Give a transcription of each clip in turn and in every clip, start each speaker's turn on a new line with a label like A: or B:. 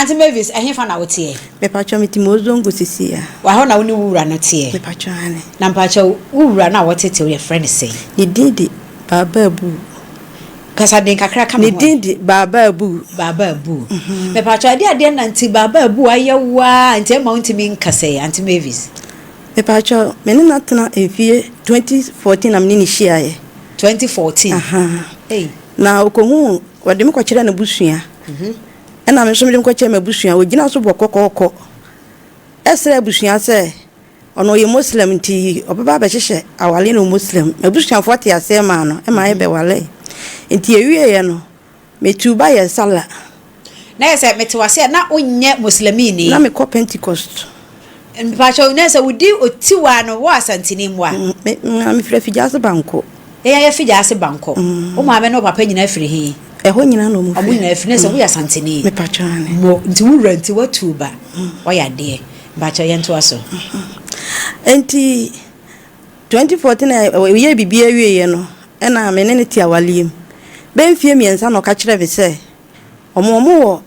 A: Auntie Mavis, ɛhefa na woteɛ?
B: Mepakyɛw mete Mozongo sisi a.
A: Wɔ hɔ na wo ne wo wura no teɛ?
B: Mepakyɛw aane.
A: Na mpakyɛw, wo wura no a wɔtetew yɛfrɛ no sɛn?
B: Ne din de Baaba Abu.
A: Kasa den kakra ka me
B: Ne
A: ho ɛ.
B: din de Baaba Abu.
A: Baaba Abu. Mepakyɛw, ɛdeɛ adeɛ na nti Baaba Abu ayɛ wo ara nti ɛmma wontumi nkasa yi, Auntie Mavis?
B: Mepakyɛw, me ne no atena mfie 2014 na me ne no hyiaeɛ.
A: 2014?
B: Ahaa.
A: Ei.
B: Na ɔkɔhuu, wɔde me kɔkyerɛɛ n'abusua. Ɛna me nso mede me kɔkyerɛɛ m'abusua. Ɔgyina so bɔ kɔkɔɔkɔ srɛ abusua sɛ ɔno ɔyɛ Muslim nti ɔbɛba abɛhyehyɛ awale no Muslim. M'abusuafoɔ te aseɛ maa no ma yɛbɛwalee. Nti yɛwieeɛ no, metuu ba yɛɛ Sallah.
A: Na yɛ sɛ mete w'ase a na wonyɛ Muslimini?
B: Na mekɔ Pentecost.
A: Mpakyɛw, na sɛ wodi otiwa no wɔ Asanteni mmoa?
B: Me, me, mefiri Afigya-ase Banko.
A: Yɛn ayɛ Afigya-ase Banko. Wo maame ne wo papa nyinaa firi he?
B: Ɛhɔ nyinaa na wɔn firi.
A: Wɔn nyinaa firi. Na sɛ woyɛ Asanteni?
B: Mepakyɛw, aane.
A: Mo, nti wo wura nti woatu ba, woayɛ adeɛ. Mpakyɛw yɛntoa so.
B: Nti 2014 a wɔyɛɛ biribiara wieeɛ no, ɛna me ne no te awaleɛ mu. Bɛyɛ mfeɛ mmiɛnsa na ɔka kyerɛɛ me sɛ wɔn wɔwɔ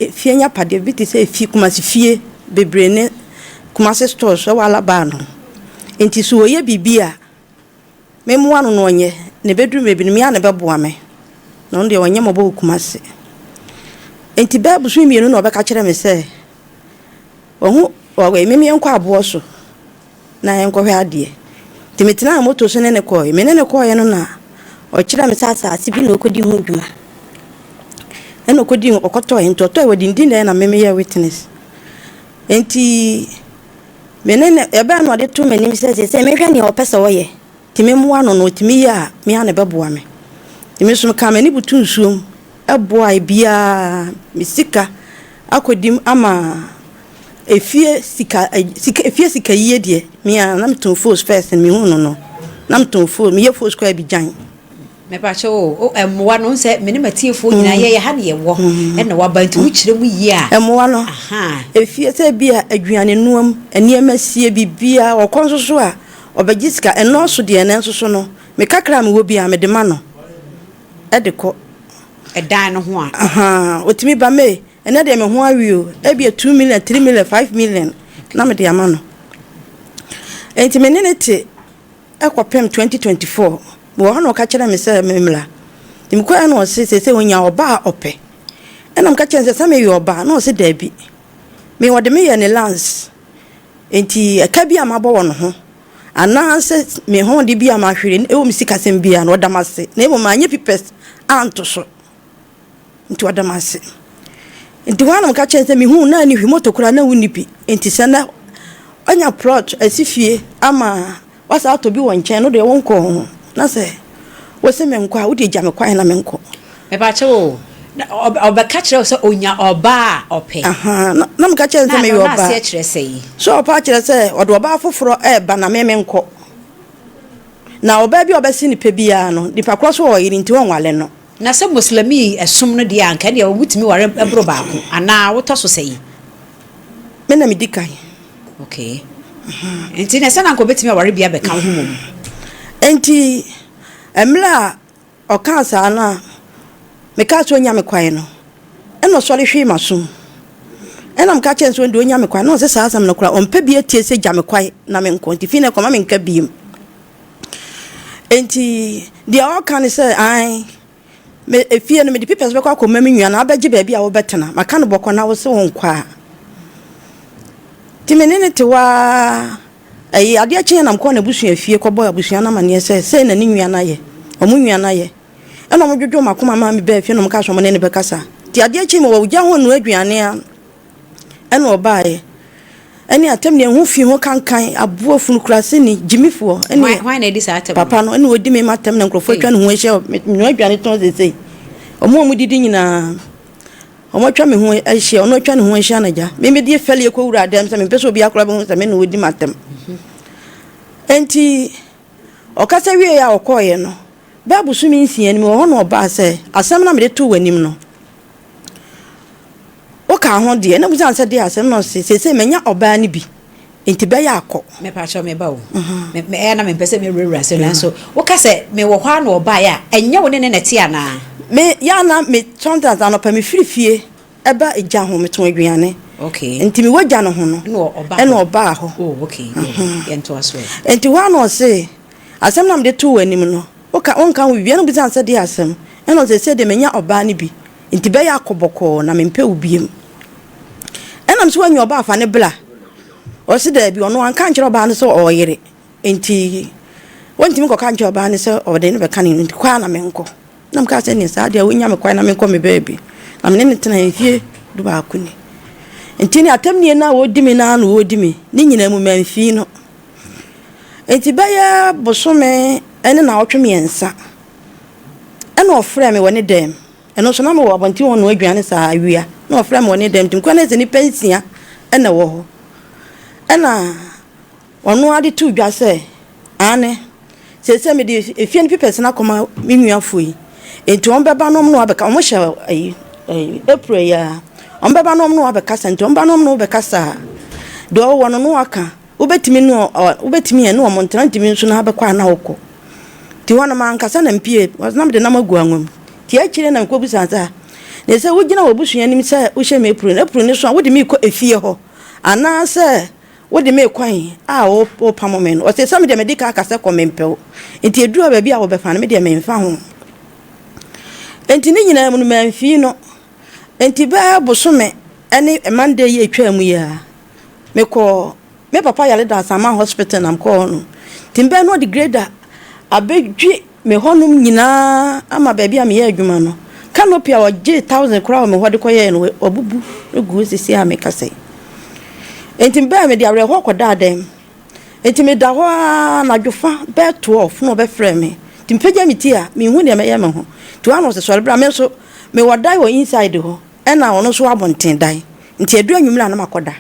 B: Efie agyapadeɛ bi te sɛ efie, Kumasi fie bebree ne Kumasi stores wɔ Alaba no. Nti sɛ ɔyɛ biribi a, me mmoa no na ɔnyɛ. Na ɛbɛduru baabi no, me ara na ɛbɛboa me. Na ɔno deɛ ɔnyɛ mmɔbɔ wɔ Kumasi. Nti bɛyɛ bosome mmienu na ɔbɛka kyerɛ me sɛ, wahu, me menkɔ aboɔ so. na yɛnkɔhwɛ adeɛ. Nti metenaa moto so ne no kɔeɛ. Me ne no kɔeɛ no na ɔkyerɛɛ me sɛ asase bi na ɔkɔdi ho dwuma. Ɛna ɔkɔdi ho, ɔkɔtɔeɛ. Nti ɔtɔeɛ wɔde ndi na na me meyɛ witness. Nti me ne no, ɛbɛɛ na ɔde to m'anim sɛ seesei menhwɛ nea ɔpɛ sɛ ɔyɛ. Nti memmoa no na ɔtumi yɛ a, me ara na ɛbɛboa me. Nti me nso mekaa m'ani butuu nsuom boaeɛ biara, me sika akɔdi mu ama efie sika sika efie sika yie deɛ me ara na metɔn fos first no mehuu no no na metɔn fos meyɛ fos koraa bi gyan.
A: Mepakyɛ o, o mmoa no sɛ me ne m'atiefoɔ nyinaa yɛyɛ ha ne yɛwɔ ɛna waba nti wokyerɛ mu yie a.
B: Mmoa no efie sɛ bi a aduane noam nneɛma sie biribiara ɔkɔ nso so a ɔbɛgye sika ɛnɔɔso deɛ nanso so no me kakra a mewɔ biara mede ma no ɛde kɔ.
A: Ɛdan no ho a.
B: Ahaa ɔtumi ba me Ɛnɛ deɛ me ho awe o, ebia 2 million, 3 million, 5 million na mede ama no. Enti me ne no te kɔpem 2024. Mewɔ hɔ na ɔka kyerɛ me sɛ memmra. Nti mekɔɛ na ɔse seesei ɔnya ɔba a ɔpɛ. Ɛna meka kyerɛ no sɛ sɛ meyɛ ɔba na ɔse daabi. Me ɔde me yɛ ne lance. Enti ɛka bi a mabɔ wɔ ne ho anaasɛ me ho de bi a mahwere ɛwɔ me sikasɛm biara no ɔda m'ase. Na mmom manyɛ pipɛs anto so. Nti ɔda me ase. Nti hɔ ara na meka kyerɛɛ no sɛ mehuu na ne hwi moto koraa na wonni bi. Nti sɛ na wanya plot asi fie ama wasa atɔ bi wɔ nkyɛn no deɛ wonkɔɔ ho. Na sɛ wose menkɔ a wodeɛ gya me kwan na menkɔ.
A: Mepakyɛw o, na ɔbɛka kyerɛ wo sɛ onya ɔbaa a ɔpɛ?
B: Ahaa, na meka kyerɛ no sɛ meyɛ ɔbaa.
A: Na aseɛ kyerɛ sɛn?
B: So ɔpɛ akyerɛ sɛ ɔde ɔbaa foforɔ reba na me menkɔ. Na ɔbaa bi a ɔbɛse ne pɛ biara no, nipa korɔ so wɔ ɔyere nti ɔnwale no.
A: Na sɛ Moslɛmii som no deɛ a, anka ɛndeɛ wɔtumi ware boro baako, anaa wotɔ so sɛn?
B: Me na medi kan.
A: Okay. Nti na ɛsɛ na anka ɔbɛtumi aware bi abɛka wo ho mmom.
B: Nti mmerɛ a ɔkaa saa no a, mekaa sɛ ɔnya me kwan no, ɛna ɔsɔre hwee m'asom. Ɛna meka kyerɛɛ no sɛ ɔno deɛ ɔnya me kwan, na ɔse saa asɛm no koraa ɔmpɛ bi atie sɛ gya me kwan na menkɔ, nti fii no kɔ mma menka biom. Enti deɛ ɔka ne sɛ, Ae, me efie no mede papers bɛkɔ akɔma me nua na abɛgye baabi a wobɛtena. Maka no bɔkɔ na wo se wonkɔ a. Nti me ne no te hɔ ara. Ɛyi adeɛ kyeeɛ na mekɔɔ n'abusua fie kɔbɔɔ abusua no amaneɛ sɛ sei na ne nua no ayɛ, wɔn nua no ayɛ. Ɛna wɔdwodwoo m'akoma maa mebaa fie na wɔkaa sɛ wɔne no bɛkasa. Nti adeɛ kyee mewɔ ogya ho renoa aduane a ɛna ɔbaeɛ. Ɛne atɛm deɛ ho fi ho kankan aboa funu kuraseni gyimifoɔ ɛne
A: Hwan na adi saa atɛm no?
B: Papa no ɛna ɔdi me ma atɛm na nkurɔfoɔ atwa ne ho ahyia menoa aduane tɔn seesei wɔn a wɔdidi nyinaa wɔn atwa me ho ahyia ɔno atwa ne ho ahyia na gya me mede fɛle kɔ wura dɛm sɛ mempɛ sɛ obi akora bɛhu sɛ me na ɔdi ma atɛm enti ɔkasa wie a ɔkɔɔeɛ no bɛɛ bosome 6 no mewɔ hɔ na ɔbaa sɛ asɛm na mede too w'anim no Wokaa ho deɛ, na bisa no sɛ deɛ asɛm na ɔse seesei manya ɔbaa no bi nti bɛyɛ akɔ.
A: Mepakyɛw me ba o, me me ɛyɛ na mempɛ sɛ mewurawura asɛm nanso woka sɛ mewɔ hɔ ara na ɔbaeɛ a, ɛnyɛ wo ne no na ɛte anaa?
B: Me yɛ a na me sometimes anɔpa mefiri fie ɛba gya ho, metɔn aduane.
A: Okay.
B: Nti mewɔ gya no ho no,
A: ɛna
B: ɔbaa hɔ.
A: Oh, okay. Yɛntoa so.
B: Nti hɔ a na ɔse, asɛm na mede too w'anim no, woka wonka ho biribi. Ɛna obisa no sɛ deɛ asɛm? Ɛna ɔse, sɛ deɛ manya ɔbaa no bi, nti bɛyɛ akɔ bɔkɔɔ na mempɛ wo biom. Ɛna mese woanya ɔbaa fa ne bla. Ɔse daabi, ɔno anka ankyerɛ ɔbaa no sɛ ɔyere. Nti wɔntumi nkɔka nkyerɛ ɔbaa no sɛ ɔde no bɛka ne ho nti kɔ ara na menkɔ. Na mekaa sɛ neɛ saa deɛ wonya me kwan na menkɔ me baabi. Na me ne no tena mfie dubaako ni. Nti ne atɛmnie no a wɔdi me no ara na wɔdi me. Ne nyinaa mu mamfii no. Nti bɛyɛ bosome ne naawɔtwe mmiɛnsa ɛna ɔfrɛɛ me wɔ ne dɛm. Ɛno nso na mewɔ abɔnten hɔ noa aduane saa awia na ɔfrɛɛ me wɔ ne dɛm. Nti mekɔɛ na sɛ nnipa nsia ɛna ɛwɔ hɔ. Ɛna Ɔno ara de too dwa sɛ, Aane, seesei mede efie no papers no akɔma me nuafoɔ yi, enti wɔn bɛba na wɔn ne wo abɛka, wɔn hyɛ ayi, ayi, April yi ara, wɔn bɛba na wɔn ne wo abɛkasa, nti wɔn ba na wɔn ne wo bɛkasa a, deɛ ɔwɔ no na waka, wobɛtumi ne ɔ, wobɛtumi ɛne wɔn ntena, ntumi nso na abɛkɔ a na wokɔ. Nti hɔ no mankasa na mpie, na mede nam agu anwa mu. Nti akyire na mekɔbisa no sɛ, na sɛ wogyina w'abusua anim sɛ wohyɛ me April no, April no so a wode me rekɔ efie hɔ, anaasɛ Wode me rekɔ he a wopamo me no? Ɔse, sɛ medeɛ medi ka aka sɛ kɔ mempɛ wo. Nti eduru a baabi a wobɛfa no medeɛ memfa ho. Nti ne nyinaa mu no mamfii no. Nti bɛɛ bosome ne Monday yi a etwaa mu yi a, mekɔɔ me papa yare da Asaman hospital na mekɔɔ hɔ nom. Nti mbɛɛ no ɔde grader abɛdwi Me hɔnom nyinaa ama baabi a meyɛ adwuma no, canopy a wɔgyee thousand koraa wɔ me hɔ de kɔyɛɛ no, wɔabubu agu hɔ seesei a mekasa yi. Enti mebɛɛ mede awerɛhoɔ kɔdaa dɛm. Enti meda hɔ ara anadwo fa bɛyɛ 12 na wɔbɛfrɛɛ me. Nti mepagya me ti a, menhu deɛ mɛyɛ me ho. Nti wɔn ano sɛ sɔre bra, me nso mewɔ dan wɔ inside hɔ, ɛna ɔno nso wɔ abɔnten dan. Nti ɛduru anwummerɛ a na makɔda.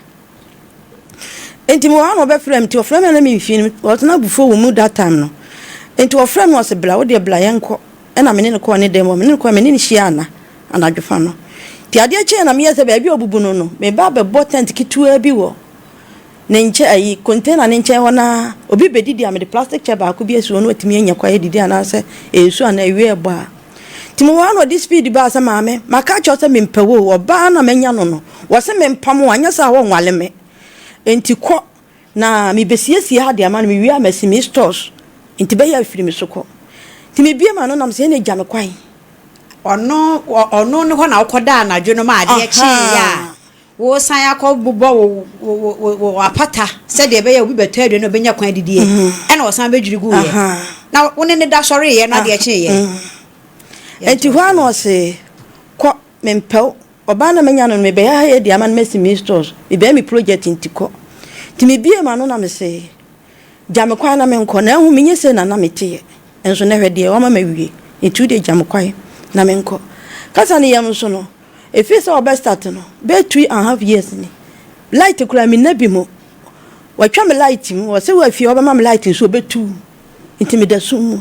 B: Nti mewɔ ha na ɔbɛfrɛ me nti ɔfrɛ me a na memfie no because na abufuo wɔ mu that time no nti ɔfrɛ me ɔse bla wo deɛ bla yɛnkɔ ɛna me ne no kɔɔ ne dan mu me ne no kɔɔ me ne no hyia ana anadwo fa no nti adeɛ kyeeɛ na meyɛ sɛ baabi a ɔbubu no no meba abɛbɔ tent ketewa bi wɔ ne nkyɛn ayi container ne nkyɛn hɔ na obi bɛdidi a mede plastic chair baako bi asi hɔ na watumi anya kwan adidi anaasɛ nsuo anaa awia ɛbɔ a Nti mewɔ ha na ɔde speed baa sɛ maame maka akyerɛ wo sɛ mempɛ wo o, ɔbaa na manya no no wɔse mempam wo anyɛ saa a wɔnwale me nti kɔ na mebɛsiesie ha de ama no mewie a masi me stores nti bɛyɛ afiri me so kɔ. Nti mebie m'ano nam sɛ ɛna gya me kwan.
A: Ɔno ɔno ne hɔ na wokɔdaa anadwo no ma adeɛ kyeeɛ a Woresan akɔbobɔ wo wo wo wo apata sɛdeɛ ɛbɛyɛ a obi bɛtɔ aduane a ɔbɛnya kwan adidie. Ɛna ɔsan bɛdwiri guiɛ. Na wo ne no da sɔreeɛ no adeɛ kyeeɛ.
B: Enti hɔ ara na ɔse, Kɔ, mempɛ wo. Ɔbaa no a manya no no, mebɛyɛ ha yɛ de ama no masi me stores, mebɛyɛ me project nti kɔ. Nti mebiee m'ano na mese, Gya me kwan na menkɔ. Na ahu menyɛ sei na na meteɛ. Nso nnɛ hwɛ deɛ woama mawie. Nti wo deɛ gya me kwan na menkɔ. Kasa no yam nso no, Ɛfiri sɛ ɔbɛ start no bɛyɛ 2½ years ni light koraa menna bi mu watwa me light mu ɔsɛ wɔ afie ɔbɛma me light nso ɔbɛtu nti meda sum mu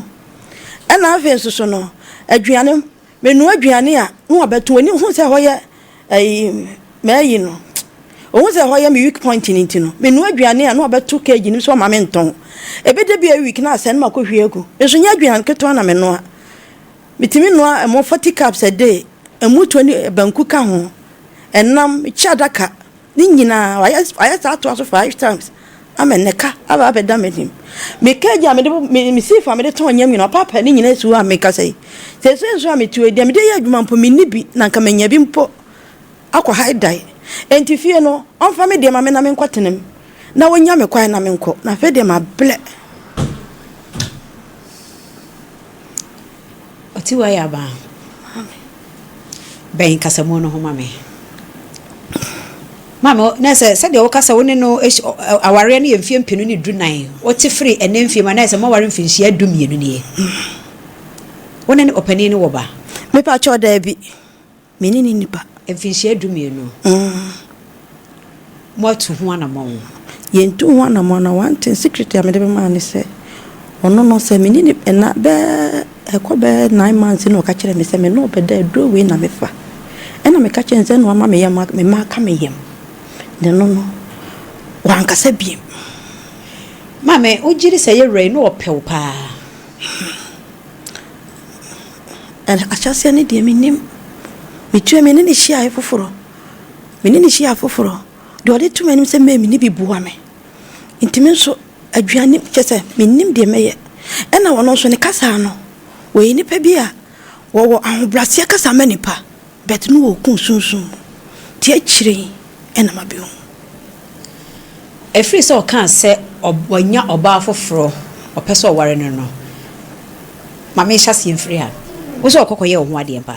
B: ɛna afei nso so no aduane menoa aduane a na wabɛto ɔni hu sɛ hɔ yɛ ɛyi mɛyi no ɔhu sɛ hɔ yɛ me weak point no nti no menoa aduane a na wabɛto cage no sɛ ɔma me ntɔn ɛbɛda bi a week na asɛ no makɔhwie agu nso nyɛ aduane ketewa na menoa Metumi noa ɛmo 40 cups a day, ɛmo 20 banku ka ho, ɛnam, mekyɛ adaka, ne nyinaa wayɛ wayɛ saa atoa so five times ama ɛnɛ ka aba abɛda m'anim. Me cage a mede me me safe a mede tɔn nneɛma nyinaa ɔpaapaa ne nyinaa si hɔ a mekasa yi. Seesei nso a mete hɔ yi deɛ mede yɛ adwuma mpo menni bi na nka manya bi mpo akɔ ha dan. Enti fie no ɔmfa me deɛ ma me na menkɔtena mu na ɔnya me kwan na menkɔ na afei deɛ mabrɛ.
A: Ɔte wɔ ayɛ abaa. Bɛn kasamu no ho ma me. Maame, na sɛ sɛdeɛ woka sɛ wo ne no awareɛ no yɛ mfeɛ mpenu ne 14, wote firi ɛnɛ mfeɛ mu a na ɛsɛ moaware mfinhyia 12 nie. Wo ne ɔpanin no wɔ ba?
B: Mepa kyɛw daabi. Me ne no nni ba.
A: Mfinhyia 12. Moatu ho anammɔn?
B: Yɛntuu ho anammɔn na one thing, secret a mede bɛma wo ne sɛ, ɔno no sɛ me ne no nna bɛyɛ ɛkɔ bɛyɛ 9 months na ɔka kyerɛɛ me sɛ me ne wo bɛda aduro wei na mefa. Ɛna meka kyerɛɛ no sɛ ɛna wama me yam me mma aka me yam. Na ɛno no, wankasa bio.
A: Maame, wogye di sɛ yɛn wura yi na ɔpɛ wo paa?
B: Ahyɛaseɛ no deɛ mennim. Metua me ne no hyiaeɛ foforɔ. Me ne no hyia foforɔ, deɛ ɔde to m'anim sɛ mɛmi ne bi boa me. Nti me nso, aduane, kyerɛ sɛ, mennim deɛ mɛyɛ. Ɛna ɔno nso ne kasa no, wɔyɛ nipa bi a wɔwɔ ahobraseɛ kasa ma nipa, but no wɔku sunsum mu. Nti akyire yi ɛna mabɛhu.
A: Ɛfiri sɛ ɔkaa sɛ wanya ɔbaa foforɔ ɔpɛ sɛ ɔware no no, ma menhyɛ aseɛ mfiri ha. Wo sɛ ɔkɔ kɔyɛɛ wo ho adeɛ paa?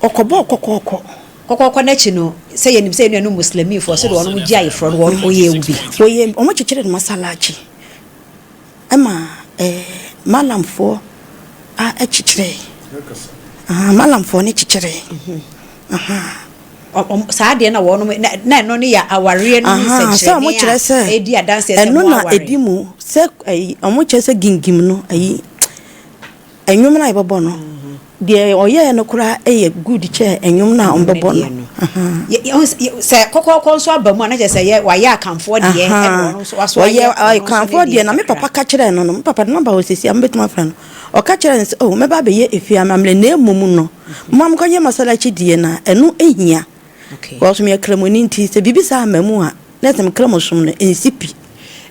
B: Ɔkɔbɔɔ kɔkɔɔkɔ.
A: Kɔkɔɔkɔ no akyi no, sɛ yɛnim sɛ yɛn nuanom Muslimifoɔ, sɛdeɛ wɔnom gye ayeforɔ no, wɔn ɔyɛɛ wo bi?
B: Wɔyɛɛ, wɔn kyekyeree no masalaakyi ɛma ɛɛ Malamfoɔ a ɛkyekyeree. Ahaa, Malamfoɔ no kyekyeree. Ahaa.
A: Saa adeɛ na wɔnom na ɛno ne yɛ awareɛ no ho nsɛnkyerɛnne a ɛdi adanseɛ sɛ
B: mo aware. Ɛno na ɛdi mu sɛ ɛyi wɔn kyerɛ sɛ gingim no ɛyi ɛnwom no a yɛbɛbɔ no deɛ ɔyɛɛ no koraa ɛyɛ good kyɛ ɛnwom no a wɔn bɛbɔ no.
A: Sɛ kɔkɔɔkɔ nso aba mu a na kyerɛ sɛ yɛ wayɛ akanfoɔ deɛ ɛna ɔno nso waso ayɛ
B: akanfoɔ deɛ na me papa ka kyerɛɛ no no me papa de namba wɔ sisi a mebɛtumi afrɛ no ɔka kyerɛɛ no sɛ oh mɛba abɛyɛ efie amammerɛ na mmom no Momma menkɔyɛ masalachi deɛ na ɛno hia because meyɛ kramoni nti sɛ biribi saa amma mu a na ɛsɛ me kramosom no ɛnsi pi.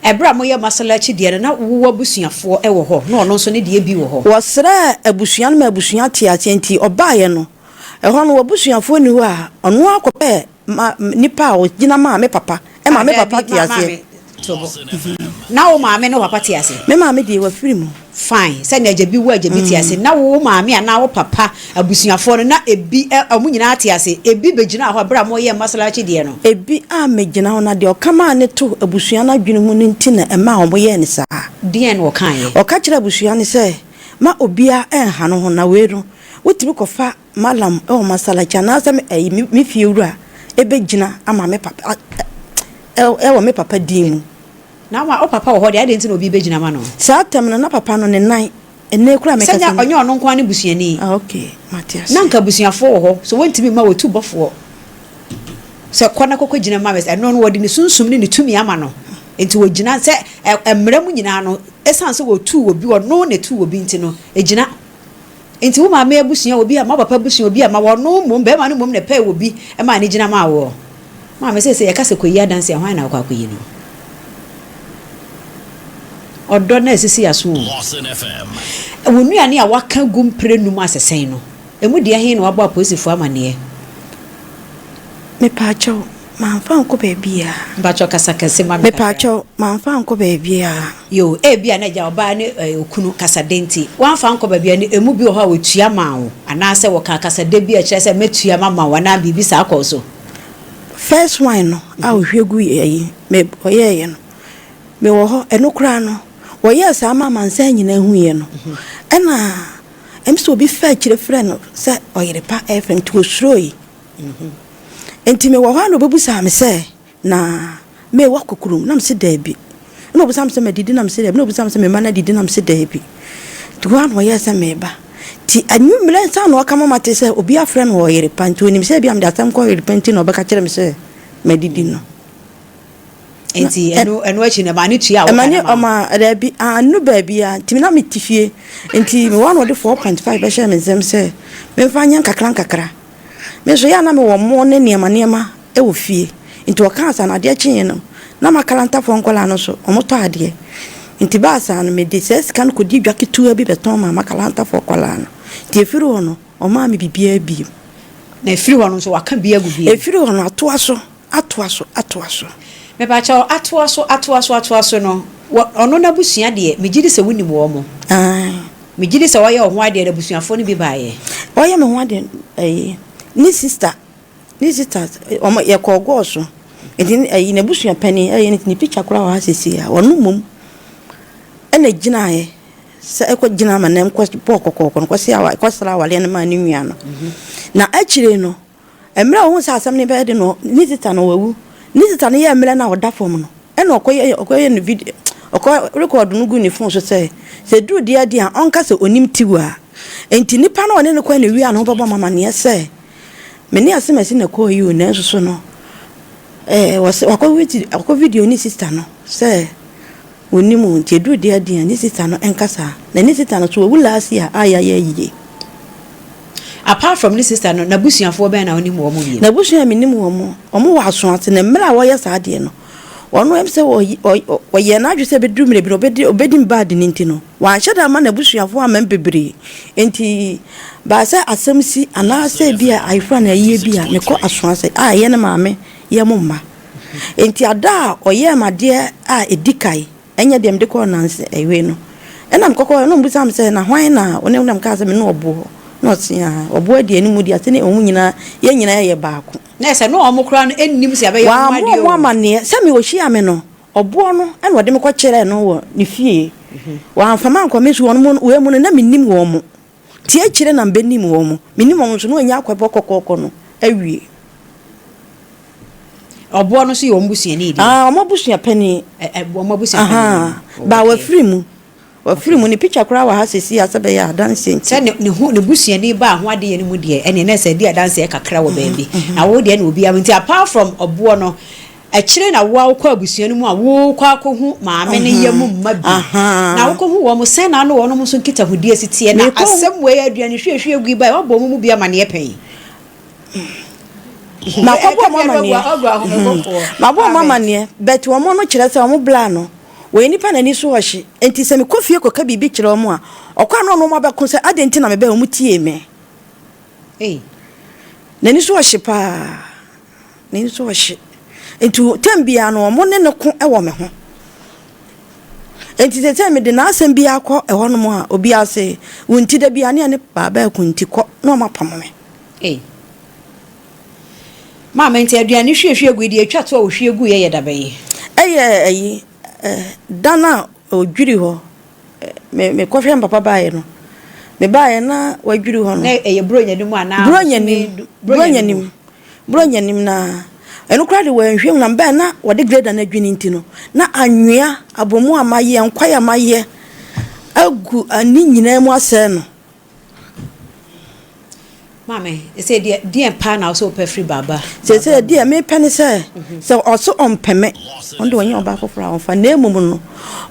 A: Ɛberɛ a moyɛ masalachi deɛ no na wo abusuafoɔ wɔ hɔ na ɔno nso ne deɛ bi wɔ hɔ?
B: Wɔsrɛɛ abusua no ma abusua tee aseɛ nti ɔbaeɛ no ɛhɔ no w'abusuafoɔ nni hɔ a ɔno ara kɔpɛɛ ma nipa a ɔgyina maa me papa ma me papa
A: te aseɛ. Na wo maame ne wo papa te ase?
B: Me maame deɛ wafiri mu.
A: Fine, sɛnea agya bi wu a agya bi te ase. Na wo maame anaa wo papa abusuafoɔ no, na ebi, wɔn nyinaa te ase? Ebi bɛgyinaa hɔ berɛ a moreyɛ Masalachi deɛ no?
B: Ebi ammɛgyina hɔ, na deɛ ɔka maa no too abusua no adwene mu no nti na ɛmaa wɔyɛɛ no saa.
A: Deɛn na ɔkaeɛ?
B: Ɔka kyerɛɛ abusua no sɛ, Mma obiara nnha no ho, na wei no, wotumi kɔfa Mallam wɔ masalachi anaasɛ me ɛyi me me fie wura ɛbɛgyina ama me papa ɛwɔ me papa din mu.
A: Na wa wo papa wɔ hɔ deɛ adɛn nti na obi bɛgyina ma no?
B: Saa tɛm no na papa no ne nan ɛnɛ koraa meka
A: sɛ. Sɛ ɔnyɛ ɔno nko ara ne busuani.
B: Ah okay mate ase.
A: Na nka abusuafoɔ wɔ hɔ so wɔntumi mma wɔtu bɔfoɔ sɛ kɔ na kɔkɔ gyina ma me ɛno no wɔde ne sunsum ne ne tumi ama no nti wɔgyina sɛ mmara mu nyinaa no ɛsiane sɛ wɔtuu obi ɔno na ɛtuu obi nti no ɛgyina. Enti wo maame abusua wɔ bi amma wo papa abusua wɔ bi amma wɔno mmom, barima no mmom na ɛpɛɛ wɔ bi maa no gyina maa woɔ. Maame seesei yɛka sɛ kɔyi adanse a hwan na wokɔ akɔyi no? Ɔdɔ na asisi aso o. Wo nnuane a woaka gu mprɛnum asesɛn no, ɛmu deɛ he na woabɔ apolisifoɔ amaneɛ?
B: Mepaakyɛw, mamfa ankɔ baabiara.
A: Mpakyɛw kasa kɛse ma me kakra.
B: Mepaakyɛw, mamfa ankɔ baabiara.
A: Yoo, ebia na agya ɔbaa ne okunu kasade nti, woamfa ankɔ baabiara no, emu bi wɔ hɔ a wɔtua maa wo, anaasɛ wɔkaa kasade bi a ɛkyerɛ sɛ mɛtua mama wo anaa biribi saa kɔɔ so?
B: First one no a ɔhwie guiɛ yi, me ɔyɛeɛ no, mewɔ hɔ, ɛno koraa no, wɔyɛɛ saa ma amansan nyinaa huiɛ no, ɛna ɛm sɛ obi faa akyire frɛɛ no sɛ ɔyere pa ɛrefrɛ no, nti ɔsuroe. Enti mewɔ hɔ a na ɔbɛbusaa me sɛ, Na May woakɔ kurom? Na mese daabi. Ɛna ɔbisaa me sɛ madidi? Na mese daabi. Na ɔbisaa me sɛ me mma no adidi? Na mese daabi. Nti hɔ a na ɔyɛɛ sɛ meba. Nti anwummerɛ nsa na ɔka ma mate sɛ obi afrɛ no wɔ ɔyere pa nti ɔnim sɛ ebia mede asɛm kɔ ɔyere pa nti na ɔbɛka kyerɛ me sɛ madidi no.
A: Nti ɛno ɛno akyi no ɛma ne tua a
B: wɔka no ma. Ɔma daabi annu baabiara nti na mete fie nti mewɔ na ɔde 4.5 bɛhyɛɛ me nsam sɛ memfa nyɛ nkakra nkakra. Me nso yɛ a na mewɔ mmo ne nneɛma nneɛma wɔ fie nti ɔkaa saa no adeɛ kyeeɛ no na m'akalantafoɔ nkwadaa no nso wɔtɔ adeɛ nti baa saa no mede saa sika no kɔdii dwa ketewa bi bɛtɔn maa m'akalantafoɔ nkwadaa no nti ɛfiri hɔ no ɔmaa me biribiara bio.
A: Na ɛfiri hɔ no nso waka bi agu bio?
B: Ɛfiri hɔ no atoa so atoa so atoa so.
A: Mepakyɛw, atoa so atoa so atoa so no, wɔ ɔno n'abusua deɛ, megye di sɛ wonim wɔn.
B: Ae.
A: Megye di sɛ ɔyɛ wo ho adeɛ no, abusuafoɔ no bi baeɛ.
B: Ɔyɛ me ho adeɛ no, ɛyi, ne sista, ne sista, wɔn, yɛkɔɔ gɔɔ so. Nti, ɛyi, n'abusua panin, ɛyɛ ne, ne picture koraa wɔ ha seesei a, ɔno mmom ɛna gyinaeɛ sɛ ɛkɔ gyina ama na nkɔ bɔɔ kɔkɔɔkɔ no, kɔsi awa, kɔsra awareɛ no maa ne nua no. Na akyire no, Mmerɛ a ɔhuu sɛ asɛm no bɛyɛ den no, ne sista no wawu. Ne sista no yɛɛ mmerɛ no a ɔda fam no, ɛna ɔkɔyɛ ɔkɔyɛ no video, ɔkɔ rekɔɔdo no guu ne fon so sɛ, sɛ ɛduru deɛ deɛ a, ɔnka sɛ ɔnim Tiwa a. Enti nipa no a ɔne no kɔe no wiaa no ho bɛbɔ me amaneɛ sɛ, me ne Asemasi na ɛkɔɔ yi o, nanso so no, ɛɛ, wɔse wakɔ wakɔ video ne sista no sɛ Ɔnnim o, nti ɛduru deɛ deɛ a ne sista no nka saa. Na ne sista no nso wawu last year a yɛayɛ ayie.
A: Apart from ne sister no, n'abusuafoɔ bɛn na wonim wɔn bio?
B: N'abusua a menim wɔn, wɔn wɔ Asoase, na mmerɛ a wɔyɛ saa adeɛ no, ɔno ɛm sɛ ɔyɛɛ n'adwene sɛ ɛbɛduru mmerɛ bi no ɔbɛdi ɔbɛdi me bad no nti no, wanhyɛ da amma n'abusuafoɔ amma me bebree. Nti baa sɛ asɛm si anaasɛ ebi a ayeforɔ anaa ayie bi a, mekɔ Asoase a ɛyɛ ne maame yam mma. Nti ada a ɔyɛɛ me adeɛ a ɛdi kan, Ɛnyɛ deɛ mede kɔɔ nanse wei no. Ɛna mekɔkɔɔ na ɔbisaa me sɛ, na hwan na wo ne na mekaa sɛ me ne ɔboɔ. Na ɔse aa ɔboɔ deɛ ne mu deɛ ase ne wɔn nyinaa yɛn nyinaa yɛ baako.
A: Na ɛsɛ na wɔn koraa no nnim sɛ yɛabɛyɛ wɔn
B: Wammɔ
A: adeɛ
B: wɔn
A: o.
B: amanneɛ sɛ me ɔhyiaa me no ɔboɔ no ɛna ɔde me kɔkyerɛɛ no wɔ ne fie. Wamfa me ankɔ me nso wɔn mu wei mu no na mennim wɔn. Nti akyire na mebɛnim wɔn. Menim wɔn nso na wɔanya akɔbɔ kɔkɔɔkɔ no awie.
A: Ɔboɔ no nso yɛ wɔn busuani deɛ?
B: Ah, wɔn abusua panin.
A: Ɛ ɛ wɔn abusua panin.
B: Ahaa, ba wafiri mu. Wafiri mu, ne picture koraa wɔ ha seesei a sɛ ɛbɛyɛ a adanseɛ nti.
A: Sɛ ne ne ho ne busuani baa ho adeyɛ no mu deɛ, ɛnneɛ na ɛsɛ ɛdi adanseɛ kakra wɔ baabi. Na wo deɛ na obiara nti apart from ɔboɔ no, Akyire na wo a wokɔ abusua no mu a worekɔ akɔhu maame no yam mma bi, na wokɔhu wɔn, sɛn na wo ne wɔn nso nkitahodie si teɛ? Na asɛm wei, aduane hwiehwie gu yi baeɛ, woabɔ wɔn mu bi amaneɛ pɛn?
B: Makɔbɔ wɔn amaneɛ, mabɔ wɔn amaneɛ, but wɔn no kyerɛ sɛ wɔn bla no, wɔyɛ nipa na ani so ɔhye, nti sɛ mekɔ fie kɔka biribi kyerɛ wɔn a, ɔkɔ a na ɔne wɔn abɛko sɛ adɛn nti na mebɛɛ wɔn tiee me. N'ani so ɔhye paa. Ne nso ɔhye. Nti tɛm biara no wɔn ne no ko wɔ me ho. Nti sɛ sɛ mede n'asɛm biara kɔ ɛhɔnom a obiara se wo nti da biara ne ɛne baaba ɛko nti kɔ na wɔn apamo me.
A: Ei. Maame nti aduane hwiehwie gu yi deɛ etwa to a ohwie gu yɛ yɛ da bɛn?
B: Ɛyɛ ɛyi dan a odwiri hɔ Me mekɔhwɛ me papa baeɛ no, mebaeɛ na wadwiri hɔ no.
A: Na ɛyɛ Buronya no mu anaa?
B: Buronya nim, Buronya nim, Buronya nim na ɛno koraa de wɔanhwie mu na mebaeɛ na wɔde grader no adwini nti no, na anwea, abomu a mayɛ, nkwae a mayɛ agu ne nyinaa mu asɛe no.
A: Maame, sɛ deɛ deɛ paa na wosɛ wopɛ firi baaba.
B: Sɛ sɛ deɛ mepɛ ne sɛ sɛ ɔso ɔmpɛ me ɔno deɛ ɔnyɛ ɔbaa foforɔ a ɔmfa na mmom no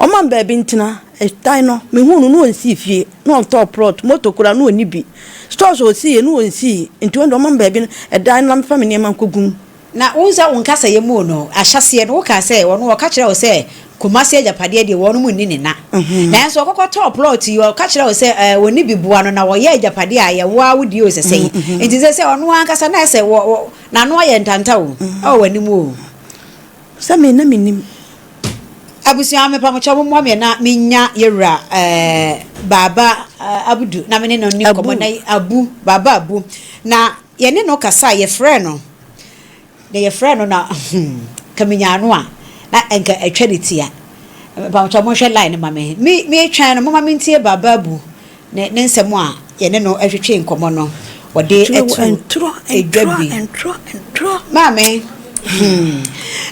B: ɔma me baabi ntena ɛdan no mehu no na ɔnsii fie na ɔntɔɔ plot moto koraa na ɔnni bi stores a ɔsiiɛ na ɔnsii nti ɔno deɛ ɔma me baabi no ɛdan no na mefa me nneɛma nkɔgu mu.
A: Na wohu sɛ wo nkasɛeɛ mu no, ahyɛaseɛ no, wokaa sɛ ɔno ɔka kyerɛɛ wo sɛ Kumasi agyapadeɛ deɛ wɔnom nni ne na. Nanso ɔkɔkɔtɔɔ plot yi, ɔka kyerɛɛ wo sɛ ɛɛ wɔnni bi boa no na wɔyɛ agyapadeɛ a ɛyɛ wo ara wo deɛ o sɛ sɛn. Nti sɛ sɛ ɔno ankasa na ɛsɛ wɔ wɔ n'ano ayɛ ntanta o, ɛwɔ w'anim o.
B: Sɛ me na mennim.
A: Abusua mepamokyɛw mommoa me na menya yɛwura ɛɛ Baaba Abudu na me ne no nni nkɔmmɔ na Abu Baaba Abu na yɛne no kasae, yɛfrɛɛ no, na yɛfrɛɛ no na hmm, nka menya ano a, na nka atwa ne ti a. Mpamokyɛw monhwɛ line no ma me. Me metwɛn no, momma mentie Baaba Abu ne ne nsɛm a yɛne no twetwee nkɔmmɔ no, wɔde ato dwa bi. Maame, hmm,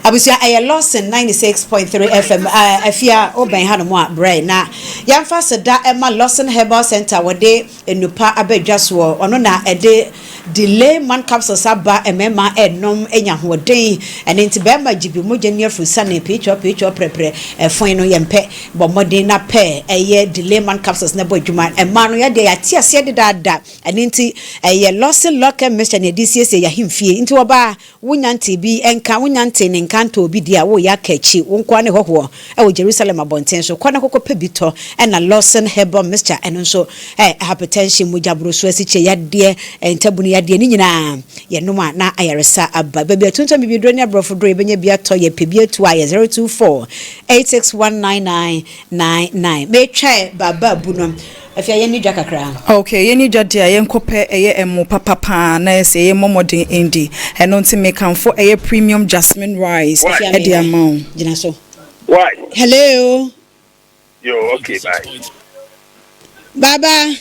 A: abusua ɛyɛ Lawson 96.3 FM, afia wobɛn hanom a brɛ na yɛmfa seda ɛma Lawson Herbal Center wɔde Nnupa aba dwa soɔ. Ɔno na ɛde Delay man capsules aba mmarima ɛnom nya ahoɔden. Ɛno nti barima gye bi mogya nni afurusane piitwɔ piitwɔ prɛprɛ ɛfon no yɛmpɛ. Bɔ mmɔden na pɛ ɛyɛ Delay man capsules na bɔ adwuma. Mmaa no yɛdeɛ yɛate aseɛ dedaada. Ɛno nti ɛyɛ Lawson Locker Mixture na yɛde siesie yɛahemfie. Nti ɔbaa Wonnya ntee bi nka, wonnya ntee ne nka ntɔɔ bi di a, woreyɛ aka akyi, wo nko ara ne hɔhoɔ wɔ Jerusalem abɔnten so, kɔ na kɔkɔpɛ bi tɔ, ɛna Lawson Herbal Mixture, ɛno nso ɛ, hypertension, mogyaboroso, asikyire yadeɛ, ntabunu yadeɛ, ne nyinaa yɛnom a na ayaresa aba. Baabi a tontɔn bibiduro ne aborɔfo duro yɛbɛnya bi atɔ, yɛpɛ bi atu a, yɛ 024 861 9999. Metwɛn Baaba Abu no. Afei yɛnni dwa kakra.
C: Ok, yɛnni dwa deɛ a yɛnkɔ pɛ ɛyɛ ɛmo papa paa na yɛ sɛ yɛmmɔ mmɔden ndi. Ɛno nti mekamfo ɛyɛ premium jasmine rice
A: Afei
C: ɛde
A: amena
C: ama wo.
A: gyina so.
D: Why?
A: Hello.
D: Yo, okay, bye.
A: Baba.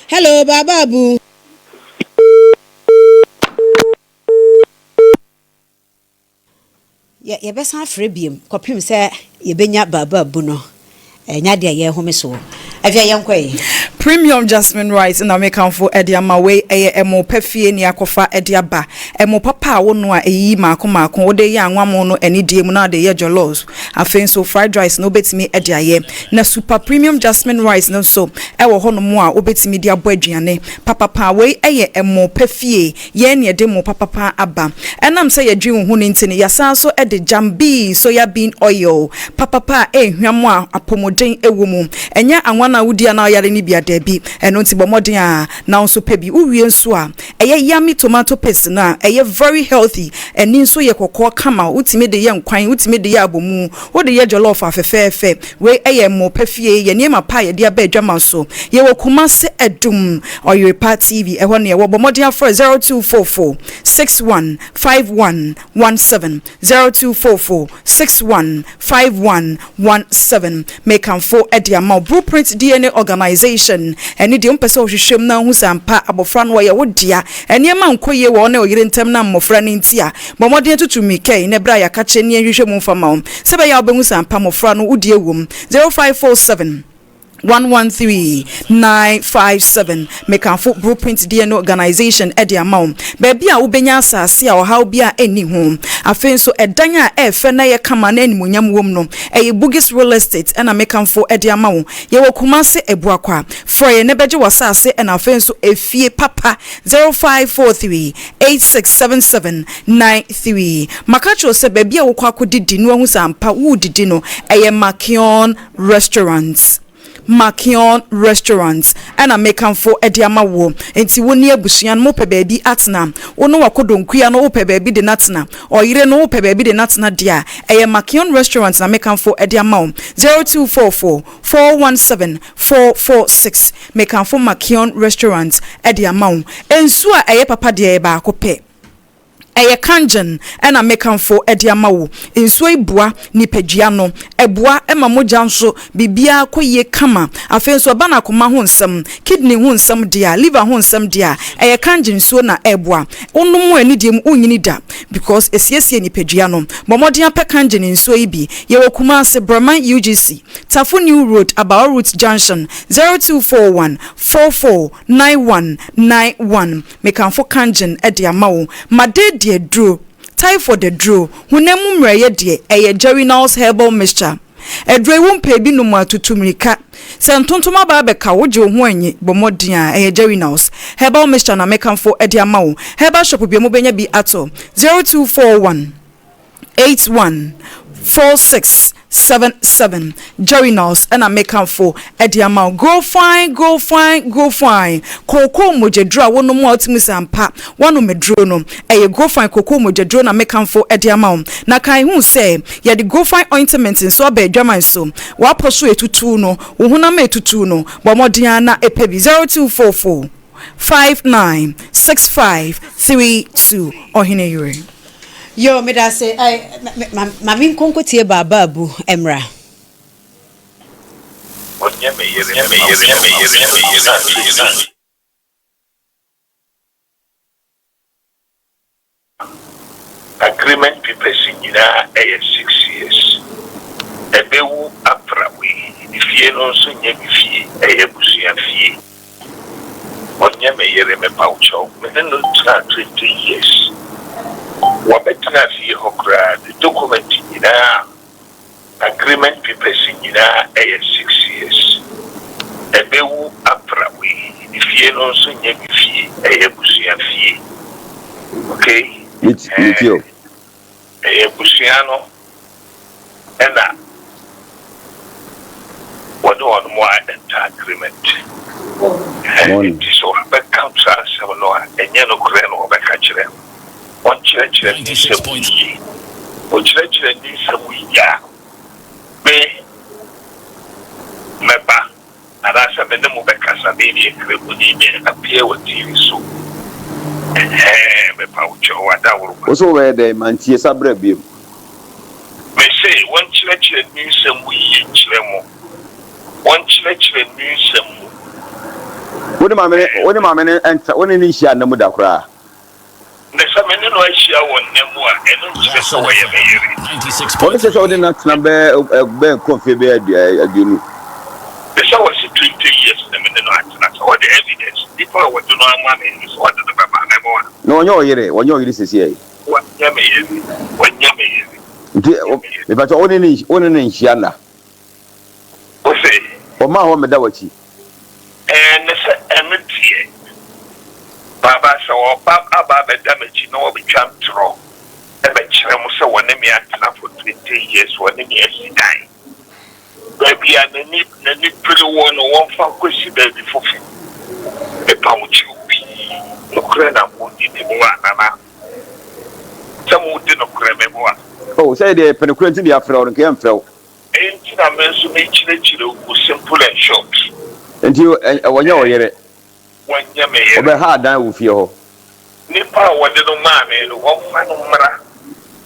A: Hello, Baba Abu. Yɛ, yɛbɛsan afrɛ biom kɔpem sɛ yɛbɛnya baabaabu no. Ɛnyɛ adeɛ a yɛrehome soɔ. Afei yɛnkɔ yi.
C: Premium Jasmine Rice na mekamfo de ama wei ɛyɛ ɛmo pa fie ne akɔfa de aba. Ɛmo papa a wonoa a ɛyiyi maako maako wode yɛ anwammo no anidie mu na wode yɛ jollof. Afei nso fried rice no wobɛtumi de ayɛ. Na Super Premium Jasmine Rice no nso ɛwɔ hɔnom a wobɛtumi de abɔ aduane papapa. Wei ɛyɛ ɛmo pa fie Yɛn na yɛde mo papapa aba. Ɛnam sɛ yɛdwen wo ho no nti no, yɛasan nso de Jambi soya bean oil papapa a ɛrehwam a apɔmuden wɔ mu. Ɛnyɛ anwa no a wodi a na woyare no bi a, daabi. Ɛno nti bɔ mmɔden a na wo nso pɛ bi. Wowie nso a, ɛyɛ yummy tomato paste no a ɛyɛ very healthy. Ani nso yɛ kɔkɔɔ kama. Wotumi de yɛ nkwan, wotumi de yɛ abomu, wode yɛ jollof a fɛfɛɛfɛ. Wei yɛ mmo pa fie, yɛ nneɛma pa a yɛde aba adwaman so. Yɛwɔ Kumase Adum, Ɔyerepa TV, ɛhɔ ne yɛwɔ. Bɔ mmɔden afrɛ 0244 61 51 17, 0244 61 51 17. Mekamfo de ama wo. Blueprint DNA Organization, ɛne deɛ wompɛ sɛ wohwehwɛ mu na wohu sɛ ampa abɔfra no ɔyɛ wo dea. Nneɛma nkɔ yie wɔ wo ne wo yere ntam na mmɔfra no nti a, Bɔ mmɔden tutu mmirika yi na bra yɛaka kyerɛ ne yɛnhwehwɛ mu mfa ma wo sɛ ɛbɛyɛ a wobɛhu sɛ ampa mmɔfra no wodie wom. 0547 113 957 Mekamfo Blueprint DNA Organization de ama wo. Baabi a wobɛnya asase a ɔhaw biara nni ho. Afei nso ɛdan a ɛyɛ fɛ na ɛyɛ kama na animuonyam wom no, ɛyɛ Bugis Real Estate na mekamfo de ama wo. Yɛwɔ Kumasi Abuakwa. Frɛ yɛn na bɛgye w'asase na afei nso efie papa 0543 867793. Maka akyerɛ wo sɛ baabi a wokɔ akɔdidi na woahu sɛ ampa woredidi no, ɛyɛ Makion Restaurant. Makion Restaurant ɛna mekamfo de ama woɔ. Enti wo ne abusua no mopɛ baabi atena, wo ne w'akodonkua no wopɛ baabi de no atena, ɔyere no wopɛ baabi de no atena deɛ a, ɛyɛ Makion Restaurant na mekamfo de ama wo. 0244 417 446 Mekamfo Makion Restaurant de ama wo. Nsuo a ɛyɛ papa deɛ ɛyɛ baako pɛ. Ɛyɛ Kangen na mekamfo de ama wo. Nsuo yi boa nipadua no. Ɛboa ma mogya nso biribiara kɔ yie kama. Afei nso ɛba no akoma ho nsɛm, kidney ho nsɛm deɛ a, liver ho nsɛm deɛ a, ɛyɛ Kangen nsuo na ɛboa. Wonom a anidie mu wonyini da because ɛsiesie nipadua no. Bɔ mmɔden ara pɛ Kangen nsuo yi bi. Yɛwɔ Kumasi, Breman UGC. Tafo New Road, Abawa Route Junction, 0241 44 9191. Mekamfo Kangen de ama wo. Made aduro, typhoid aduro, honam mu mmerɛyɛ deɛ, ɛyɛ Jerinals Herbal Mixture. Aduro yi wompɛ bi nom a, tutu mmirika. Sɛ ntontom aba abɛka wo, wogye wo ho anyi, bɔ mmɔden a, ɛyɛ Jerinals Herbal Mixture na mekamfo de ama wo. Herbal shop biara mu wobɛnya bi atɔ. 0241. 814677 Jerinals na mekamfo de ama wo. Grow fine, grow fine, grow fine. Kookoo mogyaduro a wonom a wotumi sɛ ampa woanom aduro no, ɛyɛ Grow Fine kookoo mogyaduro na mekamfo de ama wo. Na kae hu sɛ yɛde Grow Fine ointment nso aba adwaman so. W'apɔ so etutu no, wo honam etutu no, bɔ mmɔden ara na pɛ bi. 0244 596532 Ɔhene Yere.
A: Yoo medase eh, ma me nkɔ nkɔtie Baaba Abu mmra.
D: Ɔnyɛ me yere, me yere, me yere, me yere, me yere. Agreement papers nyinaa ɛyɛ 6 years. Ɛbɛwu apra wei. Efie no nso nyɛ me fie, ɛyɛ abusua fie. Ɔnyɛ me yere mepaw kyɛw. Me ne no tenaa 20 years. Wabɛtena fie hɔ koraa, ne document nyinaa, agreement papers nyinaa ɛyɛ 6 years. Ɛbɛwu apra wei. Efie no nso nyɛ me fie, ɛyɛ abusua fie. Okay?
E: Metie o.
D: Ɛyɛ abusua no ɛna wɔne wɔn mo a enter agreement.
E: Morning.
D: Nti sɛ wɔbɛka saa asɛm no a, ɛnyɛ nokorɛ na wɔbɛka kyerɛ. Wɔnkyerɛkyerɛ ne nsɛm mu yie. Wɔkyerɛkyerɛ ne nsɛm mu yie a, me mɛba anaasɛ me ne mo bɛkasa. Me deɛ Kramoni, me appear wɔ TV so. Ɛhɛɛ, mepa wo kyɛw, adaworoma.
E: Wo so wobɛyɛ dɛn? Mantie sa bra biom.
D: Mese wɔnkyerɛkyerɛ ne nsɛm mu yie nkyerɛ mo. Wɔnkyerɛkyerɛ ne nsɛm mu.
E: Wo ne maame no, wo ne maame no ntra, wo ne no nhyia nna mu da koraa.
D: Na sɛ me ne no ahyia wɔ nna mu a, ɛno nkyerɛ sɛ ɔyɛ me yere.
E: Ɔno kyerɛ sɛ wode no atena bɛyɛ bɛyɛ nkɔ mfe bɛyɛ 20.
D: Te sɛ wɔse 20. Sɛ wɔde evidence, nipa a wɔde no ama me no, sɛ wɔde no bɛba a, mɛboa.
E: Na ɔnyɛ ɔyere, wɔnyɛ ɔyere sesiei.
D: Wɔnyɛ me yere, wɔnyɛ me yere,
E: Nti,
D: wɔnyɛ me yere.
E: mepakyɛ wo ne ne, wo ne no nhyia nna?
D: Wose?
E: Ɔmaa hɔ meda w'akyi.
D: Ɛɛ, ne sɛ ɛno deɛ, Baaba, sɛ ɔba aba abɛda m'akyi na wabɛtwa ntorɔ bɛkyerɛ mo sɛ wɔne me atena for 20 years, wɔne me asi dan. Baabi a n'ani n'ani bere wɔ no, wɔmfa nkɔsi baabi foforo. Mepa wo kyɛw pii. Nokorɛ na modi, meboa, Nana. Sɛ modi nokorɛ, meboa.
E: Oh, sɛ yɛdeɛ yɛpɛ nokorɛ nti na yɛafrɛ wo no, nka yɛmfrɛ wo.
D: Enti na me nso mekyerɛkyerɛ wo mu simple and short.
E: Nti wɔnyɛ wo yere?
D: Wɔnyɛ me yere.
E: Wɔbɛha dan wɔ fie hɔ.
D: Nipa a wɔde no maa me no, wɔmfa no mmra.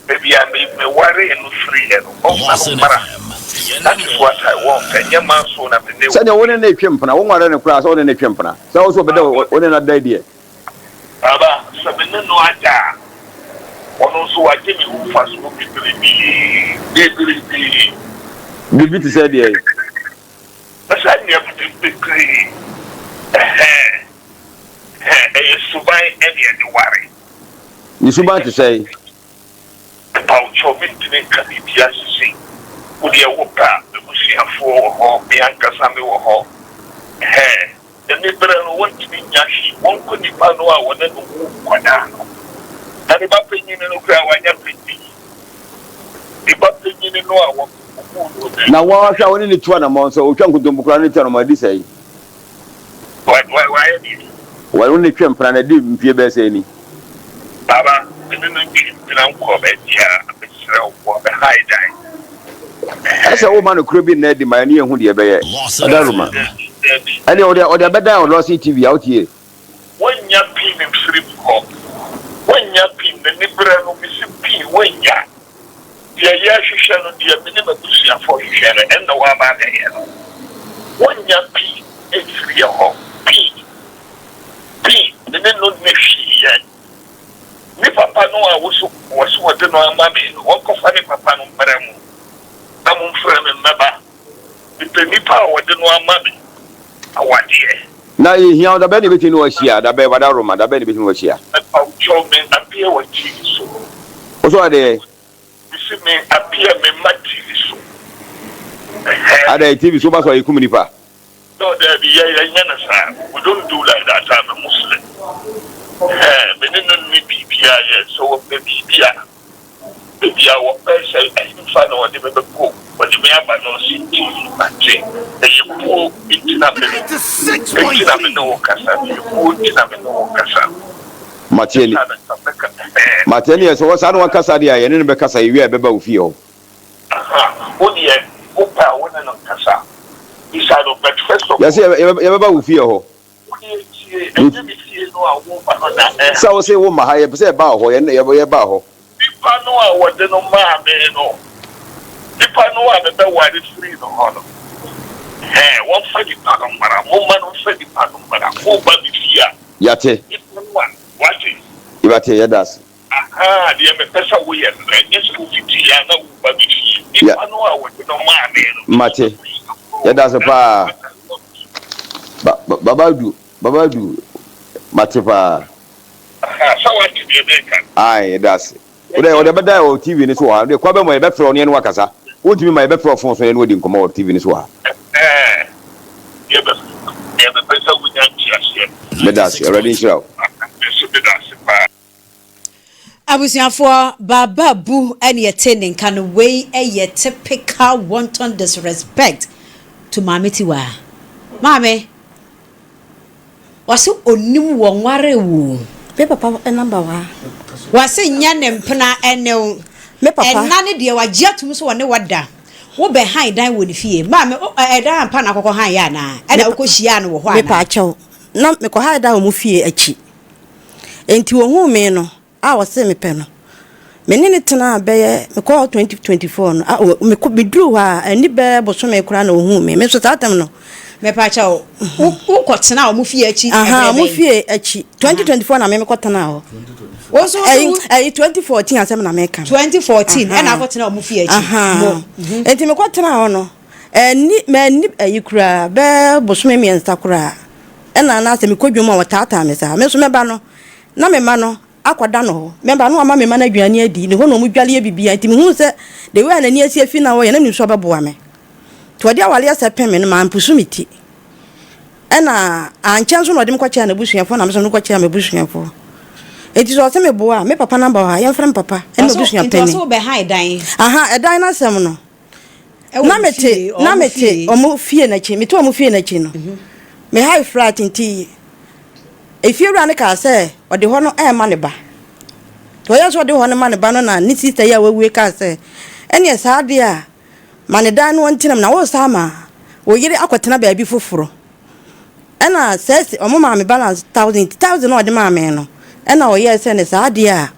D: Baabi a me mewaree no firiiɛ no, wɔmfa no mmra. That is what I want. Ɛnyɛ manso na me ne wo.
E: Sɛdeɛ wo ne no retwe mpena, wonwaree no koraa sɛ wo ne no retwe mpena. Sɛ wo nso wɔbɛda wo ne no ada deɛ.
D: Baba, sɛ me ne no ada a, ɔno nso wagye me ho mfasoɔ bebrebe, bebrebe.
E: Biribi te sɛ deɛn?
D: Na saa nneɛma no bebree, ɛhɛn, ɛhɛn, ɛyɛ suban ɛne ɛde ware.
E: Ne suban te sɛn?
D: Mepawokyɛw, mentumi nka biribiara sesei. Wo deɛ wopɛ a, m'abusuafoɔ wɔ hɔ, me ankasa mewɔ hɔ, ɛhɛn. Ne berɛ no, wɔntumi nnya hwee. Wɔnkɔ nipa no a wɔne no woo nkwadaa no. Na ne ba panyin no koraa, wanya panyin. Ne ba panyin no a wɔwoo no no.
E: Na wɔahwɛ a wɔne no tu anammɔn, sɛ ɔtwa nkontompo koraa ne no tu anammɔn, adi sɛe.
D: Wayɛ biribi.
E: Wɔne no twe mpena no, adi mfeɛ bɛyɛ sɛn ni?
D: Baba, me ne no ntwe mpena nkɔ baabiara, mesrɛ wo, wɔbɛhae dan.
E: Ɛsɛ woma nokorɛ bi nna adi ma yɛne yɛhu deɛ ɛbɛyɛ. Ɔdaroma. Ɛdeɛ ɔde ɔde abɛdan wɔ Lawson TV a wotie.
D: Wannya pii ne mfiri me hɔ. Wannya pii m'ani berɛ no mese pii wannya. Deɛ yɛhwehwɛ no deɛ me ne m'abusuafoɔ hwehwɛ no ɛnna waba abɛyɛ no. Wannya pii mfiri yɛ hɔ pii pii me ne no nni hwee yɛ. Ne papa no a wose wɔse wɔde no ama me no, wɔnkɔfa ne papa no mmrɛ mo, na momfrɛ me mmɛba. Mepɛ nipa a wɔde no ama me awadeɛ.
E: Na yɛhia wo, dabɛn na yɛbɛtumi ne wo ahyia? Dabɛn, Wada Roma, dabɛn na yɛbɛtumi ne wo ahyia?
D: Mepawokyɛw, me appear wɔ TV so.
E: Wo so adeɛ?
D: Mese me appear me mma TV so. Ɛhɛn.
E: Adɛn, TV so woba so a yɛkum nipa?
D: No daabi yɛ yɛ nyɛ no saa we don't do like that I'm a Muslim ɛhɛn me ne no nni biribiara yɛ sɛ wɔpɛ biribi a baabi a wɔpɛ sɛ ɛhefa na wɔde me bɛkɔ wɔde me aba no ɔse nti mate ɛyɛ buo nti na me nti na me ne wo kasa ɛyɛ buo nti na me ne wo kasa
E: Mate ani mate ani yɛ sɛ wɔ saa na wakasa deɛ a yɛne no bɛkasa yɛwie a yɛbɛba wo fie hɔ.
D: Aha, wo deɛ wo pɛ a wo ne no nkasa, bisa no, but first of all.
E: Yɛse yɛbɛba wo fie hɔ.
D: Wo deɛ tie, ɛnyɛ me fie no a wo ba no na ɛha.
E: Sɛ wo se wo mma ha, yɛpɛ sɛ yɛba wo hɔ, yɛne yɛba hɔ.
D: Nipa no a wɔde no maa me no, nipa no a mebɛware firii no hɔ no, ɛhɛɛ, wɔmfa nipa no mmra, momma no mfa nipa no mmra, woreba me fie a,
E: Yɛate.
D: nipa no a, wate.
E: Yɛate, yɛda ase.
D: Ahaa, deɛ mepɛ sɛ woyɛ no, ɛnyɛ sɛ wofiti a na woreba me fie. Nipa no a wɔde no maa me no,
E: Mate. Yɛda ase paa. Ba, ba, Baba Adu, Baba Adu, mate paa.
D: Ahaa, sɛ woate deɛ mereka no?
E: Ae, yɛda ase. Wode, wɔde bɛda wɔ TV no so wɔ ha. Wode, kwa bɛ mu a, yɛbɛfrɛ wo na yɛne wo akasa. Wontumi ma yɛbɛfrɛ wo fon so na yɛne wo adi nkɔmmɔ wɔ TV no so wɔ ha.
D: Ɛhɛɛ, deɛ mepɛ, deɛ mepɛ sɛ wonya nteaseɛ no.
E: Meda ase. Awurade nhyira wo.
D: Me nso meda ase paa.
A: Abusuafoɔ Baaba Bu ɛne yɛte ne nka no wei yɛ typical wanton disrespect to Maame Tiwaa. Maame wɔse onim wo ɔnwaree wo o.
B: Me papa number wɔ ha.
A: Wɔse nyɛ ne mpena ɛne wo.
B: Me papa.
A: Ɛna ne deɛ wagye atum sɛ ɔne wo da. Wo bɛ han dan wɔ ne fie. Maame wo ɛdan ampa na akɔkɔ han yɛ anaa? Ɛna wokɔ hyiaa no wɔ hɔ anaa?
B: Mepaakyɛw na mekɔ han dan wɔ mo fie akyi. Enti ohuu me no a ɔsee me pɛ no, me ne no tenaa bɛyɛ, mekɔɔ hɔ 2024 no, a, mekɔ, meduruu hɔ a, anni bɛyɛ bosome koraa na ohuu me. Me nso saa tam no.
A: Mepakyɛ wo, wokɔ tenaa wɔn fie akyi ɛberɛ bɛn?
B: Aha, wɔn fie akyi. 2024 na me mekɔ tenaa hɔ.
A: Wo nso wo
B: Ɛyi, ɛyi 2014 asɛm na meka no.
A: 2014 ɛna akɔ tenaa wɔn fie akyi.
B: Aha.
A: Mo.
B: Enti mekɔ tenaa hɔ no, anni, manni ayi koraa, bɛyɛ bosome mmiɛnsa koraa. Ɛna na sɛ mekɔ dwom a wɔtaataa me saa. Me nso mɛba no, na me mma no akɔda no hɔ. Mɛba no wama me mma no aduane adi, ne hɔ na wɔdwale yɛ biribiara. Nti mehuu sɛ the way a n'ani asi afi na ɔyɛ, na menim sɛ ɔbɛboa me. Nti ɔde awareɛ sɛ pem me no, mampusu me ti. Ɛna ankyɛ nso na ɔde me kɔkyɛɛ n'abusuafoɔ na me nso mede kɔkyɛɛ m'abusuafoɔ. Nti sɛ ɔse meboa a, me papa namba wɔ ha, yɛmfrɛ me papa ne m'abusua
A: Nti ɔse
B: panin.
A: wobɛhan dan?
B: Aha, ɛdan no asɛm no,
A: Ɛwɔ
B: na
A: wo
B: mete
A: fie,
B: na
A: ɔmo
B: mete
A: fie?
B: ɔmo fie no akyi, mete ɔmo fie no akyi no, me hae flat nti efiewura no kaa sɛ ɔde hɔ no ɛɛma ne ba. Nti ɔyɛɛ sɛ ɔde hɔ no ma ne ba no na ne sister yi a wawue kaa sɛ ɛneɛ saa deɛ a ma ne dan no ɔntena mu na woresan ama wo yere akɔtena baabi foforɔ. Ɛna sɛ ɔmo maa me balance thousand nti thousand na ɔde maa me no ɛna ɔyɛɛ sɛ ne saa deɛ a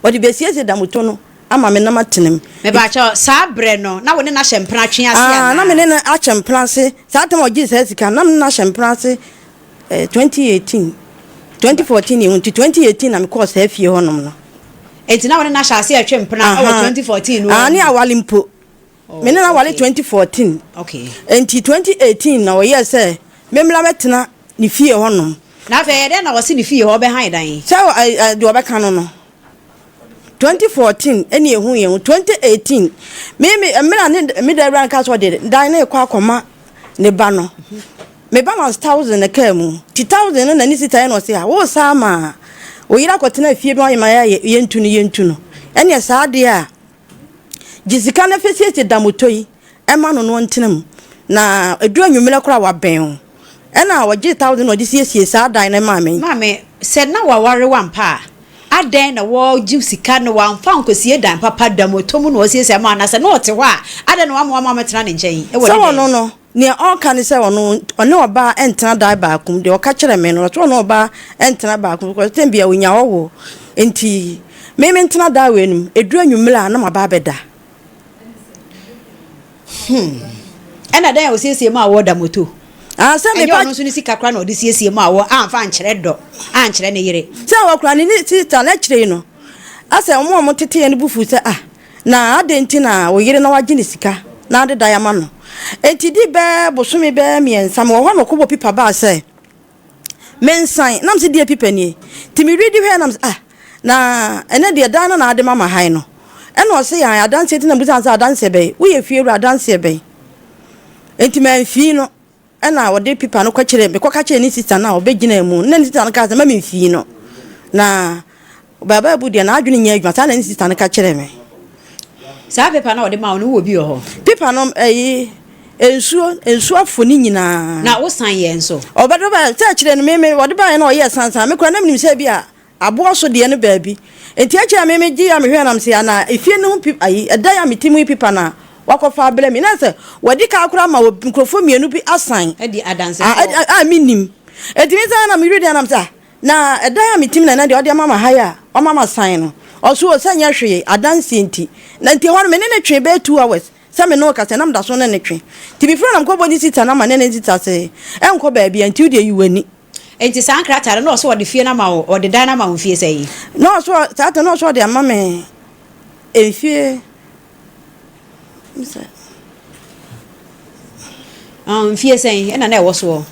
B: ɔde besiesie damoto no ama me na matena mu.
A: Mepakyɛw, saa berɛ no, na wo ne no ahyɛ mpena twe ase
B: Ah,
A: anaa?
B: na me ne no ahyɛ mpena ase. Saa tam a ɔgyee saa sika no, na me ne no ahyɛ mpena ase eh, 2018. 2014 yɛ hu nti 2018 na mekɔɔ saa fie hɔnom no.
A: Enti na wo ne no ahyɛ ase retwe mpena wɔ
B: Aha.
A: 2014 no
B: Ah,
A: ara
B: ne
A: mu?
B: awale mpo. Me ne no
A: Oh,
B: awale
A: okay.
B: 2014.
A: Okay.
B: Enti 2018 na ɔyɛɛ sɛ memmra mɛtena ne fie hɔnom.
A: Na afei ɛyɛ dɛn na ɔse ne fie hɔ ɔbɛhan dan?
B: Sɛ ɛ, ɛ, deɛ ɔbɛka no no. 2014 ɛne ɛhu yɛn ho 2018 me me mmerɛ a ne me da awura no kaa sɛ ɔde dan no rekɔ akɔma ne ba no me balance thousand na kaa mu ti thousand no na ne sita yɛ na ɔse a wo saa ma wo yere akɔtena fie bi ma yɛ yɛntu no yɛntu no ɛneɛ saa deɛ a Gye sika na fa siesie dammɔtɔ yi ma no na ɔntena mu, na ɛduru anwummerɛ koraa a wabɛn wo. Ɛnna ɔgyee thousand na ɔde siesiee saa dan no maa me.
A: Maame, sɛ na waware wo ampa a, adɛn na wɔgye sika no wamfa ankɔsie dan papa, dammɔtɔ mu na ɔsiesie ama wo? Na sɛ na ɔte hɔ a, adɛn na wamma wammɛtena ne nkyɛn wɔ
B: Sɛ
A: ne dan
B: ɔno
A: mu?
B: no, nea ɔka ne sɛ ɔno ɔne ɔbaa ntena dan baako mu. Deɛ ɔka kyerɛ me no, ɔsɛ ɔne ɔbaa ntena baako mu because tɛm bia ɔnya ɔwɔ nti me mentena dan wei no mu. Ɛduru anwummerɛ a na maba abɛda.
A: Hmm. Ɛna dan a ɔsiesie maa wɔ da moto.
B: Ah, sɛ
A: Ɛnyɛ
B: mepa
A: ɔno nso ne sika koraa na ɔde siesie maa wɔ amfa ankyerɛ dɔ ankyerɛ ne yere.
B: Sɛ wɔkora ne ne sista no akyire yi no, asɛ wɔn a wɔteteɛ no bo fu sɛ ah Na adɛn nti na wo yere na wagye ne sika na ade dan ama no? Enti di bɛɛ bosome bɛɛ mmiɛnsa mewɔ hɔ na ɔkɔbɔ pipa baa sɛ mensan na mese deɛ pipa nie nti me redi hwɛ na mese ah na ɛnɛ deɛ dan no na ade ma ma han no ɛna ɔse yɛn adanseɛ nti na mbusa sɛ adanseɛ bɛn woyɛ fie wura adanseɛ bɛn enti mamfii no Ɛnna ɔde pipa no kɔkyerɛɛ me, kɔka kyerɛɛ ne sista no a ɔbɛgyinaa mu. Na ne sista no kaa sɛ, Mma mimfii no. Na Baaba Abu deɛ, n'adwene nyɛ adwuma. Saa na ne sista no ka kyerɛɛ me.
A: Saa pepa no a ɔde maa wo no, wowɔ bi wɔ hɔ?
B: Pipa no, ɛyi, nsuo, nsuo afo ne nyinaa.
A: Na wosan yɛɛ nso?
B: Ɔbɛde ba, sɛ akyire no, me, me, ɔde baeɛ na ɔyɛɛ sansan. Me koraa na menim sɛ bi a Aboɔ so deɛ no baabi. Enti akyire a me me gye a me hwɛɛ na me se ana efie no ho pi ayi ɛdan a me te mu yi pipa na wakɔfa abrɛ me na sɛ wadi ka koraa ma wɔ nkurɔfoɔ mmienu bi asan
A: Adi
B: a
A: adansefoɔ.
B: a me nim. Enti me san na me read na me se ah na ɛdan a me te mu na ɛnɛ deɛ ɔde ama ma ha yi a wama ma san no ɔso o sɛ nyɛ hwee adanseɛ nti na nti ɛhɔ no me ne no twee bɛyɛ 2 hours sɛ me ne wo kasa na me da so ne no twe nti me frɛ na me kɔbɔ ne sista no ama ne ne sista se ɛnkɔ baabi a nti wo deɛ yi w'ani.
A: Enti saa nkrataa no, na ɔsɛ ɔde fie no ama wo, ɔde dan no ama wo mfie sɛn?
B: Na ɔsɛ, saa ta na ɔsɛ ɔde ama me mfie, sɛ.
A: Ah, mfie sɛn ɛna na ɛwɔ soɔ?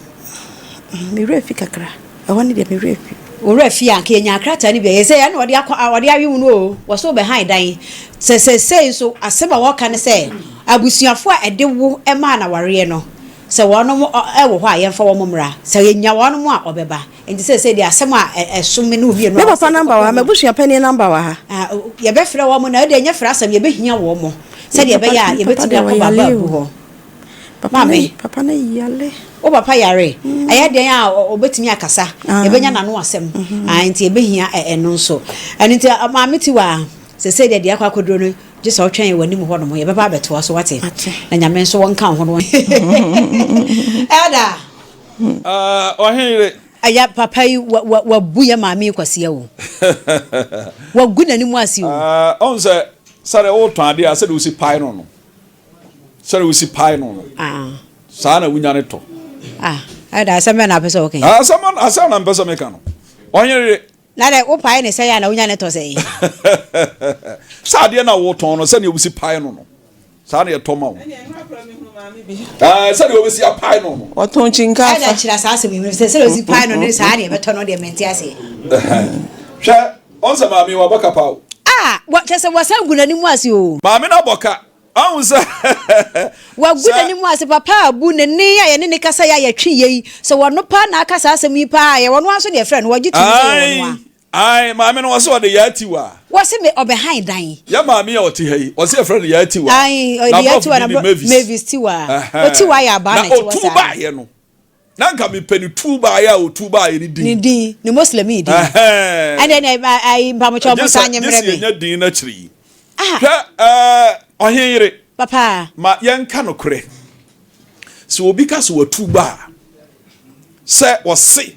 B: Me werɛ fi kakra, ɛhɔ no deɛ me werɛ fi.
A: Wo werɛ fi a, nka yɛnya krataa no bi a, yɛ sɛ ɛna ɔde akɔ, ɔde awe wo no o, wɔ so wobɛhan dan. Sɛ sɛsei nso, asɛm a wɔka ne sɛ, abusuafoɔ a ɛde wo maa no awareɛ no, Sɛ wɔnom wɔ hɔ a, yɛmfa wɔn mmra. Sɛ yɛnya wɔnom a, wɔbɛba. Enti seesei deɛ asɛm a ɛso me ne wo mmienu
B: Me
A: a
B: papa
A: wɔsɛ
B: number wɔ ha,
A: yɛkɔkɔ mu.
B: m'abusua panin number wɔ ha.
A: Ah, yɛbɛfrɛ wɔn na ɛdeɛ ɛnyɛ frɛ asɛm, yɛbɛhia wɔn
B: Me
A: sɛdeɛ
B: papa,
A: ɛbɛyɛ a
B: me papa
A: yɛbɛtumi
B: deɛ
A: akɔ Baba
B: ɔyare
A: Abu
B: o.
A: hɔ.
B: Papa no,
A: Maame,
B: papa no yare.
A: wo papa yare? Ɛyɛ dɛn a ɔbɛtumi akasa?
B: Ah,
A: Yɛbɛnya n'ano asɛm. Ah, enti yɛbɛhia ɛno nso. Ɛno nti, Maame Tiwa, seesei deɛ deɛ akɔ akɔduro no, Gye sɛ wotwɛn yɛn w'anim hɔ nom, yɛbɛba abɛtoa so, wate? Na Nyame nso wɔnka wo ho no. Elder!
F: Ah, ɔhene yere.
A: Ɛyɛ papa yi wa wa wabu yɛ maame yi kwasia o. Wagu n'anim ase o.
F: Ah, ɔn sɛ sɛdeɛ wotɔn adeɛ a sɛdeɛ wosi pae no no sɛdeɛ wosi pae no no
A: ah.
F: saa na wonya ne tɔ.
A: Ah, ɛda asɛm bɛn na apɛ sɛ woka yi?
F: Ah, asɛm asɛm na mpɛ sɛ meka no. Ɔhene yere.
A: Na dɛ wo pae ne sɛn a na wonya ne tɔ sɛn?
F: Sɛ adeɛ no a wotɔn no sɛdeɛ wosi pae no no. Saa na yɛtɔ ma wo. Ɛɛ sɛdeɛ wɔbɛsi apae no no.
G: Wɔtɔn kyinka
A: afa. Ɛna kyerɛ saa asɛm yi mu sɛ sɛdeɛ wɔsi pae no ne saa na yɛbɛtɔ no deɛ mente aseɛ.
F: Hwɛ ɔn sɛ maame wabɔ ka paa o.
A: Ah wɔ kyerɛ sɛ wɔsan gu n'anim ase o.
F: Maame no abɔ ka. Ahu sɛ.
A: Wagu n'anim ase papa abu ne nne a yɛne ne kasa yi a yɛtwe yɛ yi sɛ wɔno paa na aka saa asɛm yi paa a yɛ wɔno ara nso na yɛfrɛ no wɔgye tom sɛ yɛ wɔno a.
F: Ae, maame no wɔse ɔde Yaa Tiwa.
A: Wɔse me ɔbɛhan dan.
F: Yɛ maame a ɔte ha yi, wɔse yɛfrɛ no Yaa Tiwa.
A: Ae, ɔde Yaa Tiwa na
F: Mavis.
A: Mavis Tiwa. Otiwa yɛ abaa na ɛte hɔ saa.
F: Na otu baayɛ no, na nka mepɛ ne tu baayɛ a otu baayɛ ne din.
A: Ne din, ne Moslemi din. Ɛnde ɛnɛ ayi mpamokyɛ ɔmo nsa nye mmerɛ me.
F: Gye sɛ yɛnya din no akyiri yi. Hwɛ ɛɛ ɔhen yere.
A: Papa.
F: Ma yɛnka nokorɛ. Sɛ obi ka sɛ watu ba a, sɛ ɔse.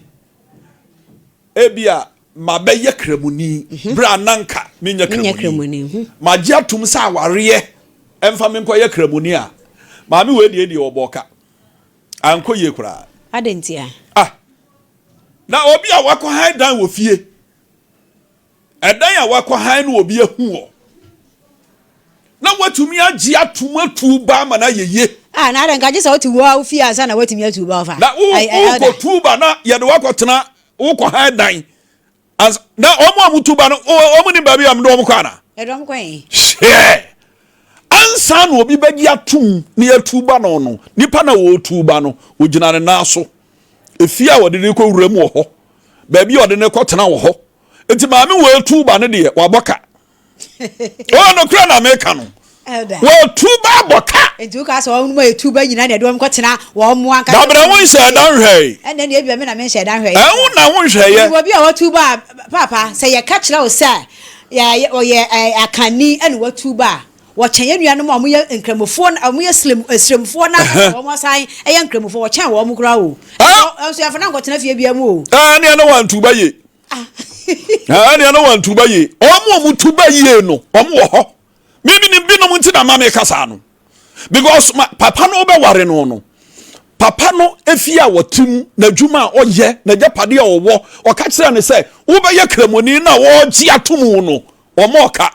F: Ebia mabɛyɛ Kramoni bere a na anka menyɛ Kramoni. Magye atom sɛ awareɛ mfa me nkɔyɛ Kramoni a, maame wei deɛ deɛ ɔbɔɔ ka. Ankɔ yie koraa.
A: Adɛn ntia?
F: Ah, na obi a wakɔhan dan wɔ fie. Ɛdan a wakɔhan no obi ahu wɔ. Na watumi agye atom atu ba ama no ayɛ yie.
A: Ah, na adɛn nka gye sɛ wote wo a wo fie ansa na woatumi atu ba ɔfa.
F: Na wokɔtu ba na yɛde wakɔtena wokɔhan dan. Na wɔn a wɔtu ba no wɔn nim baabi a wɔde wɔn kɔ ana?
A: Yɛde wɔn kɔ he?
F: Hyɛ! Ansa na obi bɛgye atom na yɛatu ba no no, nipa na wɔretu ba no, ogyina ne nan so. Efie a wɔde no kɔ wura mu wɔ hɔ. Baabi a wɔde no kɔtena wɔ hɔ. Nti maame wɔatu ba no deɛ wabɔ ka. Ɔɔ nokorɛ na meka no. Wɔatu ba abɔ ka.
A: Nti woka sɛ wɔn mu a yɛtu ba nyinaa na yɛde wɔn kɔtena wɔn mo ankasa.
F: Dabrɛ wo nhyɛ da nhwɛe.
A: Ɛnna deɛ ebia me na menhyɛ da nhwɛe.
F: Ɛwo na wo nhwɛeɛ.
A: Wɔ bi a wɔatu ba a paapa sɛ yɛka kyerɛ wo sɛ ɔyɛ akanni ɛna watu ba a wɔkyɛn yɛn nuanom a wɔyɛ nkramofoɔ wɔyɛ sremfoɔ na wɔn asan yɛ nkramofoɔ wɔkyɛn wɔn koraa o. Ɛnso yɛmfa no ankɔtena fie bia mu o.
F: Ɛnneɛ na wɔantu ba yie. Ɛnneɛ na wɔantu ba yie. Wɔn a wɔtu ba yie no, wɔn wɔ hɔ. Mimi nim binom nti na ma meka saa no. Because ma, papa no wobɛware no no, papa no efie a wɔte mu, n'adwuma a ɔyɛ, n'agyapadeɛ a ɔwɔ, ɔka kyerɛ no sɛ wobɛyɛ kramoni no a wɔregye ato mu no, wɔn ɔka.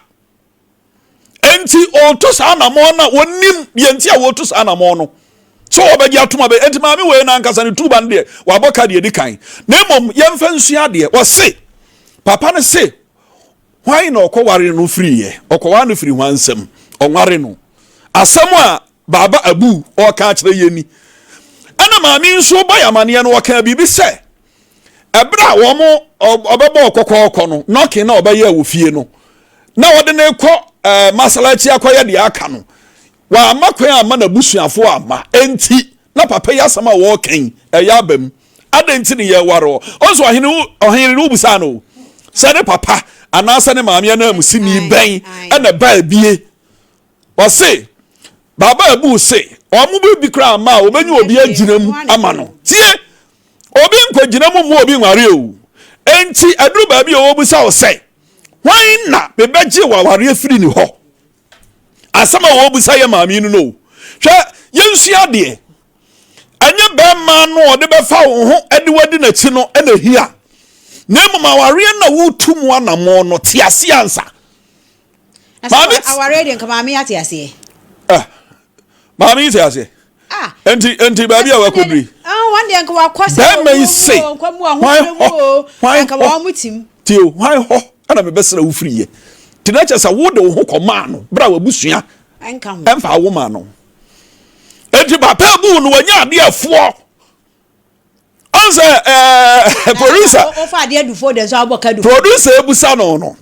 F: Enti ɔretu saa anammɔn no a wɔnim deɛ nti a wɔretu saa anammɔn no sɛ wɔbɛgye atom abɛ. Enti maame wei no ankasa ne tuba no deɛ wabɔ ka deɛ di kan. Na mmom yɛmfa nsua adeɛ. Wɔse papa no se hwan na ɔkɔware no firiiɛ? Ɔkɔware no firi hwan nsam? Ɔnware no. Asɛm a Baaba Abu ɔreka akyerɛ yɛn ni. Ɛna maame nso bɔ yɛn amaneɛ no ɔkaa biribi sɛ ɛberɛ a wɔn ɔbɛbɔ kɔkɔɔkɔ no nɔke na ɔbɛyɛ wɔ fie no na wɔde no kɔ ɛɛ masalachi akɔyɛ deɛ aka no wɔama kwan ama n'abusuafoɔ ama enti na papa yi asɛm a wɔreka yi ɛyɛ aba mu adɛn nti ne yɛware ɔ ɔnso ɔhene ɔhene no wobusaa no sɛ ne papa anaasɛ ne maame ananmusini bɛn ɛna ɛbaa bie Ɔse Baba Abu se wɔn mu bi koraa mma a wɔbɛnya obi agyina mu ama no. Tie! Obi nkɔgyina mu mmu obi nware o. Enti aduru baabi a wɔbisa wo sɛ, hwan na mebɛgye w'awareɛ firi ne hɔ? Asɛm a wɔbisa yɛ maame no no. Hwɛ, yɛnsua adeɛ. Ɛnyɛ bɛrima no a ɔde bɛfa wo ho de wadi n'akyi no na ɛhia. Na mmom awareɛ no a wotu mu anammɔn no, te aseɛ ansa.
A: Maame awareɛ deɛ nka maame ate aseɛ.
F: Ah, maame yi te aseɛ.
A: Ah.
F: Nti nti baabi a wakɔduri.
A: Ah, wɔn deɛ nka wakɔ sɛ.
F: Bɛrima yi se. Hwan hɔ hwan hɔ tie o hwan hɔ ɛna mebɛsrɛ wo firi yɛ. Te na kyerɛ sɛ wo de wo ho kɔ maa no bere a wabusua ɛnfa awo maa no. Enti papa ebu no wanya adeɛ afoɔ. Ɔn sɛ ɛɛ producer.
A: Wofa adeɛ dufoɔ deɛ nso abɔ ka dufoɔ.
F: Producer ebusa no no.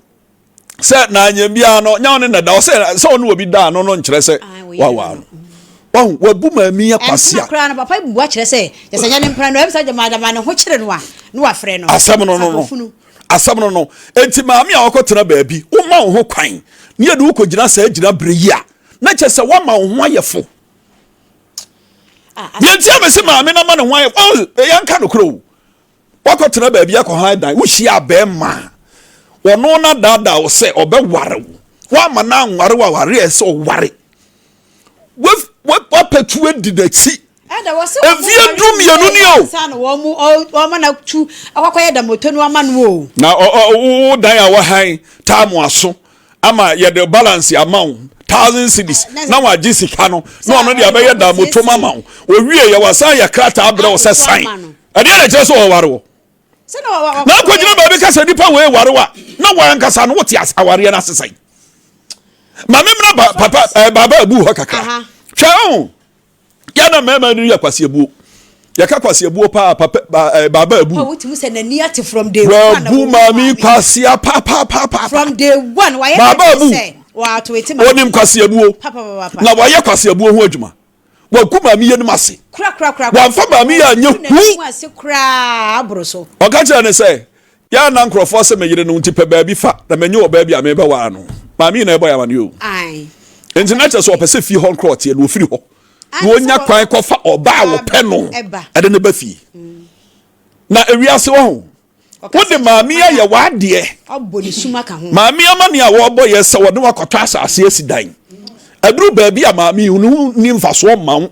F: Sɛ na anyɛ biara no nya ɔne na da ɔsɛ sɛ ɔne obi da no no nkyerɛ sɛ wawa no. Wahu wabu maame yi akwasia.
A: Ɛmpena koraa no papa bu akyerɛ sɛ kyɛ sɛ nyɛ ne mpena no ɛm sɛ gyama gyama ne ho kyere no a na wafrɛ no.
F: Asɛm no no no. Asɛm no no. Enti maame a ɔkɔtena baabi woma wo ho kwan ne yɛde wo kɔgyina saa gyina bere yi a na kyerɛ sɛ woama wo ho ayɛ fo. Deɛ nti a mese maame no ama ne ho ayɛ fo yɛnka nokorɛ o. Woakɔtena baabi akɔhan dan, wohyia bɛrima a, ɔno no adaadaa wo sɛ ɔbɛware wo. Woama no anware wo aware a ɛsɛ ɔware. Woapɛtu adi n'akyi. Mfie 12 ni o. Na wo dan a wahan taamu aso ama yɛde balance ama wo. 1000 cedis na wagye sika no na ɔno de abɛyɛ damotom ama wo. Owie yɛ wasan yɛ krataa abrɛ wo sɛ san. Ɛdeɛ na ɛkyerɛ sɛ ɔware wo. Na akɔgyina baabi ka sɛ nipa wei ware wo a na wankasa no wote awareɛ no ase sɛn. Maame mmra ba papa ɛɛ eh, baaba abu hɔ kakra. Hwɛ o. Yɛ na mmarima no yɛ kwasiabuo. Yɛka kwasiabuo paa papa ba ɛɛ eh, baaba abu.
A: Wotumi sɛ n'ani ate from day one.
F: Wabu maame kwasia papaapa.
A: From day one wayɛ
F: baaba abu. Onim kwasiabuo. Na wayɛ kwasiabuo ho adwuma. Wagu maame yɛ anim ase. Wamfa maame yɛ anyɛ hu. Ɔka kyerɛ ne sɛ Yɛ a na nkurɔfoɔ se me yere no nti pɛ baabi fa na manya ɔbaa bi a mebɛware no. Maame yi na ɛbɔ yɛn amaneɛ o. Nti na kyerɛ sɛ ɔpɛ sɛ fie hɔ nkorɔ ɔteɛ no ɔfiri hɔ na ɔnya kwan kɔfa ɔbaa a wɔpɛ no ɛde no ba fie. Na ewiase wɔ ho wode maame yi ayɛ w'adeɛ. Maame amane a wɔbɔ yɛ sɛ wɔde wakɔtɔ asase asi dan. Aduru baabi a maame yi ne ho ni mfasoɔ mma wo.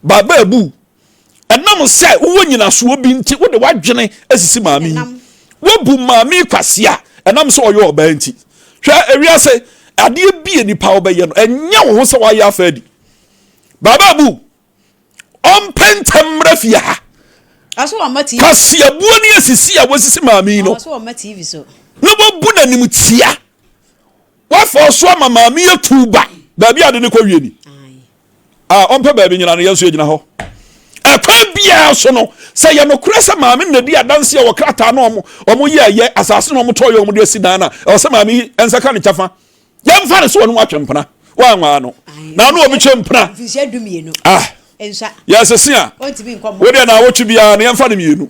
F: Baaba abu Ɛnam sɛ wowɔ nyinasoɔ bi nti wode w'adwene asisi maame yi. Woabu maame yi kwasea ɛnam sɛ ɔyɛ ɔbaa nti. Hwɛ ewiase adeɛ bi a nipa wobɛyɛ no ɛnyɛ wo ho sɛ wayɛ afa adi. Baaba abu ɔmpɛ ntɛm mmra fie ha. Kwaseabuo ne asisi a wasisi maame yi no na wabu n'anim tia. Wafa ɔso ama maame yi atu ba baabi a ade no kɔwie ni. A ɔmpɛ baabi nyina no, yɛn nso yɛgyina hɔ. Ɛkwan biara so no, sɛ yɛ nokorɛ sɛ maame na di adanseɛ wɔ krataa no ɔmo ɔmo yɛ yɛ asase na ɔmo tɔɔ yɛ ɔmo de asi dan na ɛwɔ sɛ maame yi nsa ka ne kyɛfa. Yɛmfa no sɛ ɔno atwe mpena. Wanwaa no. Na ano obi twe mpena. Ah. Yɛsese a. Wodeɛ na awotwe biara no yɛmfa no mmienu.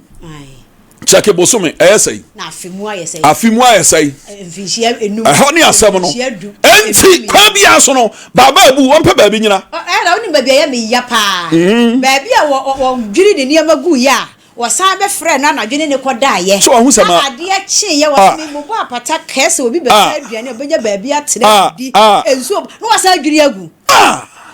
F: Kyɛke bosome ɛyɛ sɛn?
A: Afe mu ayɛ sɛn?
F: Afe mu ayɛ sɛn?
A: Mfinhyia enum.
F: Ɛhɔ ne asɛm no. Enti kwan biara so no, baaba abu wɔmpɛ baabi nyina.
A: Ɛna wonim baabi a ɛyɛ me ya paa. Mm-hmm. Baabi a wɔdwiri ne nneɛma gu yɛ a wɔsan bɛfrɛ no anadwo ne ne kɔdaeɛ.
F: So ɔho sɛ ma.
A: Adeɛ kyeeɛ wɔsɛ ah. me mobɔ apata kɛɛ sɛ obi bɛtɔ ah. aduane a ɔbɛnya baabi atena ah. di nsuo na wɔsan adwiri agu.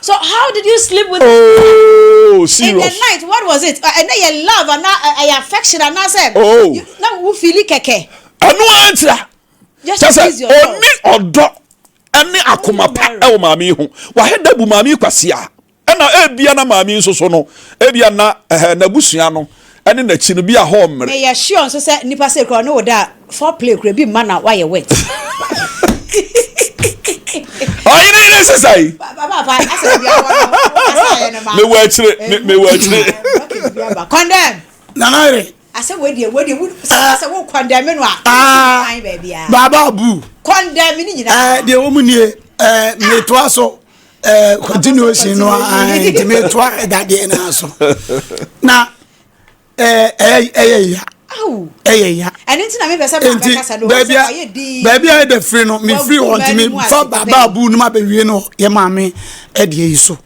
A: So how did you sleep with
F: Oh, serious.
A: In the night, what was it? Ɛnɛ yɛ love ana ɛyɛ affection anaasɛ.
F: Oh.
A: Na wo feel kɛkɛ.
F: Ɛno ara ntira. Kyɛ sɛ ɔni ɔdɔ ɛne akoma pa ɛwɔ maame yi ho. Wahɛ da bu maame yi kwasia. Ɛna ebia na maame yi nso so no ebia na ɛhɛ n'abusua no ɛne n'akyi no bi a hɔ mmerɛ.
A: Meyɛ sure nso sɛ nipa sɛ kura ɔne wo da foreplay kura bi mma na wayɛ wet.
F: Ɔyere yere sisa yi. Mewɔ akyire mewɔ
A: akyire. Condemn.
G: Nana yere.
A: Asɛ wei deɛ wei deɛ wo sɛ sɛ wo condemn no a.
G: Aa baaba abu.
A: Condemn ne nyinaa.
G: Ɛɛ deɛ wɔn mu nie ɛɛ metoa so ɛɛ continuation no ɛɛ nti metoa ɛdadeɛ naa so na. ɛyɛ ɛyɛ ya ɛyɛ ya
A: ɛno nti na mepɛ sɛ maa bɛkasa no
G: baabi a baabi a ɛda firi no mefiri hɔ nti mefa baabu no ma bɛwie no yɛ maame ɛdeɛ yi so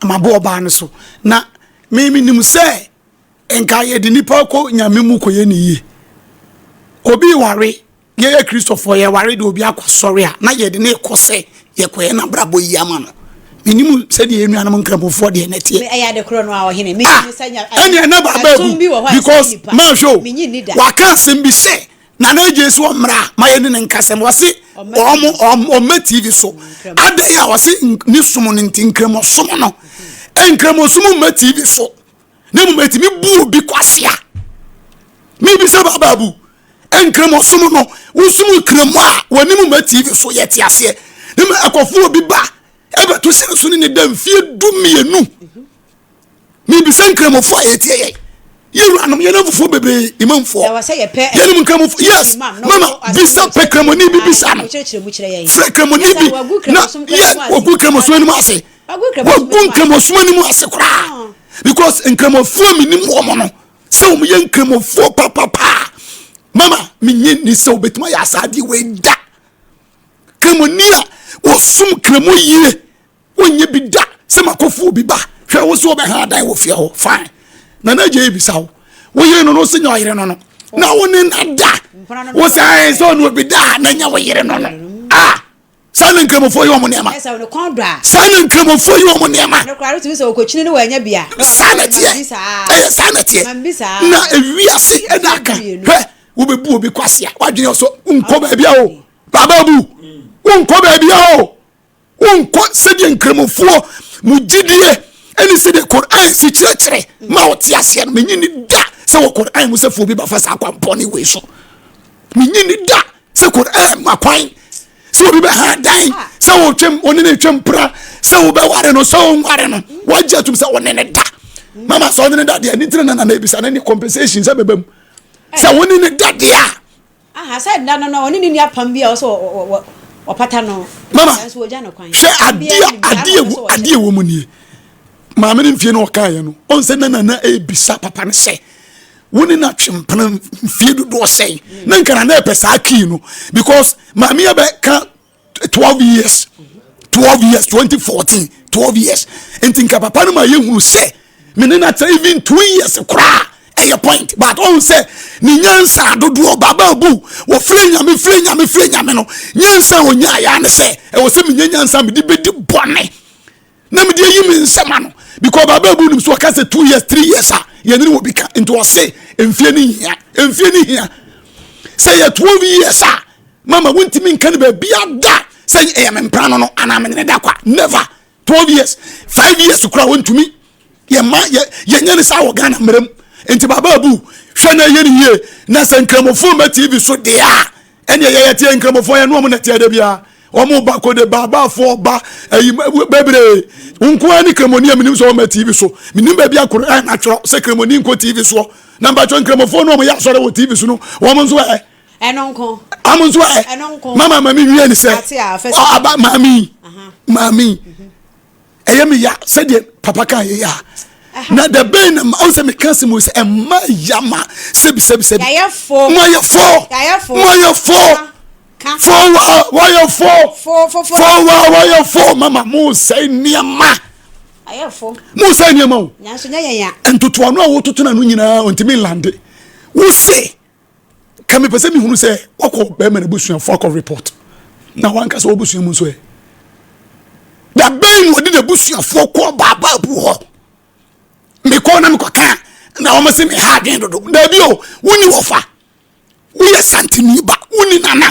G: mabɔ ɔbaa no so na memenim sɛ nka yɛde nipa kɔ nyame mu kɔyɛ ne yie obi ware Yɛyɛ Kristofoɔ, yɛware de obi akɔ asɔre a, na yɛde no rekɔ sɛ yɛkɔyɛ n'abrabɔ yie ama no. Menim sɛdeɛ yɛn nuanom nkramofoɔ deɛ na ɛteɛ.
A: Ɛyɛ ade korɔ no a ɔhene.
G: Ah, ɛnneɛ na baaba agu because mahwɛ o, waka asɛm bi sɛ Nana Adjei sɛ ɔmmra a ma yɛne ne nkasɛm. Wɔse ɔmo ɔmma TV so. Adɛn a wɔse ne som no nti nkramosom no. Nkramosom mma TV so. Na mmom ɛtumi bu obi kwasea. Mebisa baaba abu. Nkramosom no, wosom nkramo a wɔnim ma TV so yɛte aseɛ. Ne ma ɛkɔfo obi ba ɛbɛto hyɛ no so ne ne da mfie 12. Mebisa nkramofo a yɛtie yɛ. Yɛwuranom yɛn afufuo bebree imamfoɔ. Yɛnom nkramofo yes mama bisa pɛ kramoni bi bisa no. Frɛ kramoni bi na yɛ wɔgu nkramosom anim ase. Wɔgu nkramosom anim ase koraa because nkramofoɔ menim wɔn no. Sɛ wɔn yɛ nkramofoɔ papapa mama menye ni sɛ wobɛtumi ayɛ asadeɛ wei da kramoni a wɔsom kramo yie wonyɛ bi da sɛ makɔfo obi ba hwɛ wo sɛ wɔbɛha adan wɔ fie hɔ fine na na agya ebisa wo wo yere no no sɛ nyɛ ɔyere no no na wo ne na da wo sɛ sɛ ɔne obi da a na nyɛ wo yere no no ah Saa na nkramofoɔ yɛ wɔn nneɛma. Saa na nkramofoɔ yɛ wɔn nneɛma. Saa na teɛ. Ɛyɛ saa na teɛ. Na ewiase ɛna aka hwɛ wobɛbu obi kwasea wadwene ɔsɔ nkɔ baabi a o baba bu nkɔ baabi a o. Wonkɔ sɛdeɛ nkramofoɔ mo gyidie ɛne sɛdeɛ Koran si kyerɛkyerɛ ma ɔte aseɛ no. Menyi ni da sɛ wɔ Koran mu sɛ fo bi bafa saa kwampɔne wei so. Menyi ni da sɛ Koran ma kwan sɛ obi bɛha dan sɛ wotwam ɔne ne twam pra sɛ wobɛware no sɛ wonware no wagye atum sɛ ɔne ne da. Mama sɛ ɔne ne da deɛ ne tiri na nana ebisa ne ne compensation sɛ bɛbɛ mu sɛ wone ne da deɛ a.
A: Aha sɛ da no no ɔne ne ni apam bi a ɔsɛ ɔpata no.
G: Mama hwɛ adeɛ adeɛ adeɛ wɔ mu nie maame no mfie no ɔkaeɛ no ɔn sɛ na nana ebisa papa no sɛ wo ne no atwe mpena mfie dodoɔ sɛn na nka na na ɛpɛ saa kii no because maame yɛ bɛka 12 years 12 years 2014 12 years nti nka papa no ma yɛhunu sɛ me ne no atena even 2 years koraa ɛyɛ point but ɔhu sɛ ne nyansa dodoɔ baba abu wɔfrɛ nyame frɛ nyame frɛ nyame no nyansa a ɔnyaeɛ ne sɛ ɛwɔ sɛ menya nyansa mede bɛdi bɔne na mede ayi me nsɛm ano because baba abu nim so ɔka sɛ 2 years 3 years a yɛne ne wɔ bi ka nti ɔse mfie ne hia mfie ne hia sɛ yɛ 12 years a mama wontumi nka no baabi ada sɛ ɛyɛ me mpra no no anaa mene ne da kwa never 12 years 5 years kora wontumi yɛma yɛnyɛ ne saa wɔ Ghana mmerɛ mu nti baba abu hwɛ na ɛyɛ ne yie na sɛ nkramofoɔ ma tv so deɛ a ɛne ɛyɛ yɛteɛ nkramofoɔ yɛ no ɔmo na teɛ da biara wɔn ba kode ba abaafoɔ ba ɛyi bebree nkoa ne kramoni a menim sɛ wɔn tv so menim baabi akoro ɛn atwerɛ sɛ kramoni nkɔ tv soɔ na mbatwɛ nkramofoɔ no wɔn yɛ asɔre wɔ tv so no wɔn nso ɛ
A: ɛno nko
G: wɔn nso ɛ mama mami wie ne sɛ aba maami maami ɛyɛ me ya sɛdeɛ papa kan yɛ ya na da bɛn na ɔn sɛ meka sɛ mu sɛ ɛma ya ma sɛbi sɛbi sɛbi moayɛ fo moayɛ fo fo wa wɔyɛ fo fo wa wɔyɛ fo mama mo sɛ nneɛma mo sɛ nneɛma o ntotoano a wototo na no nyinaa ɔntumi nlande wo se ka mepɛ sɛ mehunu sɛ wakɔ bɛrima no abusuafoɔ akɔ report na wanka sɛ wɔbusua mu nso ɛ da bɛn na ɔde n'abusuafoɔ kɔ baabaa bu hɔ mekɔ na mekɔka na wɔn sɛ meha adwene dodo daabi o wonni wɔfa woyɛ santini ba wonni nana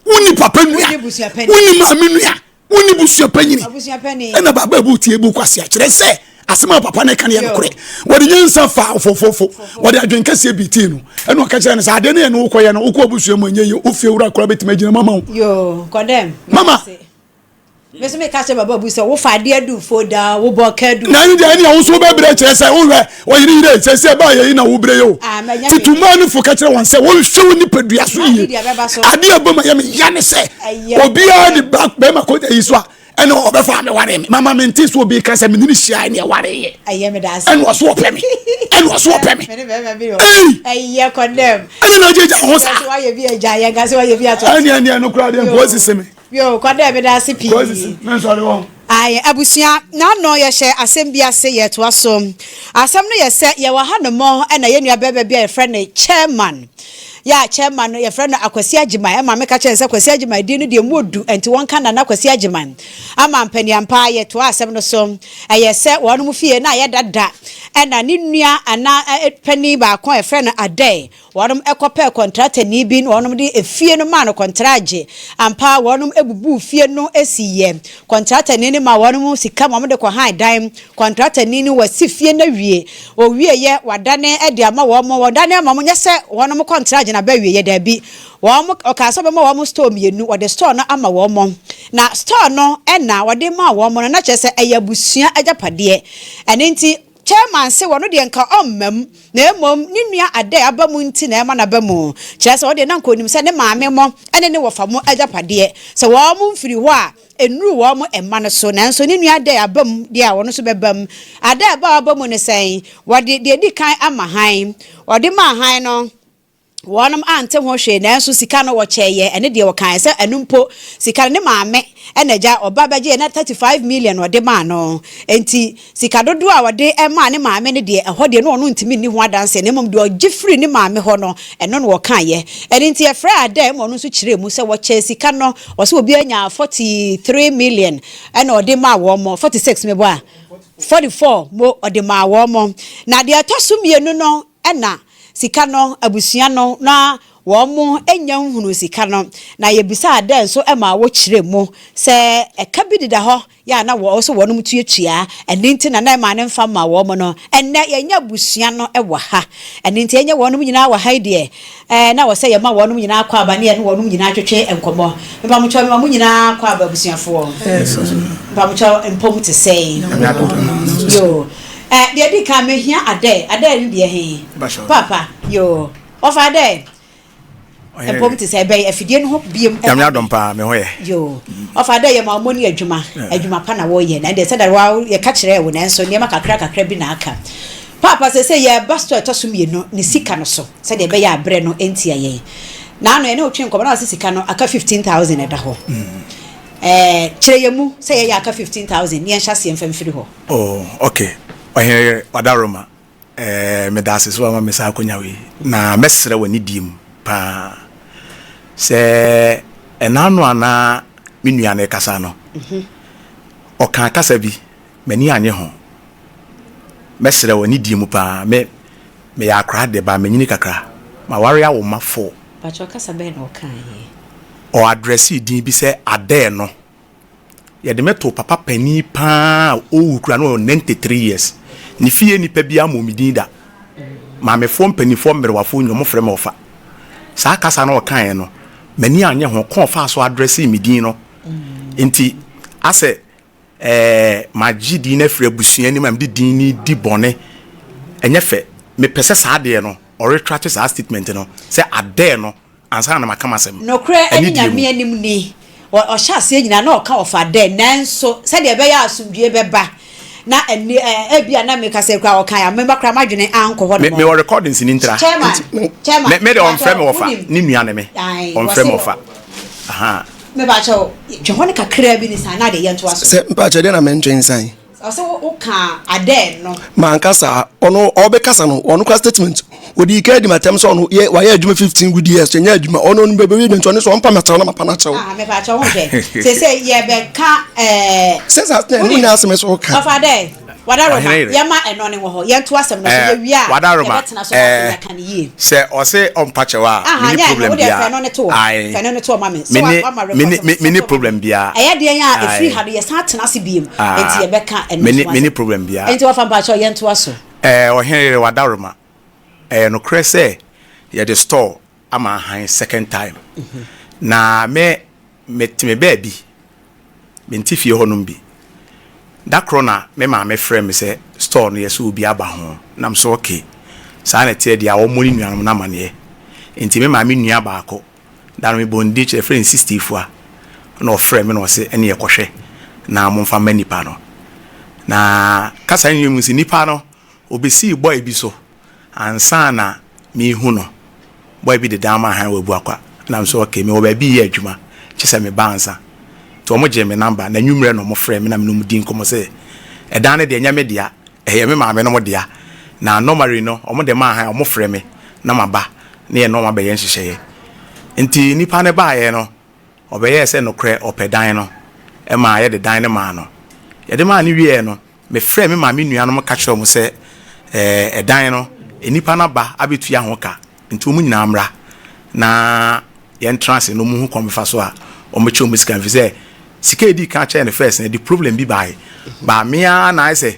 G: wonni papa nua wonni maame nua wonni busua panyini ɛna baaba ebu tie ebu kwasi akyerɛ sɛ asɛm a papa no ka no yɛ nokorɛ wɔde nyansa fa fofofo wɔde adwen kɛseɛ bi tii no ɛna ɔka kyerɛ no sɛ adeɛ no yɛ no wokɔyɛ no wokɔ abusua mu ɛnyɛ yie wofie wura koraa bɛtumi agyina mama
A: wo
G: mama
A: Me nso meka kyerɛ baba bu sɛ wofa adeɛ du fo daa wobɔ ka du.
G: Na ɛne deɛ ɛne a wo nso wobɛbrɛ kyerɛ sɛ wohwɛ ɔyere yere sɛ sɛ ɛbaa yɛyi na wobrɛ yɛ o.
A: Ah, manya
G: Tutu maa no fo ka kyerɛ wɔn sɛ wɔnhwɛ wo nipadua so yie. Adeɛ ɛbɔ ma yɛ me ya ne sɛ obiara de ba bɛrima kɔ ayi so a ɛne ɔbɛfa me ware me. Mama mente so obi ka sɛ me ne no hyia ɛne ɛware yɛ.
A: Ɛyɛ me da ase.
G: Ɛne ɔso ɔpɛ me. Ɛne ɔso ɔpɛ me.
A: Ɛyɛ kɔndɛm.
G: Ɛne na ɔgyegya ho saa.
A: Ɛne
G: ɛne ɛno koraa deɛ nkoa sisi me.
A: Yoo Kwadɛ meda ase pii.
G: Kwasi mensɔre wɔn.
A: Ae abusua n'ano yɛhyɛ asɛm bi ase yɛtoa so. Asɛm no yɛ sɛ yɛwɔ ha nom ɛna yɛn nua bɛɛma bi a yɛfrɛ no chairman. Yɛ a chairman no yɛfrɛ no Akwasi Agyeman ɛma meka kyerɛ no sɛ Kwasi Agyeman din no deɛ mu odu ɛnti wɔnka Nana Kwasi Agyeman. Ama mpaniampa yɛtoa asɛm no so. Ɛyɛ sɛ wɔnom fie na ayɛ dada ɛna ne nua anaa panin baako a yɛfrɛ no Adɛe Wɔnom kɔpɛɛ kɔntratani bi na wɔnom de efie no maa no kɔntragye. Ampa ara wɔnom bubuu fie no siiɛ. Kɔntratani no maa wɔnom sika ma wɔde kɔhan dan. Kɔntratani no wasi fie no awie. Ɔwieɛ wadane de ama wɔn. Wɔdane ama wɔn nyɛ sɛ wɔnom kɔntragye no aba awieɛ, daabi. Wɔn, ɔkaa sɛ ɔbɛma wɔn store mmienu. Wɔde store no ama wɔn. Na store no na wɔde maa wɔn no na kyerɛ sɛ ɛyɛ abusua agyapadeɛ. Ɛno nti Chairman se wɔno deɛ nka ɔmma mu, na mmom ne nua Adair aba mu nti na ɛma no aba mu. Kyerɛ sɛ ɔdeɛ na nka ɔnim sɛ ne maame mo ne ne wɔfa mo agyapadeɛ, sɛ wɔn mfiri hɔ a, ɛnnuru wɔn mma no so. Nanso ne nua Adair aba mu deɛ a, ɔno nso bɛba mu. Adair ba a waba mu ne sɛn? Wɔde deɛ ɛdi kan ama hann. Wɔde maa hann no. Wɔnom ante ho hwee nanso sika no wɔkyɛeɛ, ɛne deɛ wɔkaeɛ sɛ ɛno mpo sika no ne maame na agya ɔba bɛgyeeɛ na 35 million na ɔde maa no enti sika dodoɔ a ɔde maa ne maame no deɛ ɛhɔ deɛ na ɔno ntumi nni ho adanseɛ na mmom deɛ ɔgye firi ne maame hɔ no ɛno na wɔkaeɛ ɛno nti yɛfrɛɛ Adair ma ɔno nso kyerɛɛ mu sɛ wɔkyɛɛ sika no ɔsɛ obiara nyaa 43 million ɛna ɔde maa wɔn 46 mebɔ a 44 mo ɔde maa wɔn na deɛ ɛtɔ so mmienu no ɛna Sika no, abusua no, na wɔn nnya nhunuu sika no, na yɛbisaa dɛ nso maa wɔkyerɛɛ mu sɛ ɛka bi deda hɔ yɛ a na wɔ sɛ wɔnom tuatua, ɛno nti na na ɛmaa no mfa mma wɔn no. Ɛnnɛ yɛnyɛ abusua no wɔ ha, ɛno nti yɛnyɛ wɔnom nyinaa wɔ ha yi deɛ, ɛɛ na wɔ sɛ yɛma wɔnom nyinaa kɔ aba ne yɛne wɔnom nyinaa twetwe nkɔmmɔ. Mpamokyɛw mema mo nyinaa kɔ aba abusuafoɔ. Mpamokyɛw mpom te sɛn? Yoo, ɛɛ deɛ ɛdi kan mehia adɛ, adɛ no deɛ he? Paapa, yoo, wɔfa adɛ? Mpom te sɛ ɛbɛyɛ afidie no ho biem.
H: Nyame adom paa me ho yɛ.
A: Yoo. Ɔfa dɛ yɛma ɔmo ne adwuma. Adwuma pa na wɔyɛ na ɛdeɛ sɛdeɛ wa yɛka kyerɛɛ wo nanso nneɛma kakra kakra bi na aka. Paapa sese yɛba store ɛtɔ so mmienu ne sika no so sɛdeɛ ɛbɛyɛ a berɛ no ɛntia yɛn. Naano yɛne wo twe nkɔmmɔ na wase sika no aka 15,000 ɛda hɔ. Ɛɛ kyerɛ yɛn mu sɛ yɛyɛ aka 15,000 ne yɛnhyɛ aseɛ mfa mfiri hɔ.
H: Oh okay Ɔhene yere Wadaroma Eh, meda ase sɛ wama me saa akonya wei, na mɛsrɛ wɔ anidie mu paa sɛ ɛna ano a na me nua no rekasa no, ɔkaa kasa bi, m'ani annye ho. Mɛsrɛ wɔ anidie mu paa, me meyɛ akora de ba manyini kakra, maware awo mma four.
A: Pakyɛ kasa bɛn na ɔkaeɛ?
H: Ɔ addressee din bi sɛ Adɛɛ no. Yɛde me too papa panin paa a ɔwu koraa na ɔwɔ 93 years. Ne fie nipa biara mmɔɔ me din da. Maamefoɔ, mpanimfoɔ, mmerewafoɔ nyinaa wɔfrɛ me ɔfa. Saa kasa no a ɔkaeɛ no, m'ani annye ho. Kwan a ɔfaa so addressee me din no nti, asɛ ɛɛ magye din no afiri abusua no mu a mede din no redi bɔne. Ɛnyɛ fɛ. Mepɛ sɛ saa adeɛ no, ɔretracte saa statement no sɛ adɛɛ no ansa na maka m'asɛm.
A: Nokorɛ ne
H: Anidie mu.
A: Nyame anim ni, wɔ ɔhyɛ aseɛ nyinaa na ɔka ɔfa dɛ, nanso sɛdeɛ ɛbɛyɛ a asomdwie bɛba, na ɛnne ɛ, ebia na meka sɛ koraa ɔkae a, memma koraa m'adwene ankɔ hɔ
H: Me,
A: nom.
H: mewɔ recordings ni ntra.
A: Chairman, Chairman,
H: Me, me deɛ
A: mepakyɛw,
H: ɔmfrɛ me wɔfa,
A: wonim?
H: ne nua ne me.
A: Ae,
H: Ɔmfrɛ
A: wɔse
H: me
A: wɔ.
H: wɔfa. Ahaa.
A: Mepakyɛw, twe hɔ no kakraa bi ne saa na adeɛ yɛntoa so.
I: Sɛ, mpakyɛw, deɛ na mentwe nsan?
A: Ɔse wo wo kaa adɛn no.
I: Manka saa ɔno ɔbɛkasa no ɔno kora statement ɔdii kan adi matɛm sɛ ɔno yɛ wayɛ adwuma 15 good years kyɛ nyɛ adwuma ɔno ɔno bɛbɛ wie nti ɔno sɛ ɔmpa mɛkyɛw na mapa no akyɛw.
A: Ah mepa kyɛw ho hwɛ sese yɛbɛka ɛɛ.
I: Sɛ saa sɛ ɛno nyɛ asɛm ɛsɛ ɔka.
A: Ɔfa dɛ Wadaroma yɛma ɛno ne wɔ hɔ yɛnto asɛm no so yɛwie a yɛbɛtena so na afei yɛaka no yie.
H: Sɛ ɔse ɔmpa kyɛw a mini problem biara.
A: Aha nyɛ ɛno wodeɛ fɛ no ne to hɔ fɛ no ne to hɔ ma me sɛ wama record sɛ
H: mini problem biara.
A: Ɛyɛ deɛn a ɛfiri ha no yɛsan tena ase biem nti yɛbɛka ɛno so asɛm.
H: Mini problem biara.
A: Nti wɔfa mpakyɛw yɛntoa so.
H: Ɛɛ ɔhene yere Wadaroma ɛyɛ nokorɛ sɛ yɛde store ama ahan second time na me Mete me baabi, mente fie hɔnom bi. Da koro na me maame frɛɛ me sɛ store no yɛsɛ obi aba ho. Na me sɛ okay, saa na ɛteɛ deɛ a wɔmmɔ ne nuanom no amaneɛ. Nti me maame nua baako, da no mebɔɔ ne din kyerɛ, yɛfrɛ no Sister Efua, na ɔfrɛɛ me na ɔse ɛneɛ kɔhwɛ na momfa mma nipa no. Na kasa no nyinaa mu sɛ nipa no ɔbɛsii boy bi so Ansa na merehu no, boy bi de dan maa han wɔ Abuakwa. Ɛna me nso okay, mewɔ baabi reyɛ adwuma, kye sɛ meba ansa. Nti wɔn gyee me number, na anwummerɛ na wɔn frɛɛ me na me ne wɔn dii nkɔmmɔ sɛ, ɛdan no deɛ ɛnyɛ me dea, ɛyɛ me maame nom dea. Na normally no, wɔn de maa han a, wɔn frɛ me na maba na yɛne wɔn abɛyɛ nhyehyɛeɛ. Nti nipa no baeɛ no, ɔbɛyɛɛ sɛ nokorɛ ɔpɛ dan no, ɛmaa yɛde dan no maa no. Yɛde maa no wieɛ no, Mefrɛɛ me maame nuanom ka kyerɛɛ wɔn sɛ, Ɛɛ, ɛdan no, nnipa no aba abɛtua ho ka, enti wɔn nyinaa mmra na yɛntena ase na wɔnhu kwan bɛfa so a wɔbɛkyɛ wɔn sika, ɛfiri sɛ sika a ɛdii kan kyɛɛ no first no, ɛde problem bi baeɛ. Baa me ara na ayɛ sɛ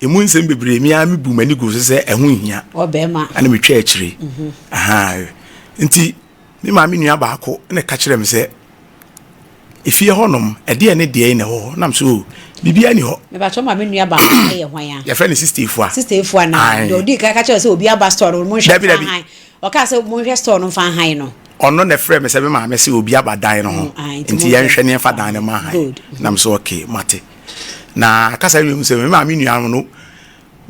H: ɛmu nsɛm bebree me ara mebu m'ani guu so sɛ ɛho nhia, ɛna metwaa akyire. Ahaa. Nti Me maame nua baako na ɛka kyerɛɛ me sɛ, efie hɔnom, ɛdeɛn ne deɛn na ɛwɔ hɔ? Na me sɛ, oh, biribiara nni hɔ.
A: Mepakyɛ maame nua baako no yɛ hwan a?
H: Yɛfrɛ no Sista Efua.
A: Sista Efua na deɛ ɔdii kan ka kyerɛ sɛ obi aba store no, monhwɛ mfa nhan. Ɔkaa sɛ monhwɛ store no mfa nhan no.
H: Ɔno na ɛfrɛɛ me sɛ me maame sɛ obi aba dan no ho, mm, nti yɛnhwɛ ne yɛmfa dan no ma han. Na me sɛ, okay, mate. Na kasa wiem sɛ me maame nua no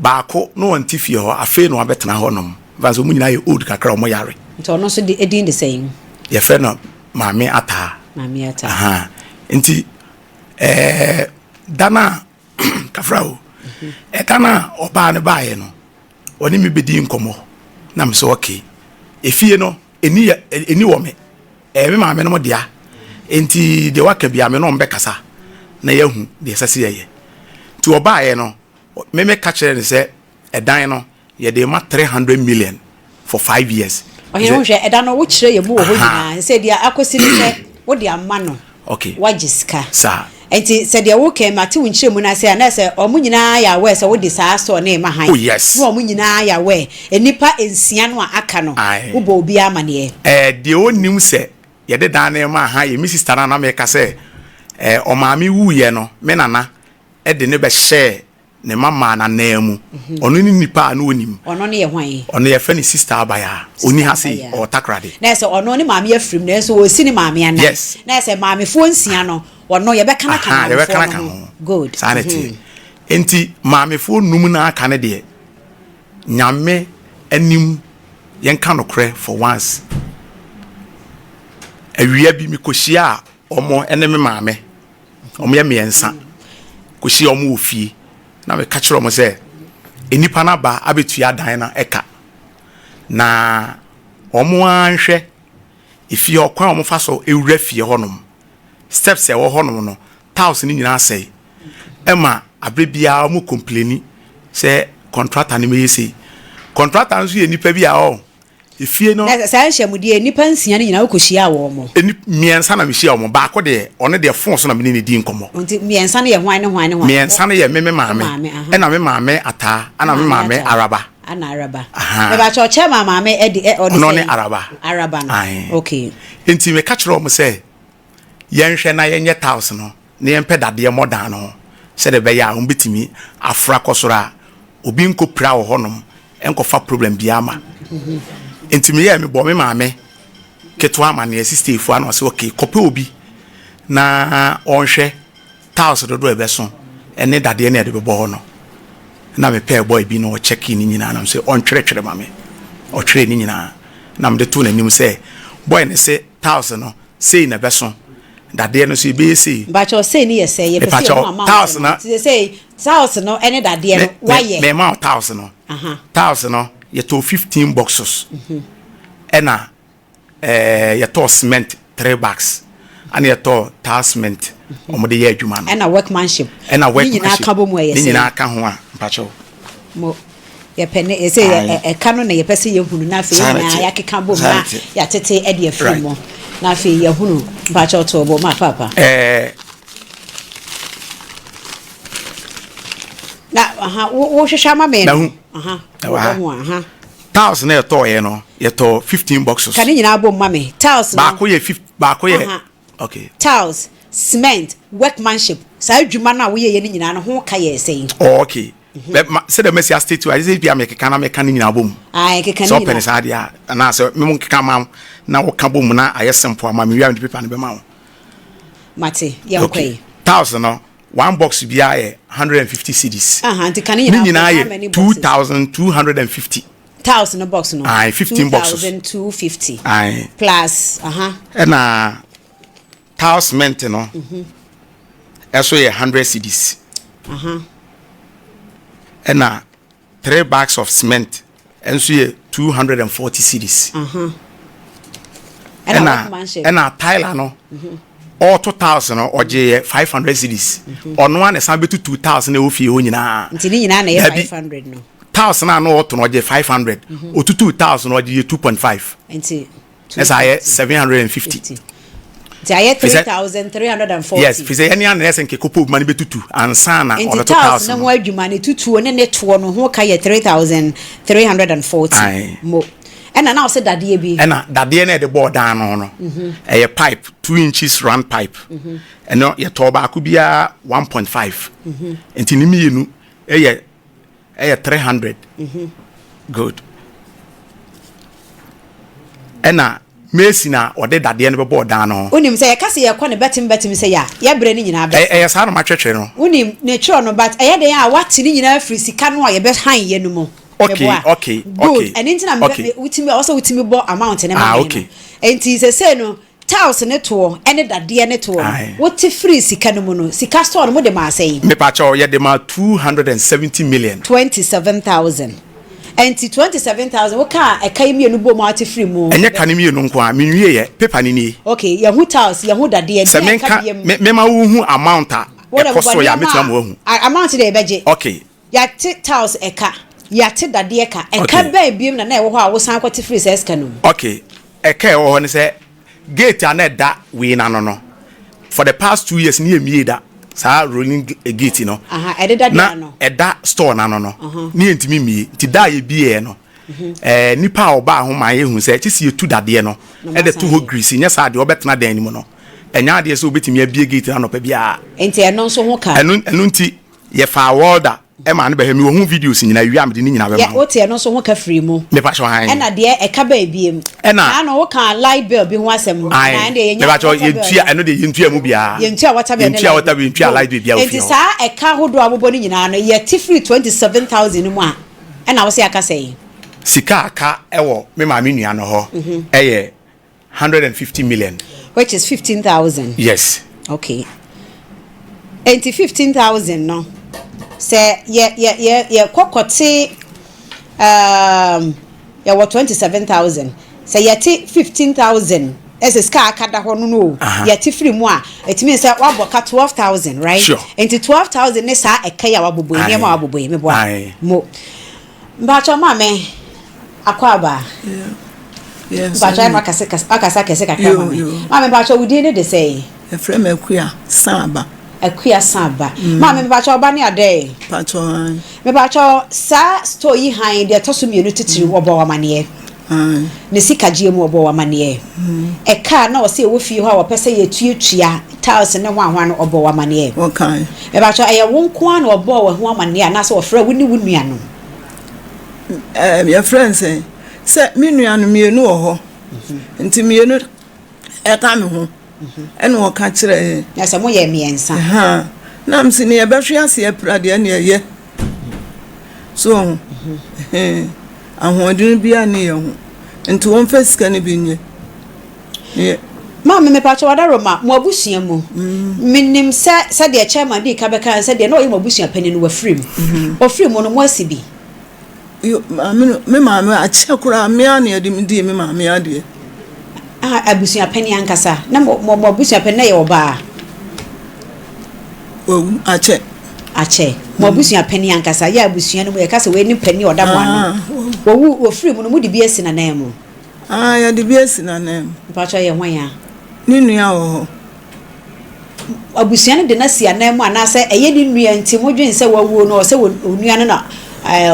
H: Baako na ɔnte fie hɔ, afei na wabɛtena hɔ nom. Ɛfane sɛ wɔn nyinaa yɛ old kakra, wɔn yare.
A: Nti ɔno nso de edin de sɛn?
H: Yɛfrɛ no Maame Ataa.
A: Maame Ataa.
H: Aha. Nti ɛɛ da no a kafra o, ɛda no a ɔbaa no baeɛ no, ɔne me bɛdi nkɔmmɔ na me sɛ okay. Efie no ɛni yɛ ɛni wɔ me, ɛyɛ me maame nom dea. Nti deɛ waka biara me ne wɔn bɛkasa na yɛahu deɛ ɛsɛ sɛ yɛyɛ. Nti ɔbaeɛ no, Me me ka kyerɛɛ no sɛ ɛdan no yɛde rema 300 million for 5 years.
A: Ɔhene wo hwɛ ɛda no wo kyerɛ yɛ mu wɔ hɔ nyinaa sɛ deɛ akɔsi ne sɛ wo de ama no
H: okay
A: wagye sika
H: saa
A: nti sɛ deɛ wo kɛn mate wo nkyerɛ mu no ase a na sɛ ɔmo nyinaa yɛ aware sɛ wo de saa store no rema han
H: oh yes
A: na ɔmo nyinaa yɛ aware nnipa nsia no a aka no wo bɔ obiara amaneɛ.
H: Ɛɛ deɛ ɔnnim sɛ yɛde dan no rema han yɛ me sister no a na meka sɛ ɛɛ ɔmaame wuiɛ no me nana de no bɛhyɛɛ ne mma maa no ananmu. Ɔno ne nipa a na ɔnim.
A: Ɔno ne yɛ hwan?
H: Ɔno yɛfrɛ no Sister Abaya. Ɔnni ha sei, ɔwɔ Takoradi.
A: Na ɛsɛ ɔno ne maame afirim nanso ɔresi ne maame anan.
H: Yes.
A: Na ɛsɛ maamefoɔ nsia no, ɔno yɛbɛka no aka
H: Aha, yɛbɛka
A: maamefoɔ
H: no
A: no
H: aka
A: ho.
H: ho.
A: Good.
H: Saa na ɛteɛ. Enti maamefoɔ num no aka no deɛ, Nyame anim yɛnka nokorɛ for once. Awia bi mekɔhyiaa wɔn ne me maame. Wɔyɛ mmiɛnsa kɔhyia wɔn wɔ fie na meka kyerɛ wɔn sɛ nnipa no aba abɛtua dan no ɛka na wɔn ara nhwɛ efie hɔ kwan a wɔfa so wura fie hɔnom steps a ɛwɔ hɔnom no tiles no nyinaa asɛe ɛma abere biara wɔn kompleni sɛ kɔntrata no mɛyɛ sei kɔntrata nso yɛ nnipa bi a ɔ Efie no.
A: Na saa nhyiamudie, nnipa nsia no nyinaa wokɔhyiaa wɔn mo?
H: Nni, mmiɛnsa na mehyiaa wɔn. Baako deɛ, ɔno deɛ fon so na me ne no dii nkɔmmɔ.
A: Nti mmiɛnsa no yɛ hwan ne hwan ne hwan?
H: Mmiɛnsa no yɛ me me maame,
A: Wo maame, aha.
H: ɛna me maame Ataa, ɛna me maame Araba.
A: Ɛna Araba.
H: Aha.
A: Mebakyɛ ɔkyɛ maa maame ɛde, ɛ, ɔde
H: Ɔno
A: sɛn?
H: ne Araba.
A: Araba no.
H: Ae.
A: Okay.
H: Nti meka kyerɛɛ wɔn sɛ, yɛnhwɛ na yɛnyɛ tiles no na yɛmpɛ dadeɛ mmɔ dan no ho sɛdeɛ ɛbɛyɛ a wɔbɛtumi aforo akɔ soro a obi nkɔpira wɔ hɔnom nkɔfa problem biara ma. Nti meyɛɛ mebɔɔ me maame ketewa amaneɛ, Sister Efua, na ɔse okay kɔpɛ obi na ɔnhwɛ tiles dodoɔ a ɛbɛso ne dadeɛ no a yɛde bɛbɔ hɔ no. Na mepɛɛ boy bi na ɔkyɛkee ne nyinaa na mesɛ ɔntwerɛtwerɛ ma me. Ɔtwerɛɛ ne nyinaa na mede too n'anim sɛ boy no se tiles no sei na ɛbɛso, dadeɛ no nso yɛbɛyɛ sei.
A: Mpakyɛw sei no yɛ sɛn? Yɛpɛ sɛ yɛhu amount no. Nti sesei tiles no ne dadeɛ no wayɛ.
H: Mema wo tiles no. Tiles no yɛtɔɔ 15 boxes ɛna yɛtɔɔ cement 3 bags ɛna yɛtɔɔ tile cement wɔn de yɛ adwuma no.
A: Ɛna workmanship.
H: Ɛna workmanship.
A: Ne nyinaa ka bɔ mu ɛyɛ sɛn?
H: Ne nyinaa ka ho a mpakyɛw.
A: Mo. Yɛpɛ ne yɛsɛ yɛ ɛka no na yɛpɛ sɛ yɛhunu na afei yɛn nyinaa yɛakeka bom na yɛatete ɛde afiri mu na afei yɛhunu mpakyɛ ɔtɔ bɔ ma paapa.
H: Ɛɛ.
A: Na aha wo wohwehwɛ ama me no.
H: Aha. Ɛwɔ ha. Aha. Tiles na yɛtɔɔ yɛ no yɛtɔɔ 15 boxes.
A: Ka ne nyinaa bom ma me tiles no.
H: Baako yɛ 50 baako yɛ. Okay.
A: Tiles, cement, workmanship saa adwuma no a woyɛyɛ no nyinaa no ho ka yɛɛ sɛn?
H: Oh, okay. Bɛ ma sɛdeɛ masi astate a ɛsɛ bia mekeka na meka ne nyinaa bɔ mu.
A: Ae, keka ne
H: Sɛ ɔpɛ ne
A: nyinaa.
H: saa deɛ a, anaasɛ me mo nkeka ma wo na woka bɔ mu na ayɛ simple ama me wie a mede paper no bɛma wo.
A: Mate, yɛnkɔ
H: Okay.
A: yi.
H: Tiles no, one box biara yɛ 150 cedis.
A: Aha, nti ka ne
H: Ne
A: nyinaa bɔ
H: nyinaa
A: how
H: yɛ
A: many boxes?
H: 2,250.
A: Tiles no box no,
H: Ae, 15 boxes.
A: 2,250.
H: Ae.
A: Plus, aha.
H: Ɛna Tile cement no ɛso yɛ 100 cedis. Ɛna 3 bags of cement ɛnso yɛ 240 cedis. Ɛna ɛna tiler no ɔɔto tiles no ɔgye yɛ 500 cedis. Ɔno ara na ɛsan bɛtutu tiles no ɛwɔ fie hɔ nyinaa.
A: Nti ne nyinaa na ɛyɛ 500 no.
H: Tiles no a na ɔɔto no ɔgye 500. Otutu tiles no ɔgye yɛ 2.5.
A: Nti
H: Ɛsɛ ayɛ 750.
A: Nti ayɛ 3340.
H: Yes, fi sɛ ɛne ana ɛsɛ nke kopo ma no bɛtutu ansa na
A: Nti
H: ɔbɛto
A: tiles
H: tiles
A: no
H: no.
A: ho adwuma ne tutuo ne ne toɔ no ho ka yɛ 3340
H: Ae.
A: mo. Ɛna na ɔsɛ dadeɛ bi.
H: Ɛna dadeɛ no a yɛde bɔɔ dan no ho no, ɛyɛ pipe, 2 inches round pipe. Ɛno yɛtɔɔ baako biara 1.5. Nti ne mmienu ɛyɛ ɛyɛ 300 good ɛna mason a ɔde dadeɛ no bɛbɔ ɔdan no ho.
A: Wonim sɛ yɛka sɛ yɛkɔ no bɛtem bɛtem sɛ yɛ a yɛbrɛ no nyinaa bɛsa.
H: Ɛyɛ saa na matwɛtwɛ no.
A: Wonim ne twerɛ no but ɛyɛ dɛn a woate ne nyinaa firi sika no a yɛbɛ han yɛ no mu.
H: Okay
A: Meboa?
H: okay
A: Good
H: okay
A: ɛno nti na mepɛ
H: okay.
A: wotumi ɛwɔ sɛ wotumi bɔ amount no ma
H: Ah
A: me no.
H: okay.
A: Nti sesei no Tiles ne toɔ ne dadeɛ ne toɔ no, wote firii sika no mu no, sika store no mode maa sɛn?
H: Mepakyɛw, yɛde maa 270 million.
A: 27,000. Ɛnti 27,000, wokaa ɛka yi mmienu bom a wote firii mu?
H: Ɛnyɛ ka no mmienu nko ara, menwieɛ, paper no nie.
A: Okay, yɛahu tiles, yɛahu dadeɛ,
H: Sɛ
A: deɛn ka
H: menka,
A: biam?
H: me, mema wohu amount a
A: Wo deɛ
H: ɛkɔ
A: bobɔ
H: so yɛ a,
A: nneɛma
H: mɛtumi ama woahu.
A: a, amount deɛ yɛbɛgye.
H: Okay.
A: Yɛate tiles ɛka. Yɛate dadeɛ ka. Ɛka bɛn biom na na ɛwɔ hɔ a wosan kɔte firii saa sika no mu?
H: Okay, ɛka a ɛwɔ hɔ ne sɛ gate a na ɛda wei no ano no, for the past 2 years ne yɛmmiee da saa rolling gate no.
A: Aha, ɛdeda deɛ
H: Na
A: ano.
H: ɛda store no ano no, ne yɛntumi mmie. Nti da a yɛbieɛ no, ɛɛ nipa a ɔbaa ho maa yɛhu sɛ kye sɛ yɛtu dadeɛ no
A: Na
H: ɛde to
A: moasan
H: hɔ
A: ayɛ.
H: grease, nyɛ saa deɛ ɔbɛtena dan no mu no, ɛnyɛ adeɛ sɛ wobɛtumi abie gate no anɔpa biara.
A: Nti ɛno nso ho ka.
H: Ɛno nti yɛfaa welder ɛma no bɛhwɛ. Mewɔ ho videos nyinaa, wie a mede ne nyinaa
A: Yɛ
H: bɛma wo.
A: wote ɛno nso ho ka firi mu.
H: Mepa kyɛw, han.
A: Ɛna deɛ ɛka bɛɛ biem.
H: Ɛna.
A: Naano woka light bill bi ho asɛm.
H: Ae.
A: Na ɛno deɛ yɛnya
H: Mepa kyɛw,
A: water bill
H: yɛntua
A: no.
H: ɛno deɛ yɛntua mu biara.
A: Yɛntua water bill ne
H: Yɛntua
A: light
H: water
A: bill.
H: bill, yɛntua
A: Good.
H: light bill biara wɔ
A: Nti
H: fie hɔ.
A: saa ɛka ahodoɔ a wobobɔ no nyinaa no, yɛte firi 27,000 no mu a, ɛna wo sɛ aka sɛn?
H: Sika a aka ɛwɔ me maame nua no hɔ ɛyɛ 150 million.
A: Which is 15,000.
H: Yes.
A: Okay. Enti 15,000 no, sɛ yɛ yɛ yɛ yɛkɔ kɔte yɛwɔ 27,000. Sɛ yɛte 15,000, ɛsɛ sika a aka da hɔ no no o, yɛte firi mu a, it means sɛ wabɔ ka 12,000, right?
H: Sure.
A: Enti 12,000 ne saa ɛka yi a wabobɔ yi, nneɛma a wabobɔ yi, meboa. Mo. Mpakyɛw maame, akɔ aba. Mpakyɛw ɛna wakasa wakasa kɛse kakra ma me. Maame mpakyɛw wo din ne de sɛn?
J: Yɛfrɛ me Akua Saaba.
A: Akua Saaba. Maame mepakyɛw ɔba ne adɛn?
J: Mpakyɛw ae.
A: Mepakyɛw saa store yi han deɛ ɛtɔ so mmienu titiriw ɔbɔ wo amaneɛ.
J: Ae.
A: Ne sikagyeɛ mu ɔbɔ wo amaneɛ. Ɛka a na ɔsɛ ɛwɔ fie hɔ a wɔpɛ sɛ yɛtuatua tiles ne hwanhwan no ɔbɔ wo amaneɛ.
J: Ɔkae.
A: Mepakyɛw ɛyɛ wo nko ara na ɔbɔɔ wo ho amaneɛ anaasɛ ɔfrɛɛ wo ne wo nuanom?
J: Ɛɛ yɛfrɛ no sɛn? Sɛ me nuanom mmienu wɔ hɔ. Nti mmienu ɛka me ho. Ɛna ɔka kyerɛɛ yɛn.
A: Na sɛ moyɛ mmiɛnsa.
J: Ahaa. Na mese nea ɛbɛhwe ase apira deɛ ɛne ɛyɛ. So ɔho. Ɛhɛn. Ahoɔden biara nni yɛn ho. Nti wɔmfa sika no bi nyɛ. Yɛ.
A: Maame mepakyɛw Adaroma, mo abusua mu, menim sɛ sɛdeɛ chairman dii ka bɛkae sɛ deɛ na ɔyɛ mo abusua panin no wafiri mu. Ɔfiri mu no moasi bi?
J: Yo, maame no, me maame akyɛ koraa, me ara na yɛde me dii me maame adeɛ.
A: Ah, abusua panin ankasa. Na mo, mo, mo abusua panin na yɛ ɔbaa?
J: Wawu, akyɛ.
A: Akyɛ. Mo abusua panin ankasa, yɛ abusua no mu, yɛka sɛ wei ne panin a ɔda mo ano.
J: Ah, wawu.
A: Wawu, wɔfiri mu no, mode bi asi n'anan mu?
J: Ah, yɛde bi asi n'anan mu.
A: Mpakyɛ yɛ hwan a?
J: Ne nua wɔ hɔ.
A: Abusua no de no asi anan mu anaasɛ ɛyɛ ne nua nti modwen sɛ wawuo no ɔsɛ onua no na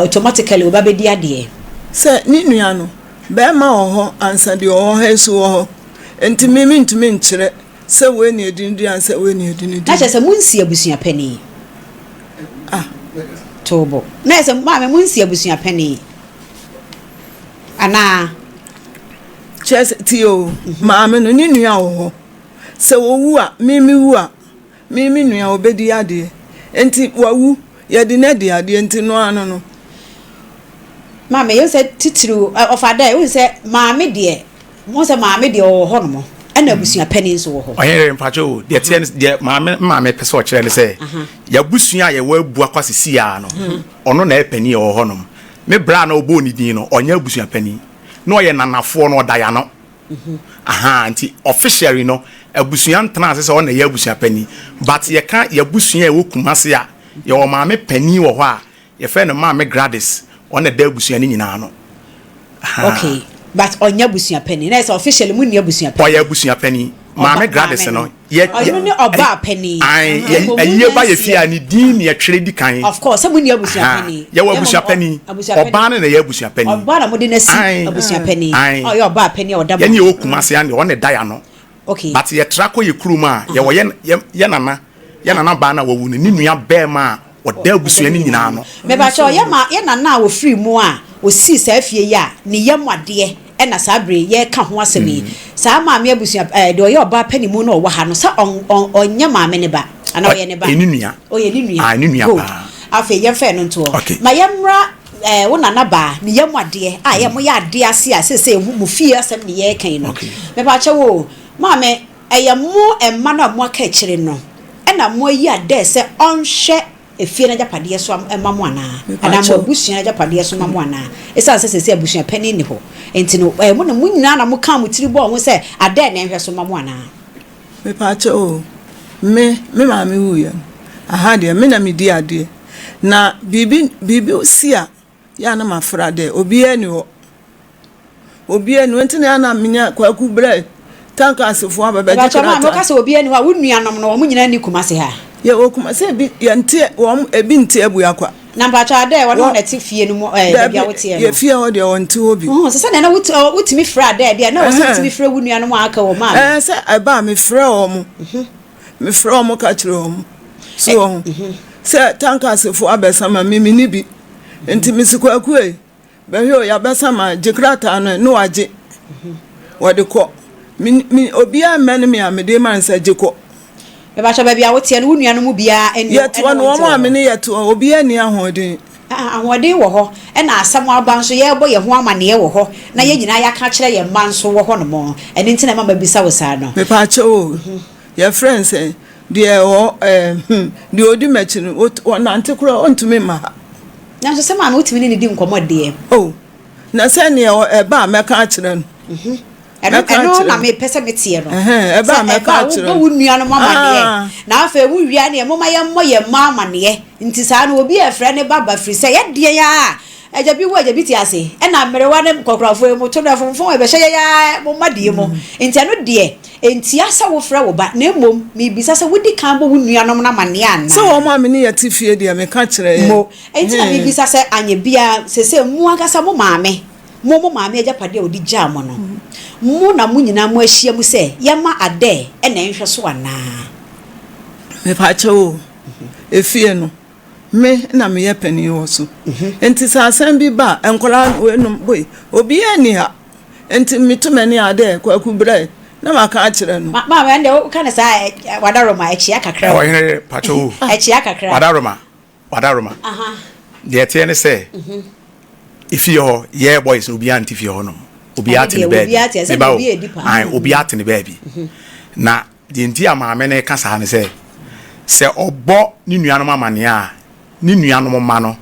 A: automatically ɔba bɛdi adeɛ?
J: Sɛ ne nua no, bɛɛma wɔ hɔ ansa deɛ ɔwɔ ha yi nso wɔ hɔ. Nti me mentumi nkyerɛ sɛ wei na ɛdi ne di ansa wei na ɛdi ne di.
A: Na kyerɛ sɛ monsi abusua panin.
J: Ah.
A: Toobo. Na kyerɛ sɛ maame monsi abusua panin anaa?
J: Kyerɛ sɛ tie o, maame no ne nua wɔ hɔ. Sɛ owu a, me mewu a, me me nua ɔbɛdi adeɛ. Nti wawu, yɛde no adi adeɛ nti no ano no.
A: Maame, yɛhu sɛ titiriw, ɔfa dɛ, wohu sɛ maame deɛ, wohu sɛ maame deɛ ɔwɔ hɔ nom, ɛna abusua panin nso wɔ hɔ.
H: Ɔhene mpakyɛ o, deɛ teɛ ne deɛ maame maame pɛ sɛ ɔkyerɛ ne sɛ, yɛabusua a yɛwɔ abu akɔ asisi a no, ɔno na ɛyɛ panin a ɔwɔ hɔ nom. Me bra a na ɔbɔɔ ne din no, ɔnyɛ abusua panin, na ɔyɛ nanafoɔ no, ɔda yɛano. Ahaa nti officially no abusua ntena ase sɛ ɔna ɛyɛ abusua panin but yɛka yɛabusua a ɛwɔ Kumasi a yɛwɔ maame panin wɔ hɔ a yɛfrɛ no maame Gladys ɔna ɛda abusua no nyinaa ano. Ahaa.
A: Okay but ɔnyɛ abusua panin na yɛ sɛ officially mo nni abusua panin.
H: Ɔyɛ abusua panin maame Gladys no. Yɛ yɛ
A: Ɔno ne ɔbaa panin.
H: Ae yɛ ayie ba yɛ fie a ne din ne yɛtwerɛ di kan.
A: Of course sɛ mo nni abusua
H: Ahaa
A: panin.
H: yɛwɔ
A: Na mmom
H: abusua
A: ɔ
H: panin
A: abusua panin.
H: ɔbaa no na ɛyɛ abusua panin.
A: Ɔbaa na mode no asi
H: Ae
A: abusua panin.
H: ae
A: Ɔyɛ ɔbaa panin a ɔda mo
H: yɛne
A: ano.
H: yɛwɔ Kumasi ano deɛ ɔno na ɛda yɛn ano.
A: Okay.
H: But yɛtra kɔ yɛ kurom a yɛwɔ yɛ yɛ yɛ nana yɛ nana baa no a wawu no ne nua bɛɛma a ɔda abusua no nyinaa ano.
A: Mepakyɛw yɛ ma yɛ nana a ɔfiri mu a ɔsii saa fie yi a ne yam adeɛ ɛna saa bere yi yɛreka ho asɛm yi, saa maame abusua ɛɛ deɛ ɔyɛ ɔbaa panimu na ɔwɔ ha no, sɛ ɔn ɔn ɔnyɛ maame ne ba anaa ɔyɛ ne ba?
H: Ɔyɛ ne nua.
A: Ɔyɛ ne nua.
H: Ah, ne nua
A: Good.
H: paa.
A: Afei yɛmfa ɛno nto hɔ.
H: Okay.
A: Ma yɛmmra ɛɛ wo nana baa ne yam adeɛ a yɛ moyɛ adeɛ ase a seesei ho mo fie asɛm ne yɛreka yi no.
H: Okay.
A: Mepaakyɛw o, maame ɛyɛ mo mma no a moaka akyire no ɛna moayi adɛɛ sɛ ɔnhwɛ Efie no agyapadeɛ so ma mo anaa? Anaa mo abusua no agyapadeɛ so ma mo anaa? Esiane sɛ seesei abusua panin nni hɔ nti no, ɛyɛ mo na mo nyinaa na mokaa mo tiri bɔɔ ho sɛ adɛn na ɛnhwɛ so ma mo anaa?
J: Mepaakyɛw o, me, me maame wuiɛ no, aha deɛ, me na medi adeɛ. Na biribi, biribi si a. Yɛ a na mafra dɛ obiara nni hɔ. Obiara nni hɔ nti na yɛ a na menya Kwaku brɛ tankasfoɔ aba bɛgye
A: Mepakyɛw maame
J: krataa.
A: woka sɛ obiara nni hɔ a wo nuanom no wɔn nyinaa nni Kumasi ha?
J: Yɛwɔ Kumasi ebi yɛnte wɔn ebi nte Abuakwa.
A: Na mpakyɛw Adaɛ wɔne wo na ɛte fie no mu ɛɛ baabi a
J: Dabi
A: woteɛ no?
J: yɛ fie hɔ deɛ wɔnte hɔ bi.
A: Wohu sɛ sɛdeɛ na wot wotumi frɛ Adaɛ deɛ na ɛwɔ sɛ wotumi frɛ wo nuanom a aka wɔ maame.
J: Ɛɛ sɛ ɛba a mefrɛ wɔn. Mefrɛ wɔn ka kyerɛ wɔn. So wɔn sɛ tankasfoɔ abɛsa ma me menni bi. Nti mese Kwaku ei, bɛhwɛ o, yɛabɛsa ma gye krataa no ne wagye. Wɔde kɔ. Me, me, obiara mmɛne me a mede ma no sɛ gye kɔ.
A: Mebakyɛ baabi a woteɛ no wo nua no mu biara ɛne
J: Yɛte hɔ
A: ɛne
J: no,
A: wo nte
J: wɔn a
A: wɔ
J: me
A: hɔ?
J: ne yɛte hɔ, obiara nni ahoɔden.
A: Ah, ahoɔden wɔ hɔ, ɛna asɛm aba nso yɛrebɔ yɛn ho amaneɛ wɔ hɔ, na yɛn nyinaa yɛaka akyerɛ yɛn mma nso wɔ hɔnom. Ɛno nti na ɛma mabisa wo saa no.
J: Mepaakyɛw o, Yɛfrɛ no sɛn? Deɛ ɔ ɛɛ hmm, deɛ ɔdi m'akyi no, ɔt ɔnante koraa ɔntumi mma ha.
A: Nanso sɛ maame wotumi ne no di nkɔmmɔ deɛ.
J: Oh, na sɛ neɛ ɔ ɛba a mɛka akyerɛ no.
A: Mhm. Ɛno
J: Mɛka
A: ɛno
J: akyerɛ
A: na
J: no.
A: mepɛ sɛ meteɛ no.
J: Ɛhɛn, ɛba
A: Sɛ
J: a mɛka
A: ɛba a
J: akyerɛ
A: wobɔ
J: no.
A: wo nuanom amaneɛ.
J: Ah.
A: Na afei wowie a neɛ momma yɛmmɔ yɛn mma amaneɛ. Nti saa no obi ɛfrɛ ne ba ba firi sɛ yɛdeɛn ara Agya bi wu agya bi te ase ɛna mmerewa ne nkɔkorafoɔ yi mo to no ɛfonfon ɛbɛhyɛ yɛn ara mo mma deɛ mu nti ɛno deɛ ɛntia sɛ wo frɛ wo ba na mmom mebisa sɛ wodi kan bɔ wo nuanom no amaneɛ anaa?
J: Sɛ wɔn a me ne yɛ te fie deɛ meka kyerɛ yɛn.
A: Mo, ɛnti na mebisa sɛ anyɛ biara seesei mo ankasa mo maame mo mo maame agyapadeɛ a ɔde gyaa mo no mo na mo nyinaa mo ahyia mu sɛ yɛma Adair ɛna ɛnhwɛ so anaa?
J: Mepakyɛw o, efie no Me na meyɛ panin wɔ so. Enti sɛ asɛm bi ba a, nkwadaa no weinom, boi, obiara nni ha. Enti meto m'ani a dɛ, Kwaku bra yi, na maka akyerɛ no.
A: Ma, maame, ɛnde woka no saa a, Wadaroma, ɛkyea kakra o.
H: Ɔhene, pakyɛ o.
A: Ɛkyea kakra.
H: Wadaroma, Wadaroma. Deɛ ɛteɛ ne sɛ, efie hɔ, yɛ boys no, obiara nte fie hɔ nom. Obiara te ne baabi. Meba o, ae, obiara te ne baabi. Na Deɛ nti a maame no reka saa ne sɛ, sɛ ɔbɔ ne nuanom amaneɛ a, ne nuanom mma no,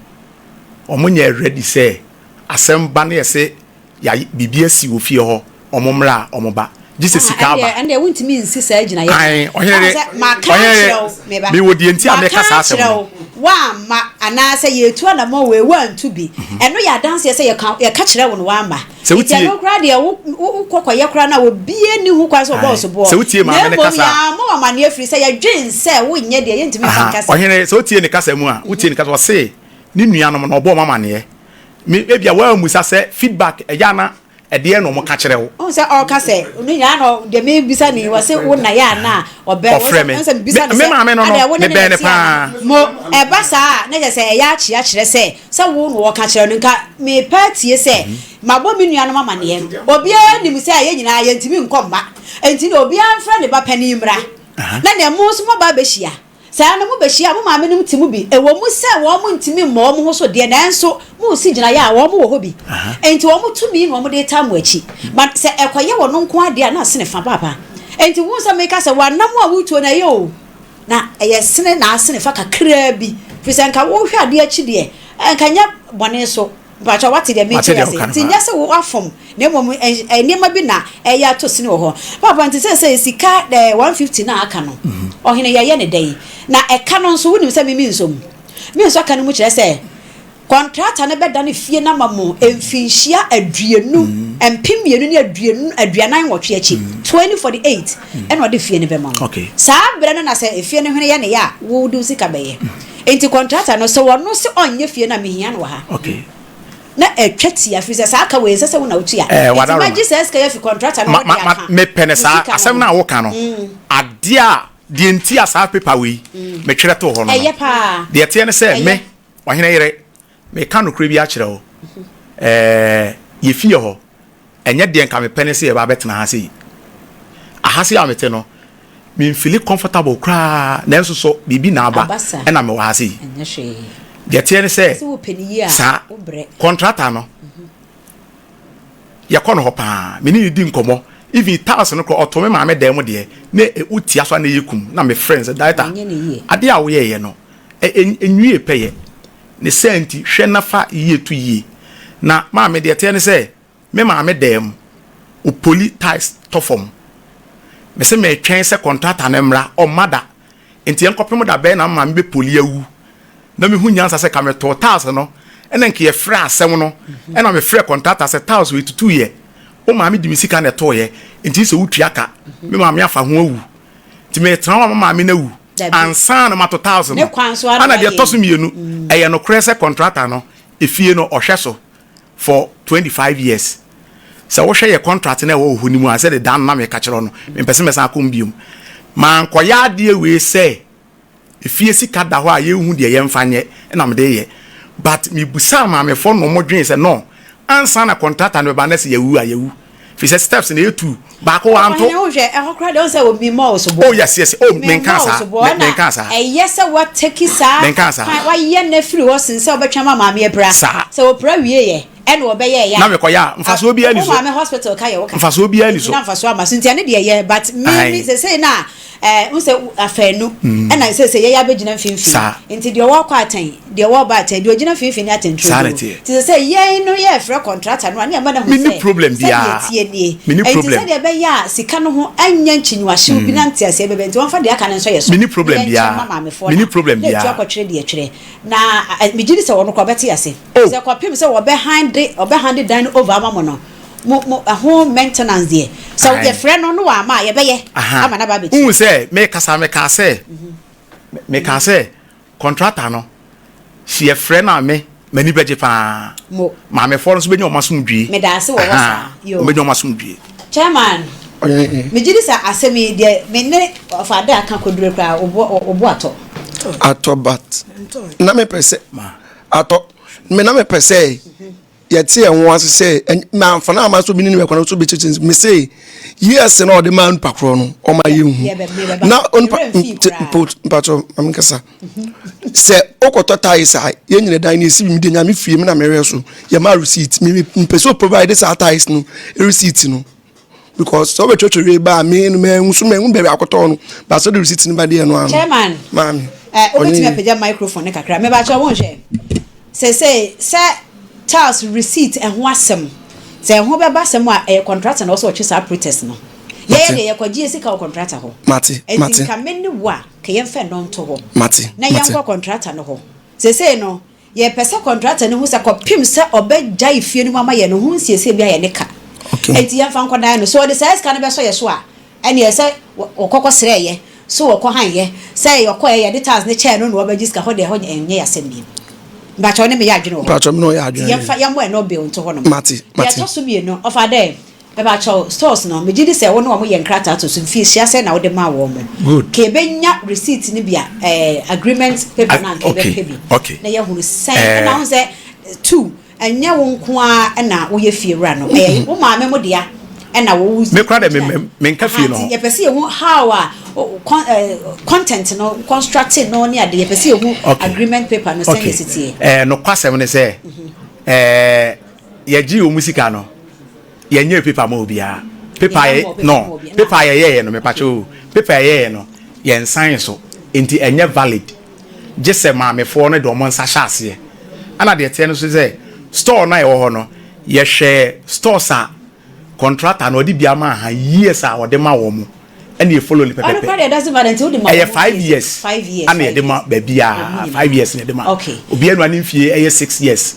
H: wɔnyɛ ready sɛ asɛm ba na yɛse yɛayɛ biribi asi wɔ fie hɔ, wɔn mmra a, wɔba. Gye sɛ sika aba.
A: Ɛndeɛ, ɛndeɛ wontumi nsi saa gyinaeɛ no.
H: Ae, ɔhene
A: Woahu
H: de,
A: sɛ, maka
H: ɔhene de,
A: akyerɛ wo, me ba.
H: mewɔ deɛ nti a
A: Maka
H: meka saa asɛm
A: akyerɛ
H: no.
A: wo, woamma, anaasɛ yɛretu anammɔn wei, woantu bi. Ɛno yɛ adanseɛ sɛ yɛka, yɛka kyerɛ wo no, woamma.
H: Sɛ
A: Nti
H: wotie.
A: ɛno koraa deɛ wo wo wokɔ kɔyɛ koraa no a obiara nni ho kwan sɛ ɔbɔ wo
H: Ae.
A: soboɔ.
H: Sɛ wotie
A: Na
H: maame no
A: mmom
H: kasa a.
A: yɛammɔ wo amanneɛ firi sɛ yɛdwen sɛ wonyɛ deɛ yɛntumi mfa
H: Aha,
A: nka sɛ.
H: ɔhene, sɛ wotie ne kasa mu a, wotie ne kasa, ɔse ne nuanom no ɔbɔ wɔn amaneɛ. Me, ebia woammisa sɛ feedback, ɛyɛ a na ɛdeɛn na wɔka kyerɛ wo?
A: Wohu sɛ ɔreka sɛ, ne nyinaa na deɛ mebisa no yi, ɔse wo na yɛ a na ɔbɛn wo.
H: Ɔfrɛ me.
A: Wohu sɛ mebisa no
H: Me,
A: sɛ,
H: me maame no no,
A: adɛn wo ne ne
H: mebɛn
A: na
H: no
A: ɛte anaa?
H: paa.
A: Mo, ɛba saa a, na kyerɛ sɛ ɛyɛ akyea kyerɛ sɛ, Sɛ wo na wɔka kyerɛ no, nka mepɛ atie sɛ mabɔ me nuanom amanneɛ. Obiara nim sɛ yɛn nyinaa yɛntumi nkɔ mma, enti na obiara mfrɛ ne ba panin mmra, na nea mo nso moaba abɛhyia. Saa no, mobɛhyia a, mo maamenom te mu bi. Ɛwɔ mu sɛ wɔntumi mmɔ wɔn ho so deɛ, nanso moresi gyinaeɛ a wɔn wɔ hɔ bi. Enti wɔn tumi na wɔde retaa mo akyi. But sɛ ɛkɔyɛ wɔn nko ara deɛ a, na asene fa paapa. Enti wohu sɛ meka sɛ w'anam a woretuo no, ɛyɛ o. Na ɛyɛ sene na asene fa kakraa bi, firi sɛ nka wohwɛ adeɛ akyi deɛ, nka nyɛ bɔne so. Mpakyɛw wate deɛ mekyerɛ yi ase? Nti nyɛ sɛ woafom, na mmom nneɛma bi na ɛyɛ atɔ sini wɔ hɔ. Paapa, nti seesei sika 150 no a aka no, ɔhene yɛyɛ no dɛn? Na ɛka no nso, wonim sɛ me mensɔ mu. Mensɔ ka no mu kyerɛ sɛ, Kɔntrata no bɛdane fie no ama mo mfinhyia aduonu, 2048 aduanan akyi, 2048, ɛna ɔde fie no bɛma mo. Saa berɛ no na sɛ efie no hwene yɛ ne ya a, wo wode wo sika bɛyɛ. Enti kɔntrata no, sɛ ɔno se ɔnyɛ fie no a, mehia no wɔ ha. Na atwa tia, firi sɛ saa ka wei ɛnsɛ sɛ wo na wotua.
H: Eh,
A: Enti
H: Wadaroma.
A: mɛgye saa sika yi afi kɔntrata no
H: Ma,
A: hɔ
H: ma,
A: de
H: ma,
A: aka
H: mepɛ no
A: wo
H: saa,
A: sika no
H: asɛm
A: ho.
H: no a woka no, adeɛ a, deɛ nti a saa paper wei, metwerɛ too hɔ no no,
A: Ɛyɛ paa.
H: deɛ ɛteɛ ne sɛ,
A: Ɛyɛ.
H: me, Ɔhene yere, meka nokorɛ bi akyerɛ wo, ɛɛ, yɛ fie hɔ, ɛnyɛ deɛ nka mepɛ ne sɛ yɛba abɛtena ha sei. Aha sei a mete no, memfili comfortable koraa, nanso so biribi na aba ɛna mewɔ ha sei. Deɛ ɛteɛ ne sɛ, saa kɔntrata no, yɛkɔ no hɔ paa, me ne no di nkɔmmɔ, even tiles no koraa, ɔtoo me maame dan mu deɛ, na wotia so a na ɛyɛ kum, na mefrɛ no sɛ, Director, adeɛ a woyɛeɛ no, Ɛnwie pɛyɛ. Ne saa nti, hwɛ na fa yie to yie. Na maame, deɛ ɛteɛ ne sɛ, me maame dan mu, ɔpoli tiles tɔ fam. Mese meretwɛn sɛ kɔntrata no mmra, ɔmma da. Nti ɛnkɔpem da bɛn na me maame bɛpoli awu? Na mehu nyansa sɛ ka metoo tiles no Ɛna nka yɛfrɛ asɛm no, ɛna mefrɛ kɔntrata sɛ tiles wei tutuiɛ, wo maame de me sika na ɛtɔeɛ, nti sɛ wotua ka, me maame afa ho awu. Nti metena hɔ ama maame no awu ansa na mato tiles no. Ɛna deɛ ɛtɔ so mmienu, ɛyɛ nokorɛ sɛ kɔntrata no, efie no ɔhwɛ so for 25 years. Sɛ wohwɛ yɛ contract no a ɛwɔ hɔ no mu a, sɛdeɛ da no na meka kyerɛ wo no, mempɛ sɛ mɛsan akɔ mu biom. Mankɔyɛ adeɛ wei sɛ Efie sika da hɔ a yɛnhu deɛ yɛmfa nyɛ na mede yɛ but mebusaa maamefoɔ no na wɔn dwen sɛ no ansa na contractor no bɛba na sɛ yɛwu a yɛwu firi sɛ steps no ɛyɛ tuu baako wanto.
A: Ɔhene wohwɛ ɛhɔ koraa deɛ wohu sɛ me mmɔɔ wo soboɔ.
H: Oh yes yes oh
A: Me
H: menkaa
A: mmɔɔ wo
H: saa
A: soboɔ
H: me
A: ɛna
H: menkaa saa.
A: ɛyɛ sɛ wa take saa
H: Menkaa saa.
A: kwan wayɛ no afiri hɔ sen sɛ wobɛtwɛn ma maame apira.
H: Saa.
A: Sɛ ɔpira wie yɛ ɛna ɔbɛyɛ ɛyɛ
H: Na mekɔyɛ a mfasoɔ biara ni
A: wo
H: so.
A: maame hospital ka yɛ wo ka.
H: Mfasoɔ biara ni
A: Nti
H: so.
A: na mfasoɔ ama so nti ɛno deɛ ɛyɛ but me me
H: Ae.
A: sesei no a Ɛɛ, wohu sɛ afanu ɛna seesei yɛyɛ abɛgyina mfimfini. Nti deɛ ɔɔkɔ atɛn, deɛ ɔɔba atɛn, deɛ ɔgyina mfimfini ne atɛnturo
H: Saa na
A: bio.
H: ɛteɛ.
A: Nti seesei yɛn no yɛɛfrɛ kɔntrata no a, ne yɛma no ahu
H: Menni
A: sɛ,
H: problem
A: sɛdeɛ
H: biara.
A: ɛteɛ nie.
H: Menni
A: Nti
H: problem.
A: sɛdeɛ ɛbɛyɛ a sika no ho ɛnyɛ nkyinwahyew bi na nteaseɛ bɛba nti, wɔmfa deɛ aka no nsɔ yɛ so
H: Menni
A: na
H: problem
A: yɛnkyɛ
H: biara.
A: mma maamefoɔ
H: Menni
A: no a,
H: problem
A: na ɛtu
H: biara.
A: akɔtwerɛ deɛ ɛtwerɛ. Na megye di sɛ wɔn koraa wɔbɛte ase.
H: Oh!
A: Sɛ kɔpem sɛ wɔbɛhande, wɔbɛhande dan no over ama mo no, mo mo ɛho maintenance deɛ sɛ
H: Ae.
A: yɛfrɛ no no wamma a yɛbɛyɛ
H: Aha.
A: ama no aba abɛtua.
H: Wohu sɛ mekasa mekaa sɛ mekaa sɛ contractor no sɛ yɛfrɛ no a me m'ani bɛgye paa.
A: Mo.
H: Maamefoɔ no nso bɛnya wɔn asomdwie.
A: Meda ase wɔ hɔ
H: Aha.
A: saa. Yoo.
H: Wɔbɛnya wɔn asomdwie.
A: Chairman,
I: Ɔyɛ.
A: megye di sɛ asɛm yi deɛ me ne ɔfa ada aka kɔdure koraa wo bo atɔ.
I: Atɔ but na mepɛ sɛ atɔ me na mepɛ sɛ yɛte yɛn ho ase sɛ mamfa no ama sɛ obi ne ne bɛkɔ no so bɛkyekye me se years na ɔde maa nipa korɔ no ɔma yɛnhu na onipa mpakyɛ mame nkasa sɛ wokɔtɔ ties a yɛn nyina dan no ɛsi bi mede nyame fie me na mehwɛ so yɛma receipt mepɛ sɛ provide saa ties no receipt no because sɛ wobɛtwetwe wei ba a me no mahu so mahu baabi akɔtɔ no ba sɛ de receipt no ba deɛ no ano
A: chairman
I: maame
A: eh, wobɛtumi apagya microphone no kakra mebakyɛ wonhwɛ Seesei sɛ Charles receipt ɛho asɛm, sɛ ɛho bɛba asɛm a, ɛyɛ contractor na ɔwɔ sɛ ɔtwe saa protest no. Yɛyɛ deɛ yɛkɔgye yɛ sika wɔ contractor hɔ.
I: Mate,
A: Ɛnti
I: mate.
A: nka me ne wo a, ka yɛmfa ɛno nto hɔ.
I: Mate,
A: Na
I: mate.
A: yɛnkɔ contractor no hɔ. Seesei no, yɛpɛ sɛ contractor no hu sɛ kɔpem sɛ ɔbɛgyae fie no mu ama yɛn no, ho nsiesie bi ayɛ ne ka.
I: Okay.
A: Ɛnti yɛmfa nkɔdan no. Sɛ ɔde saa sika no bɛsɔ yɛ so a, Ɛneɛ sɛ wɔkɔ kɔ srɛɛ yɛ, so wɔkɔ han yɛ, sɛ yɛkɔɛ yɛde tiles no kyɛɛ no na wabɛgye sika, hɔ deɛ ɛhɔ nyɛ yɛ asɛm bio. Mpakyɛ wo ne me yɛ adwene wɔ hɔ?
I: Mpakyɛ me ne wo yɛ adwene.
A: Nti yɛmfa yɛmmɔ ɛno bill nto hɔ nom.
I: Mate, mate.
A: Deɛ ɛtɔ so mmienu, ɔfa dɛ, mepakyɛw stores no, megye di sɛ wo ne wɔn yɛ nkrataa to so, mfie hyia sɛn na wode maa wɔn?
H: Good.
A: Ka yɛbɛnya receipt no bi a, ɛɛ agreement paper no a anka
H: Okay,
A: yɛbɛpɛ bi.
H: okay.
A: Na yɛahunu sɛn,
H: Ɛɛ.
A: ɛna wohu sɛ two, Ɛnyɛ wo nko ara na woyɛ fiewura no, ɛyɛ wo maame mo dea ɛna wo.
H: Me kora dɛ me me nka fie no ho.
A: Yɛpɛ sɛ yɛhu how a content no constructing no ne ade yɛpɛ sɛ yɛhu agreement paper no sɛnea ɛsi teɛ.
H: Ɛɛ nokwasɛm ne sɛ ɛɛ yɛgye wɔn sika no yɛnyɛ paper ma obiara paper yɛ no paper yɛyɛyɛ no mepakyɛ o paper yɛyɛyɛ no yɛn sign so nti ɛnyɛ valid. gye sɛ maamefoɔ no de wɔn nsa hyɛ aseɛ. Ɛna deɛ ɛteɛ no nso sɛ store no a ɛwɔ hɔ no, yɛhwɛɛ stores a contractor no ɔde bi ama ha years a ɔde ma wɔn ɛna yɛ follow no pɛpɛpɛ. Ɛyɛ 5 years ɛna yɛde ma baabiara 5 years na yɛde ma. Obiara nua ne mfie ɛyɛ 6 years.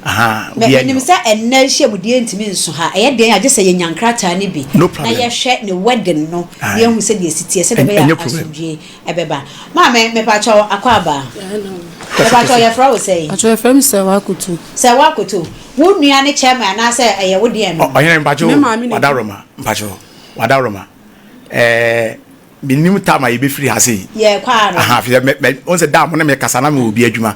H: Aha obiara
A: Menim sɛ ɛnnɛ nhyiamudie ntumi nso ha. Ɛyɛ den a gye sɛ yɛnya nkrataa no bi
H: No
A: na
H: problem.
A: yɛhwɛ ne wedding no na yɛhu sɛdeɛ ɛsi teɛ sɛdeɛ ɛbɛyɛ
H: Ɛnyɛ
A: a
H: problem.
A: asomdwie Ɛbɛba. Maame, mepakyɛw, akwaaba. Mepakyɛw, yɛfrɛ wo sɛn?
K: Pakyɛw, yɛfrɛ me Sɛwa Akoto.
A: Sɛwa Akoto. Wo nua ne chairman anaasɛ ɛyɛ wo deɛn no?
H: Ɔhene, mpakyɛw
K: Me
H: o,
K: maame na ɛdi.
H: Wadaroma, mpakyɛw, Wadaroma. Ɛɛ, mennim time a yɛbɛfiri ha sei.
A: Yɛrekɔ ara no.
H: Aha, firi sɛ mɛ, mɛ, wohu sɛ da a mo ne me kasa na mewɔ obi adwuma.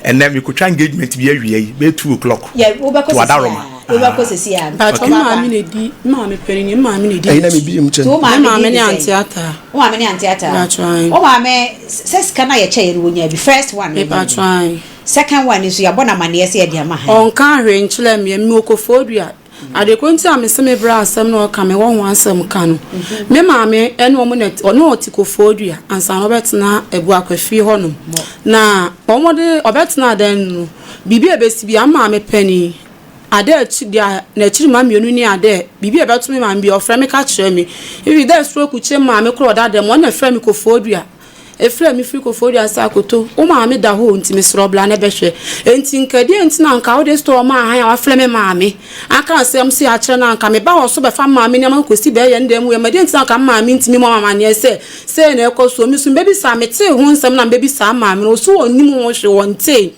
H: Ɛnnɛ, mekɔtwa engagement bi awia yi, bɛyɛ 2 o'clock.
A: Yɛ, wobɛkɔ
H: Nti
A: sisi
H: Wadaroma.
A: a. Wobɛkɔ sisi a.
K: Mpakyɛw, me maame na ɛdi, me maame panin nie, me maame na ɛdi
I: Ɛyi na
K: m'akyi.
I: mebie mu kyɛ
A: Nti wo
I: no.
K: Me
A: maame
K: maame
A: din
K: ne
A: de sɛn?
K: Auntie Ataa.
A: Wo maame ne Auntie Ataa?
K: Mpakyɛw, ae.
A: Wo maame, sɛ sika no a yɛkyɛeɛ no, wɔnyaa bi. First one no, wɔnyaa bi.
K: Mepakyɛw, ae.
A: Second one nso, yɛabɔ no amanneɛ sɛ yɛde ama hann.
K: Ɔnkaa hwee nkyerɛɛ me, mewɔ Koforidua. Ade koro nti a mese me bra asɛm na ɔka mewɔ ho asɛm ka no, me maame ne wɔn na ɔne ɔte Koforidua ansa na ɔbɛtena Abuakwa fie hɔnom. Na wɔde ɔbɛtena dan no no, biribi a ɛbɛsi biara, me maame panin, Ada akyi deɛ n'akyiri mma mmienu ne Ada ɛ, biribi a ɛbɛto me maame biara ɔfrɛ me ka kyerɛ me. Even dɛ stroke kye maame koraa ɔda dɛm, ɔno na ɛfrɛ me Koforidua. Efrɛ me firi Koforidua sɛ Akoto, wo maame da hɔ o nti mesrɛ wo bra na bɛhwɛ. Enti nka deɛn nti na nka wode store maa han a wafrɛ me maame aka asɛm sei akyerɛ no a nka meba hɔ so bɛfa me maame nneɛma kɔsi bɛɛyɛ ne dan mu yɛ ma deɛn nti na nka me maame ntumi mmɔ me amaneɛ sɛ sei na ɛkɔ soɔ. Me nso mebɛbisaa metee ho nsɛm na mebɛbisaa maame no ɔse ɔnnim ho hwee ɔntee.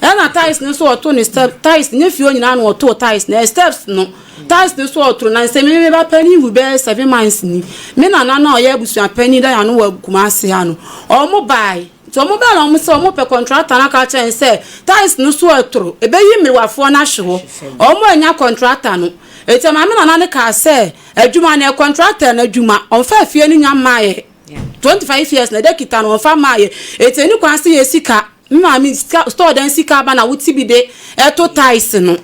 K: Ɛna tiles no nso ɔtoo ne step tiles nyɛ fie hɔ nyinaa na ɔtoo tiles no ɛyɛ steps no. Tiles no so ɔtoro na sɛ me me ba panin wu bɛyɛ 7 months ni, me nana no a ɔyɛ abusua panin da ano wɔ Kumasi ha no, wɔn bae. Nti wɔn bae na wɔn sɛ wɔn pɛ kɔntrata no aka akyerɛ no sɛ tiles no so ɛtoro, ɛbɛyi mmerewafoɔ no ahwe hɔ. Wɔn annya kɔntrata no. Nti ɛma me nana no kaa sɛ adwuma no ɛyɛ kɔntrata no adwuma, ɔmfa afie no nya mmaeɛ. 25 years na ɛda kita no ɔmfa mmaeɛ. Nti ɛni kwan sɛ yɛ sika, me maame sika, store dan sika aba na wote bi de ɛto tiles no.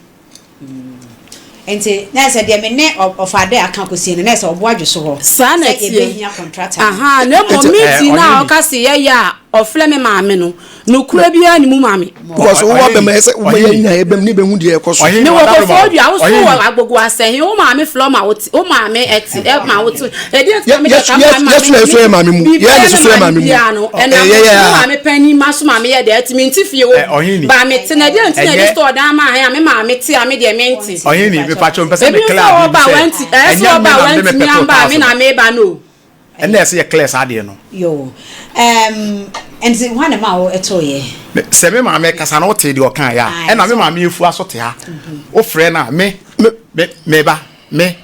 A: Nti na ɛsɛ deɛ me ne ɔfa dɛ aka kɔsie no na ɛsɛ ɔbo adwo so hɔ.
K: Saa na
A: sɛ
K: ɛteɛ.
A: yɛbɛhia contractor no.
K: Ahaa, na mmom
I: Nti,
K: meeting no a
H: ɔhene
K: ɔka se yɛyɛ a ɔfrɛ me maame no, nokorɛ biara nni mu ma me.
I: Because wo
H: Ɔhene
I: abɛm ɛsɛ sɛ woma
H: ɔhene
I: yɛn nyinaa yɛbɛm ne bɛhu deɛ ɛkɔ so.
H: ɔhene
K: Mewɔ
H: ɔdabroma
K: Koforidua, wo so
H: ɔhene
K: wɔ Agogo Asɛhe, wo maame frɛ wo ma wote, wo maame ɛte, ɛma wote. Ɛdeɛn nti na
I: Yɛ
K: mede
I: yɛ
K: ka
I: yɛ
K: maame
I: yɛ so na
K: maame
I: yɛsɔ yɛ maame mu. Yɛ
K: biribiara
I: na
K: me
I: yɛsɔ yɛ
K: maame
I: maame mu.
K: biara no,
I: Ɛyɛ
K: ɛnam
I: yɛ
K: me
I: a.
K: maame panin ma so maame yɛ dɛ ɛte, mente fie hɔ
H: Ɛ, ɔhene
K: bi, ba mete na ɛdeɛn nti na yɛde
H: ɛnyɛ
K: store dan maa hɛn a me maame te a me deɛ mente.
H: ɔhene mepatwo mpɛ sɛ
K: Ebi
H: me
K: nso
H: clear
K: wɔ
H: adeɛ
K: hɔ
H: bi
K: ba a
H: sɛ
K: wanti, ɛyɛ sɛ
H: ɛnyɛ me
K: ɔba a
H: na mede
K: wantumi
H: me pɛtoo
K: amba a me
H: tiles
K: na
H: no
K: meba no o.
H: ɛnna ɛsɛ yɛ clear saa adeɛ no.
A: Yoo ɛɛm nti hwan na ɛmaa wo ɛtoo yɛ?
H: Sɛ me maame kasa na wotee deɛ ɔkaeɛ a,
A: Ae
H: ɛna me
A: sɛ.
H: maame afua so te ha. Wofrɛ no a, me, me, me ba, me,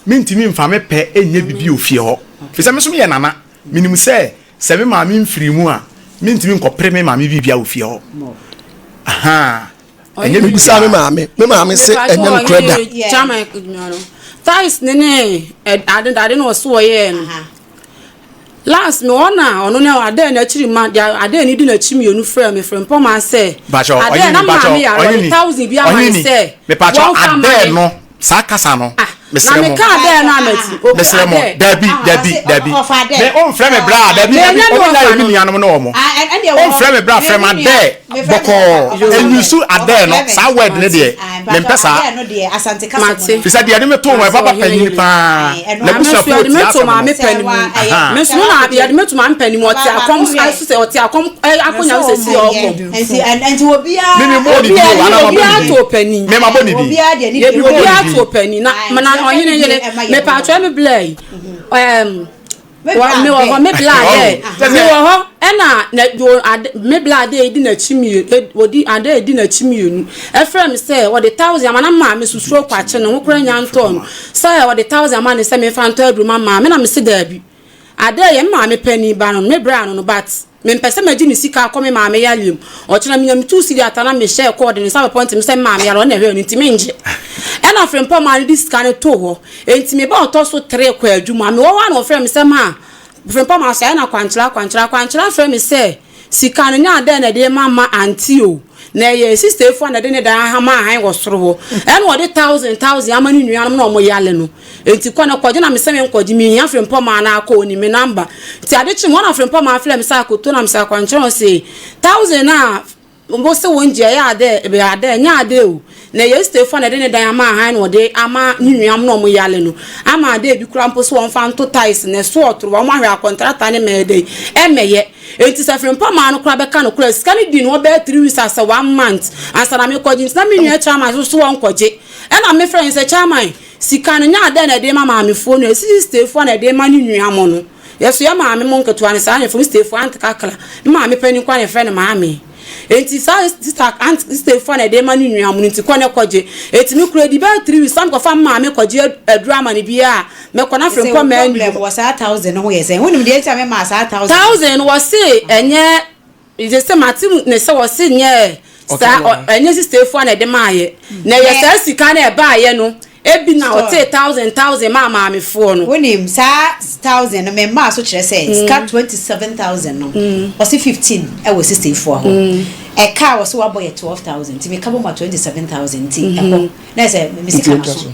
H: mentumi mfa me pɛ nyɛ biribi wɔ fie hɔ. Firi sɛ me nso meyɛ nana. Menim sɛ, sɛ me maame mfirii mu a, mentumi nkɔpere me maame biribiara wɔ fie hɔ. Ahaa, ɛnyɛ
I: Mebisaa me
H: biribiara.
I: maame, me maame se ɛnyɛ nokorɛ da.
K: Tiles ne ne ade ade na ɔso ɔyɛɛ no. Last me hɔ na ɔno ne Adair n'akyiri ma deɛ Adair ne di n'akyi mmienu frɛ me Frimpong sɛ
H: Mpakyɛw,
K: Adair
H: ɔhene
K: na
H: ni,
K: maame
H: mpakyɛw,
K: yare
H: ɔhene
K: ɔde
H: ni,
K: thousand bi ama
H: ɔhene
K: ne
H: ni,
K: sɛ
H: mepakyɛw,
K: wɔmfa ma
H: Adair
K: ne
H: no, saa kasa no,
K: ah na
H: mesrɛ mo,
K: meka Adair no a mati o
H: mesrɛ mo,
K: Adair
H: dabi, dabi, dabi, me, ɔmfrɛ me bra, dabi, dabi,
K: menyɛ me
H: ɔmo nyinaa
K: ɔfa
H: yɛ me
K: no
H: nuanom ne ɔmo, ɔmfrɛ me bra, frɛ me Adair, bɔkɔɔ, ɛnyusu Adair no, saa word no deɛ, mempɛ saa,
K: mate
H: fisɛ deɛ ɛde me too no,
K: mate
H: ɛba ba
K: ɔhene
H: panyin
K: yere
H: paa,
K: na me nso
H: n'abusuafoɔ
K: yɛde
H: tie
K: me to
H: asɛm no,
K: maame panin mu
H: ahaa.
K: me nso na yɛde me to maame panin mu ɔte akɔm so sɛ ɔte akɔm akonnwa so sɛ si ɔkɔ
H: Me me bɔ ne din o, anaa mabɔ
K: obiara
H: ne din?
K: to panin
H: Me mabɔ ne din.
K: yɛbi obiara to panin na na ɔhene yere mepatwa me blɛ yi ɛɛm Wɔ me wɔ hɔ me bla dɛ me wɔ hɔ ɛna na do ade me bla dɛ edi n'akyi mmienu odi ade edi n'akyi mmienu ɛfrɛ me sɛ ɔde thousand ama na maa me susuro kwakye ne ho kora nya ntɔɔ no sɛ ɔde thousand ama ne sɛ mefa ntɔ aduru ma maa me na me se daabi ade yɛ me maame panin ba no me bra no no but Mempɛ sɛ mɛgye ne sika akɔ me maame yareɛ mu. Ɔkyena menya me tuu sidi ata na mehyɛɛ kɔɔ de ne nsa bɛpɔ ntemi sɛ me maame yare ɔno na ɛhwɛɛ no nti mengye. Ɛna Frimpong maa no de sika no too hɔ. Enti me ba a ɔtɔ so tree kɔɔ adwuma. Mewɔ hɔ a na ɔfrɛ me sɛ maa Frimpong maa so ayɛ no akwankyerɛ akwankyerɛ akwankyerɛ afrɛ me sɛ sika no nyɛ adɛn na ɛde rema ma auntie o. Na ɛyɛ sister Afua na ɛde ne dan ama ahan wɔ soro hɔ. Ɛna ɔde thousand thousand ama ne nuanom na wɔyare no. Enti kɔ na kɔgye na mesɛ menkɔgye menhia Frimpong na akɔ onim me number. Nti ade kye mu hɔ na Frimpong frɛ me sɛ akoto na mesɛ akwankyerɛ ɔse thousand a wose wongye ɛyɛ adɛ ɛyɛ adɛ ɛnyɛ adɛ o. Na ɛyɛ sister Afua na ɛde ne dan ama ahan na ɔde ama ne nuanom na wɔyare no. Ama adɛ bi koraa mpo sɛ wɔmfa nto tiles na ɛso ɔtoro wɔn ahwɛ akɔntrata ne mɛyɛ dɛn ɛmɛyɛ. Enti sɛ Frimpong no koraa bɛka nokorɛ a sika no di ne hɔ bɛyɛ three weeks asɛ one month ansa na mekɔgye nti na me nua chairman nso so wɔnkɔgye. Ɛna mefrɛ no sɛ chairman Sika no, nyɛ adɛn na ɛde rema maamefoɔ no, ɛsisi steefoɔ na ɛde rema ne nua mo no. Yɛso yɛ maame mo nketewa no saa na yɛfrɛ mo steefoɔ aunt kakra. Me maame panin koraa na yɛfrɛ no maame. Enti saa sista aunt steefoɔ na ɛde rema ne nua mo no nti kɔ na kɔgye. Enti me koraa ɛdi bɛyɛ 3 weeks na mekɔfa me maame kɔgye aduro ama no biara a mɛkɔ na
A: Sɛ
K: Frimpong
A: wo
K: manni
A: problem
K: hɔ.
A: wɔ saa thousand no ho yɛ sɛn? Wonim deɛ nti a memaa saa thousand no?
K: Thousand no wɔse ɛnyɛ Gye sɛ mate mu ne sɛ wɔse nyɛ saa ɛnyɛ sista efua na ɛde maayɛ na ɛyɛ saa sika na ɛbaayɛ no ebi na ɔtee thousand thousand maa maamefoɔ no.
A: Wonim saa thousand no me maa so kyerɛ sɛ sika 27,000 no ɔse 15 ɛwɔ sista efua hɔ ɛka a ɔse wabɔ yɛ 12,000 nti meka bɔ ma 27,000 nti ɛhɔ na ɛsɛ me sika no so.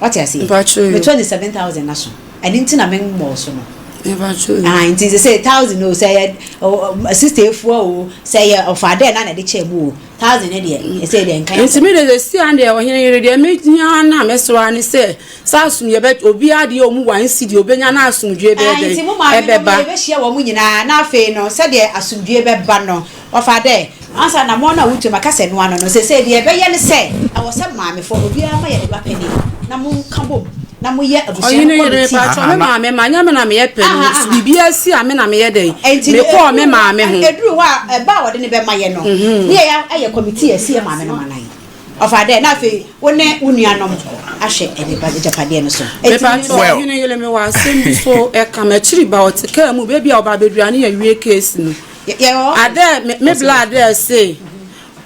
A: Wate aseɛ?
K: Mpakyɛ
A: Me
K: yo.
A: 27,000 no aso. Ɛno nti na me mmɔɔ so no. Ah, nti sɛ sɛ thousand o, sɛ yɛ sister efua o, sɛ yɛ ɔfa dɛ na na ɛde kyɛ mu o, thousand ne deɛ ɛsɛ deɛ nka.
K: Nti mi de sɛ si an deɛ ɔhene yere deɛ mi nya na mɛsrɛ ani sɛ sɛ asomdwe bɛ obiara deɛ ɔmu wa nsi deɛ obenya na asomdwe bɛyɛ dɛ
A: Nti mo maame no
K: ɛbɛba.
A: yɛbɛhyia wɔn nyinaa na afei no sɛdeɛ asomdwe bɛba no, ɔfa dɛ ansa na mo na wotu maka sɛ noa no sɛ deɛ ɛbɛyɛ ne sɛ ɛwɔ sɛ maamefoɔ obiara ma yɛ ne ba panin na mo nka bom na moyɛ abusua
K: Ɔhene
A: no
K: yere
A: committee.
K: mepakyɛ me maame ma nyɛ me na meyɛ panin, biribi asi a me na meyɛ dɛn
A: Enti
K: mekɔɔ me maame ho.
A: Ɛduru hɔ a, ɛba a wɔde ne bɛma yɛ no ne yɛyɛ ayɛ committee asi yɛ maame no ma nan ɔfa dɛ na afei wo ne wo nuanom ahwɛ ɛde ba agyapadeɛ no so. Enti
K: Mepakyɛ
H: Well.
K: ɔhene yere mewɔ asɛm bi so ɛka m'akyiri ba ɔte kaa mu baabi a ɔba abɛduru a ne yɛwie case no.
A: Yɛwɔ
K: Adɛ me bla adɛ se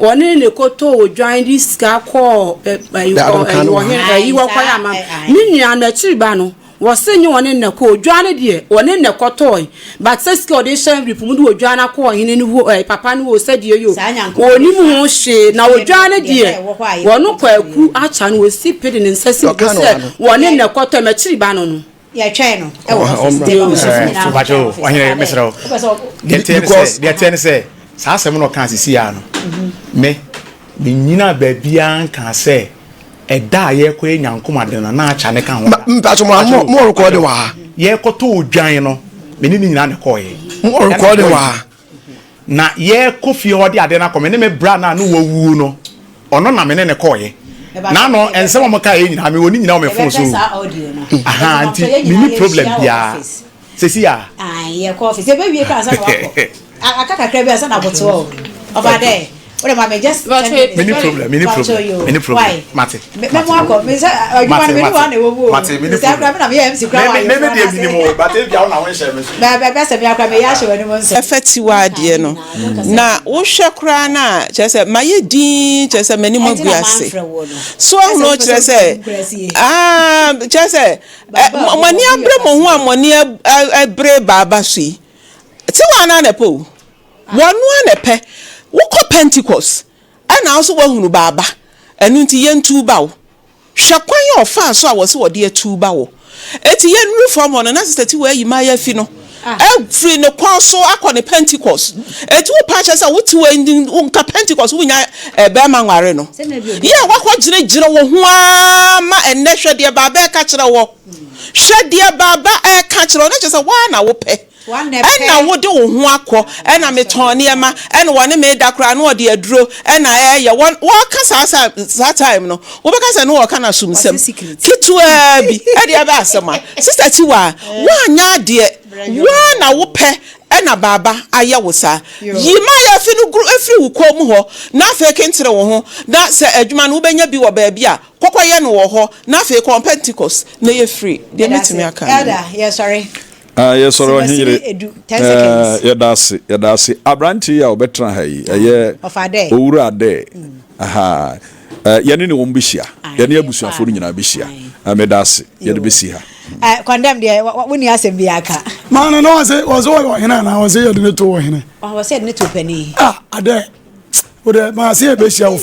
K: wɔne ne kɔtɔ odwan de sika kɔɔ
I: Da, adom ka no wɔ
K: ɔhene
A: ha.
K: ɛyi wɔkɔyɛ ama
A: Aye, aye.
K: me nua no akyiri ba no, wɔse nye wɔne ne kɔ odwan no deɛ wɔne ne kɔtɔɔ, but sɛ sika ɔde hyɛ envelope mu de odwan no akɔ ɔhene no hɔ papa no hɔ sɛdeɛ yi o
A: Saa Nyankopɔn
K: wɔnim
A: nifa.
K: ho hwee na odwan no
A: Deɛ
K: deɛ
A: ɛwɔ hɔ a yɛ
K: wɔno kwaku akya no wɔsi pe de ne nsa si ne bo
I: Ɔka no
K: sɛ
I: wɔ ha no.
K: wɔne ne kɔtɔɔ m'akyiri ba no.
A: Yɛtwɛn no ɛwɔ office nti ɛma abusuafo nyinaa
H: Mpakyɛ o, ɔhene, mesrɛ wo.
A: Wopɛ sɛ
H: Deɛ teɛ ne
I: Because
H: sɛ, deɛ teɛ ne sɛ, saa asɛm no ɔkaa sisi ya no, me menyina baabiara nkaa sɛ ɛda a yɛrekɔyɛ nyankomade no na akya ne ka ho.
I: Mpakyɛ mo mo record wɔ ha.
H: Yɛrekɔtɔ odwan no, me ne ne nyinaa na ɛkɔɔyɛ.
I: Mo record wɔ ha.
H: Na yɛrekɔ fie hɔ de adeɛ no akɔ, me ne me bra no a ne wawuo no, ɔno na me ne ne kɔɔyɛ. Na no nsɛm a wɔka yɛ nyinaa, mewɔ ne nyinaa wɔ me phone so.
A: Yɛbɛpɛ saa audio no.
H: Aha,
A: Nti
H: nti
A: yɛn nyinaa
H: menni problem
A: yɛhyia wɔ
H: biara.
A: office.
H: Sɛsi a.
A: Ae, yɛkɔ office. Yɛbɛwie koraa ansa na wakɔ. Aka kakra bi ansa na abotoɔ o. Ɔfa dɛ, wode ma me just 10 minutes.
H: Menni problem, menni problem, menni problem.
A: Why?
H: Mate.
A: Mɛmo akɔ. Me sɛ adwuma no me ne wɔn na ɛwɔ mu o.
H: Mate, menni
A: Sɛ akora
H: problem.
A: me na meyɛ MC koraa wɔ
H: Me me me
A: ayeforo
H: deɛ
A: no
H: menim
A: ase.
H: o, but ebia wo na wonhyɛ me so.
A: Bɛ bɛ bɛ sɛ me akora meyɛ ahyɛ w'anim nso.
J: Ɛfa tiwa adeɛ no na wohwɛ koraa no a, kyerɛ sɛ mayɛ dinn, kyerɛ sɛ m'anim
A: Ɛnti
J: agu
A: na
J: ase
A: mamfrɛ wo no.
J: So ahunu
A: Ɛsɛ
J: kyerɛ
A: wopɛ sɛ
J: sɛ
A: wotu nkurasi.
J: aa kyerɛ sɛ ɛ,
A: Baba
J: mo ani
A: wo
J: abere mo ho a mo ani abere baaba so yi, tiwa no ara na ɛpɛ o, wɔno ara na ɛpɛ. Wokɔ Pentecost ɛna wo nso woahunu baaba, ɛno nti yɛntu ba wo. Hwɛ kwan a ɔfaa so a wɔse wɔde atu ba wo. Enti yɛnnuru fam hɔ no, na Sista Tiwa ayi maayafi no afiri ne kɔn so akɔ ne Pentecost. Enti wo paa kyerɛ sɛ wo te hɔ yi, nka Pentecost wonnya barima nware no. Yɛ a woakɔ gyinagyina wo ho ara ma ɛnnɛ hwɛ deɛ baaba ɛreka kyerɛ wɔ. Hwɛ deɛ baaba ɛreka kyerɛ wɔ, na kyerɛ sɛ woara na wopɛ. Ɛna wode wo ho akɔ, ɛna metɔn nneɛma, ɛna wɔne me da koraa na ɔde aduro ɛna ɛyɛ. Wɔn wɔka saa saa saa time no, wobɛka sɛ ne wɔka no asomsɛm ketewaa bi ɛde ɛbɛ asɛm a. Sister Tiwa, woanyɛ adeɛ, woa na wopɛ ɛna baaba ayɛ wo saa. Yi mayaafi no guru firi wo kɔn mu hɔ na afei kentere wo ho na sɛ adwuma no wobɛnya bi wɔ baabi a, kɔkɔyɛ no wɔ hɔ na afei kɔ Pentecost na yɛ free. Deɛ mɛtumi aka no
A: Elder,
J: no.
A: yɛsɔre.
F: Ah, yɛsɔre ɔhe
A: Sibasini
F: yere.
A: edu, 10
F: Eh,
A: seconds.
F: yɛda ase, yɛda ase. Aberante yi a ɔbɛtena ha yi, ɛyɛ
A: Ɔfa dɛ.
F: Owura Dɛ. Aha. Eh, yɛne ne wɔn bɛhyia.
A: Aye,
F: Yɛne abusuafoɔ no
A: paa.
F: nyinaa bɛhyia.
A: Aye.
F: Eh, meda ase. Yɛde
A: Yo.
F: bɛsi ha.
A: Eh, condemn deɛ, wonni asɛm bi aka.
G: Maa no na wɔsɛ wɔsɛ wɔyɛ ɔhene anaa wɔsɛ yɛde ne to ɔhene.
A: Wɔsɛ yɛde ne to panin.
G: Ah, adɛ, wodɛ maa sɛ yɛbɛhyia wɔ.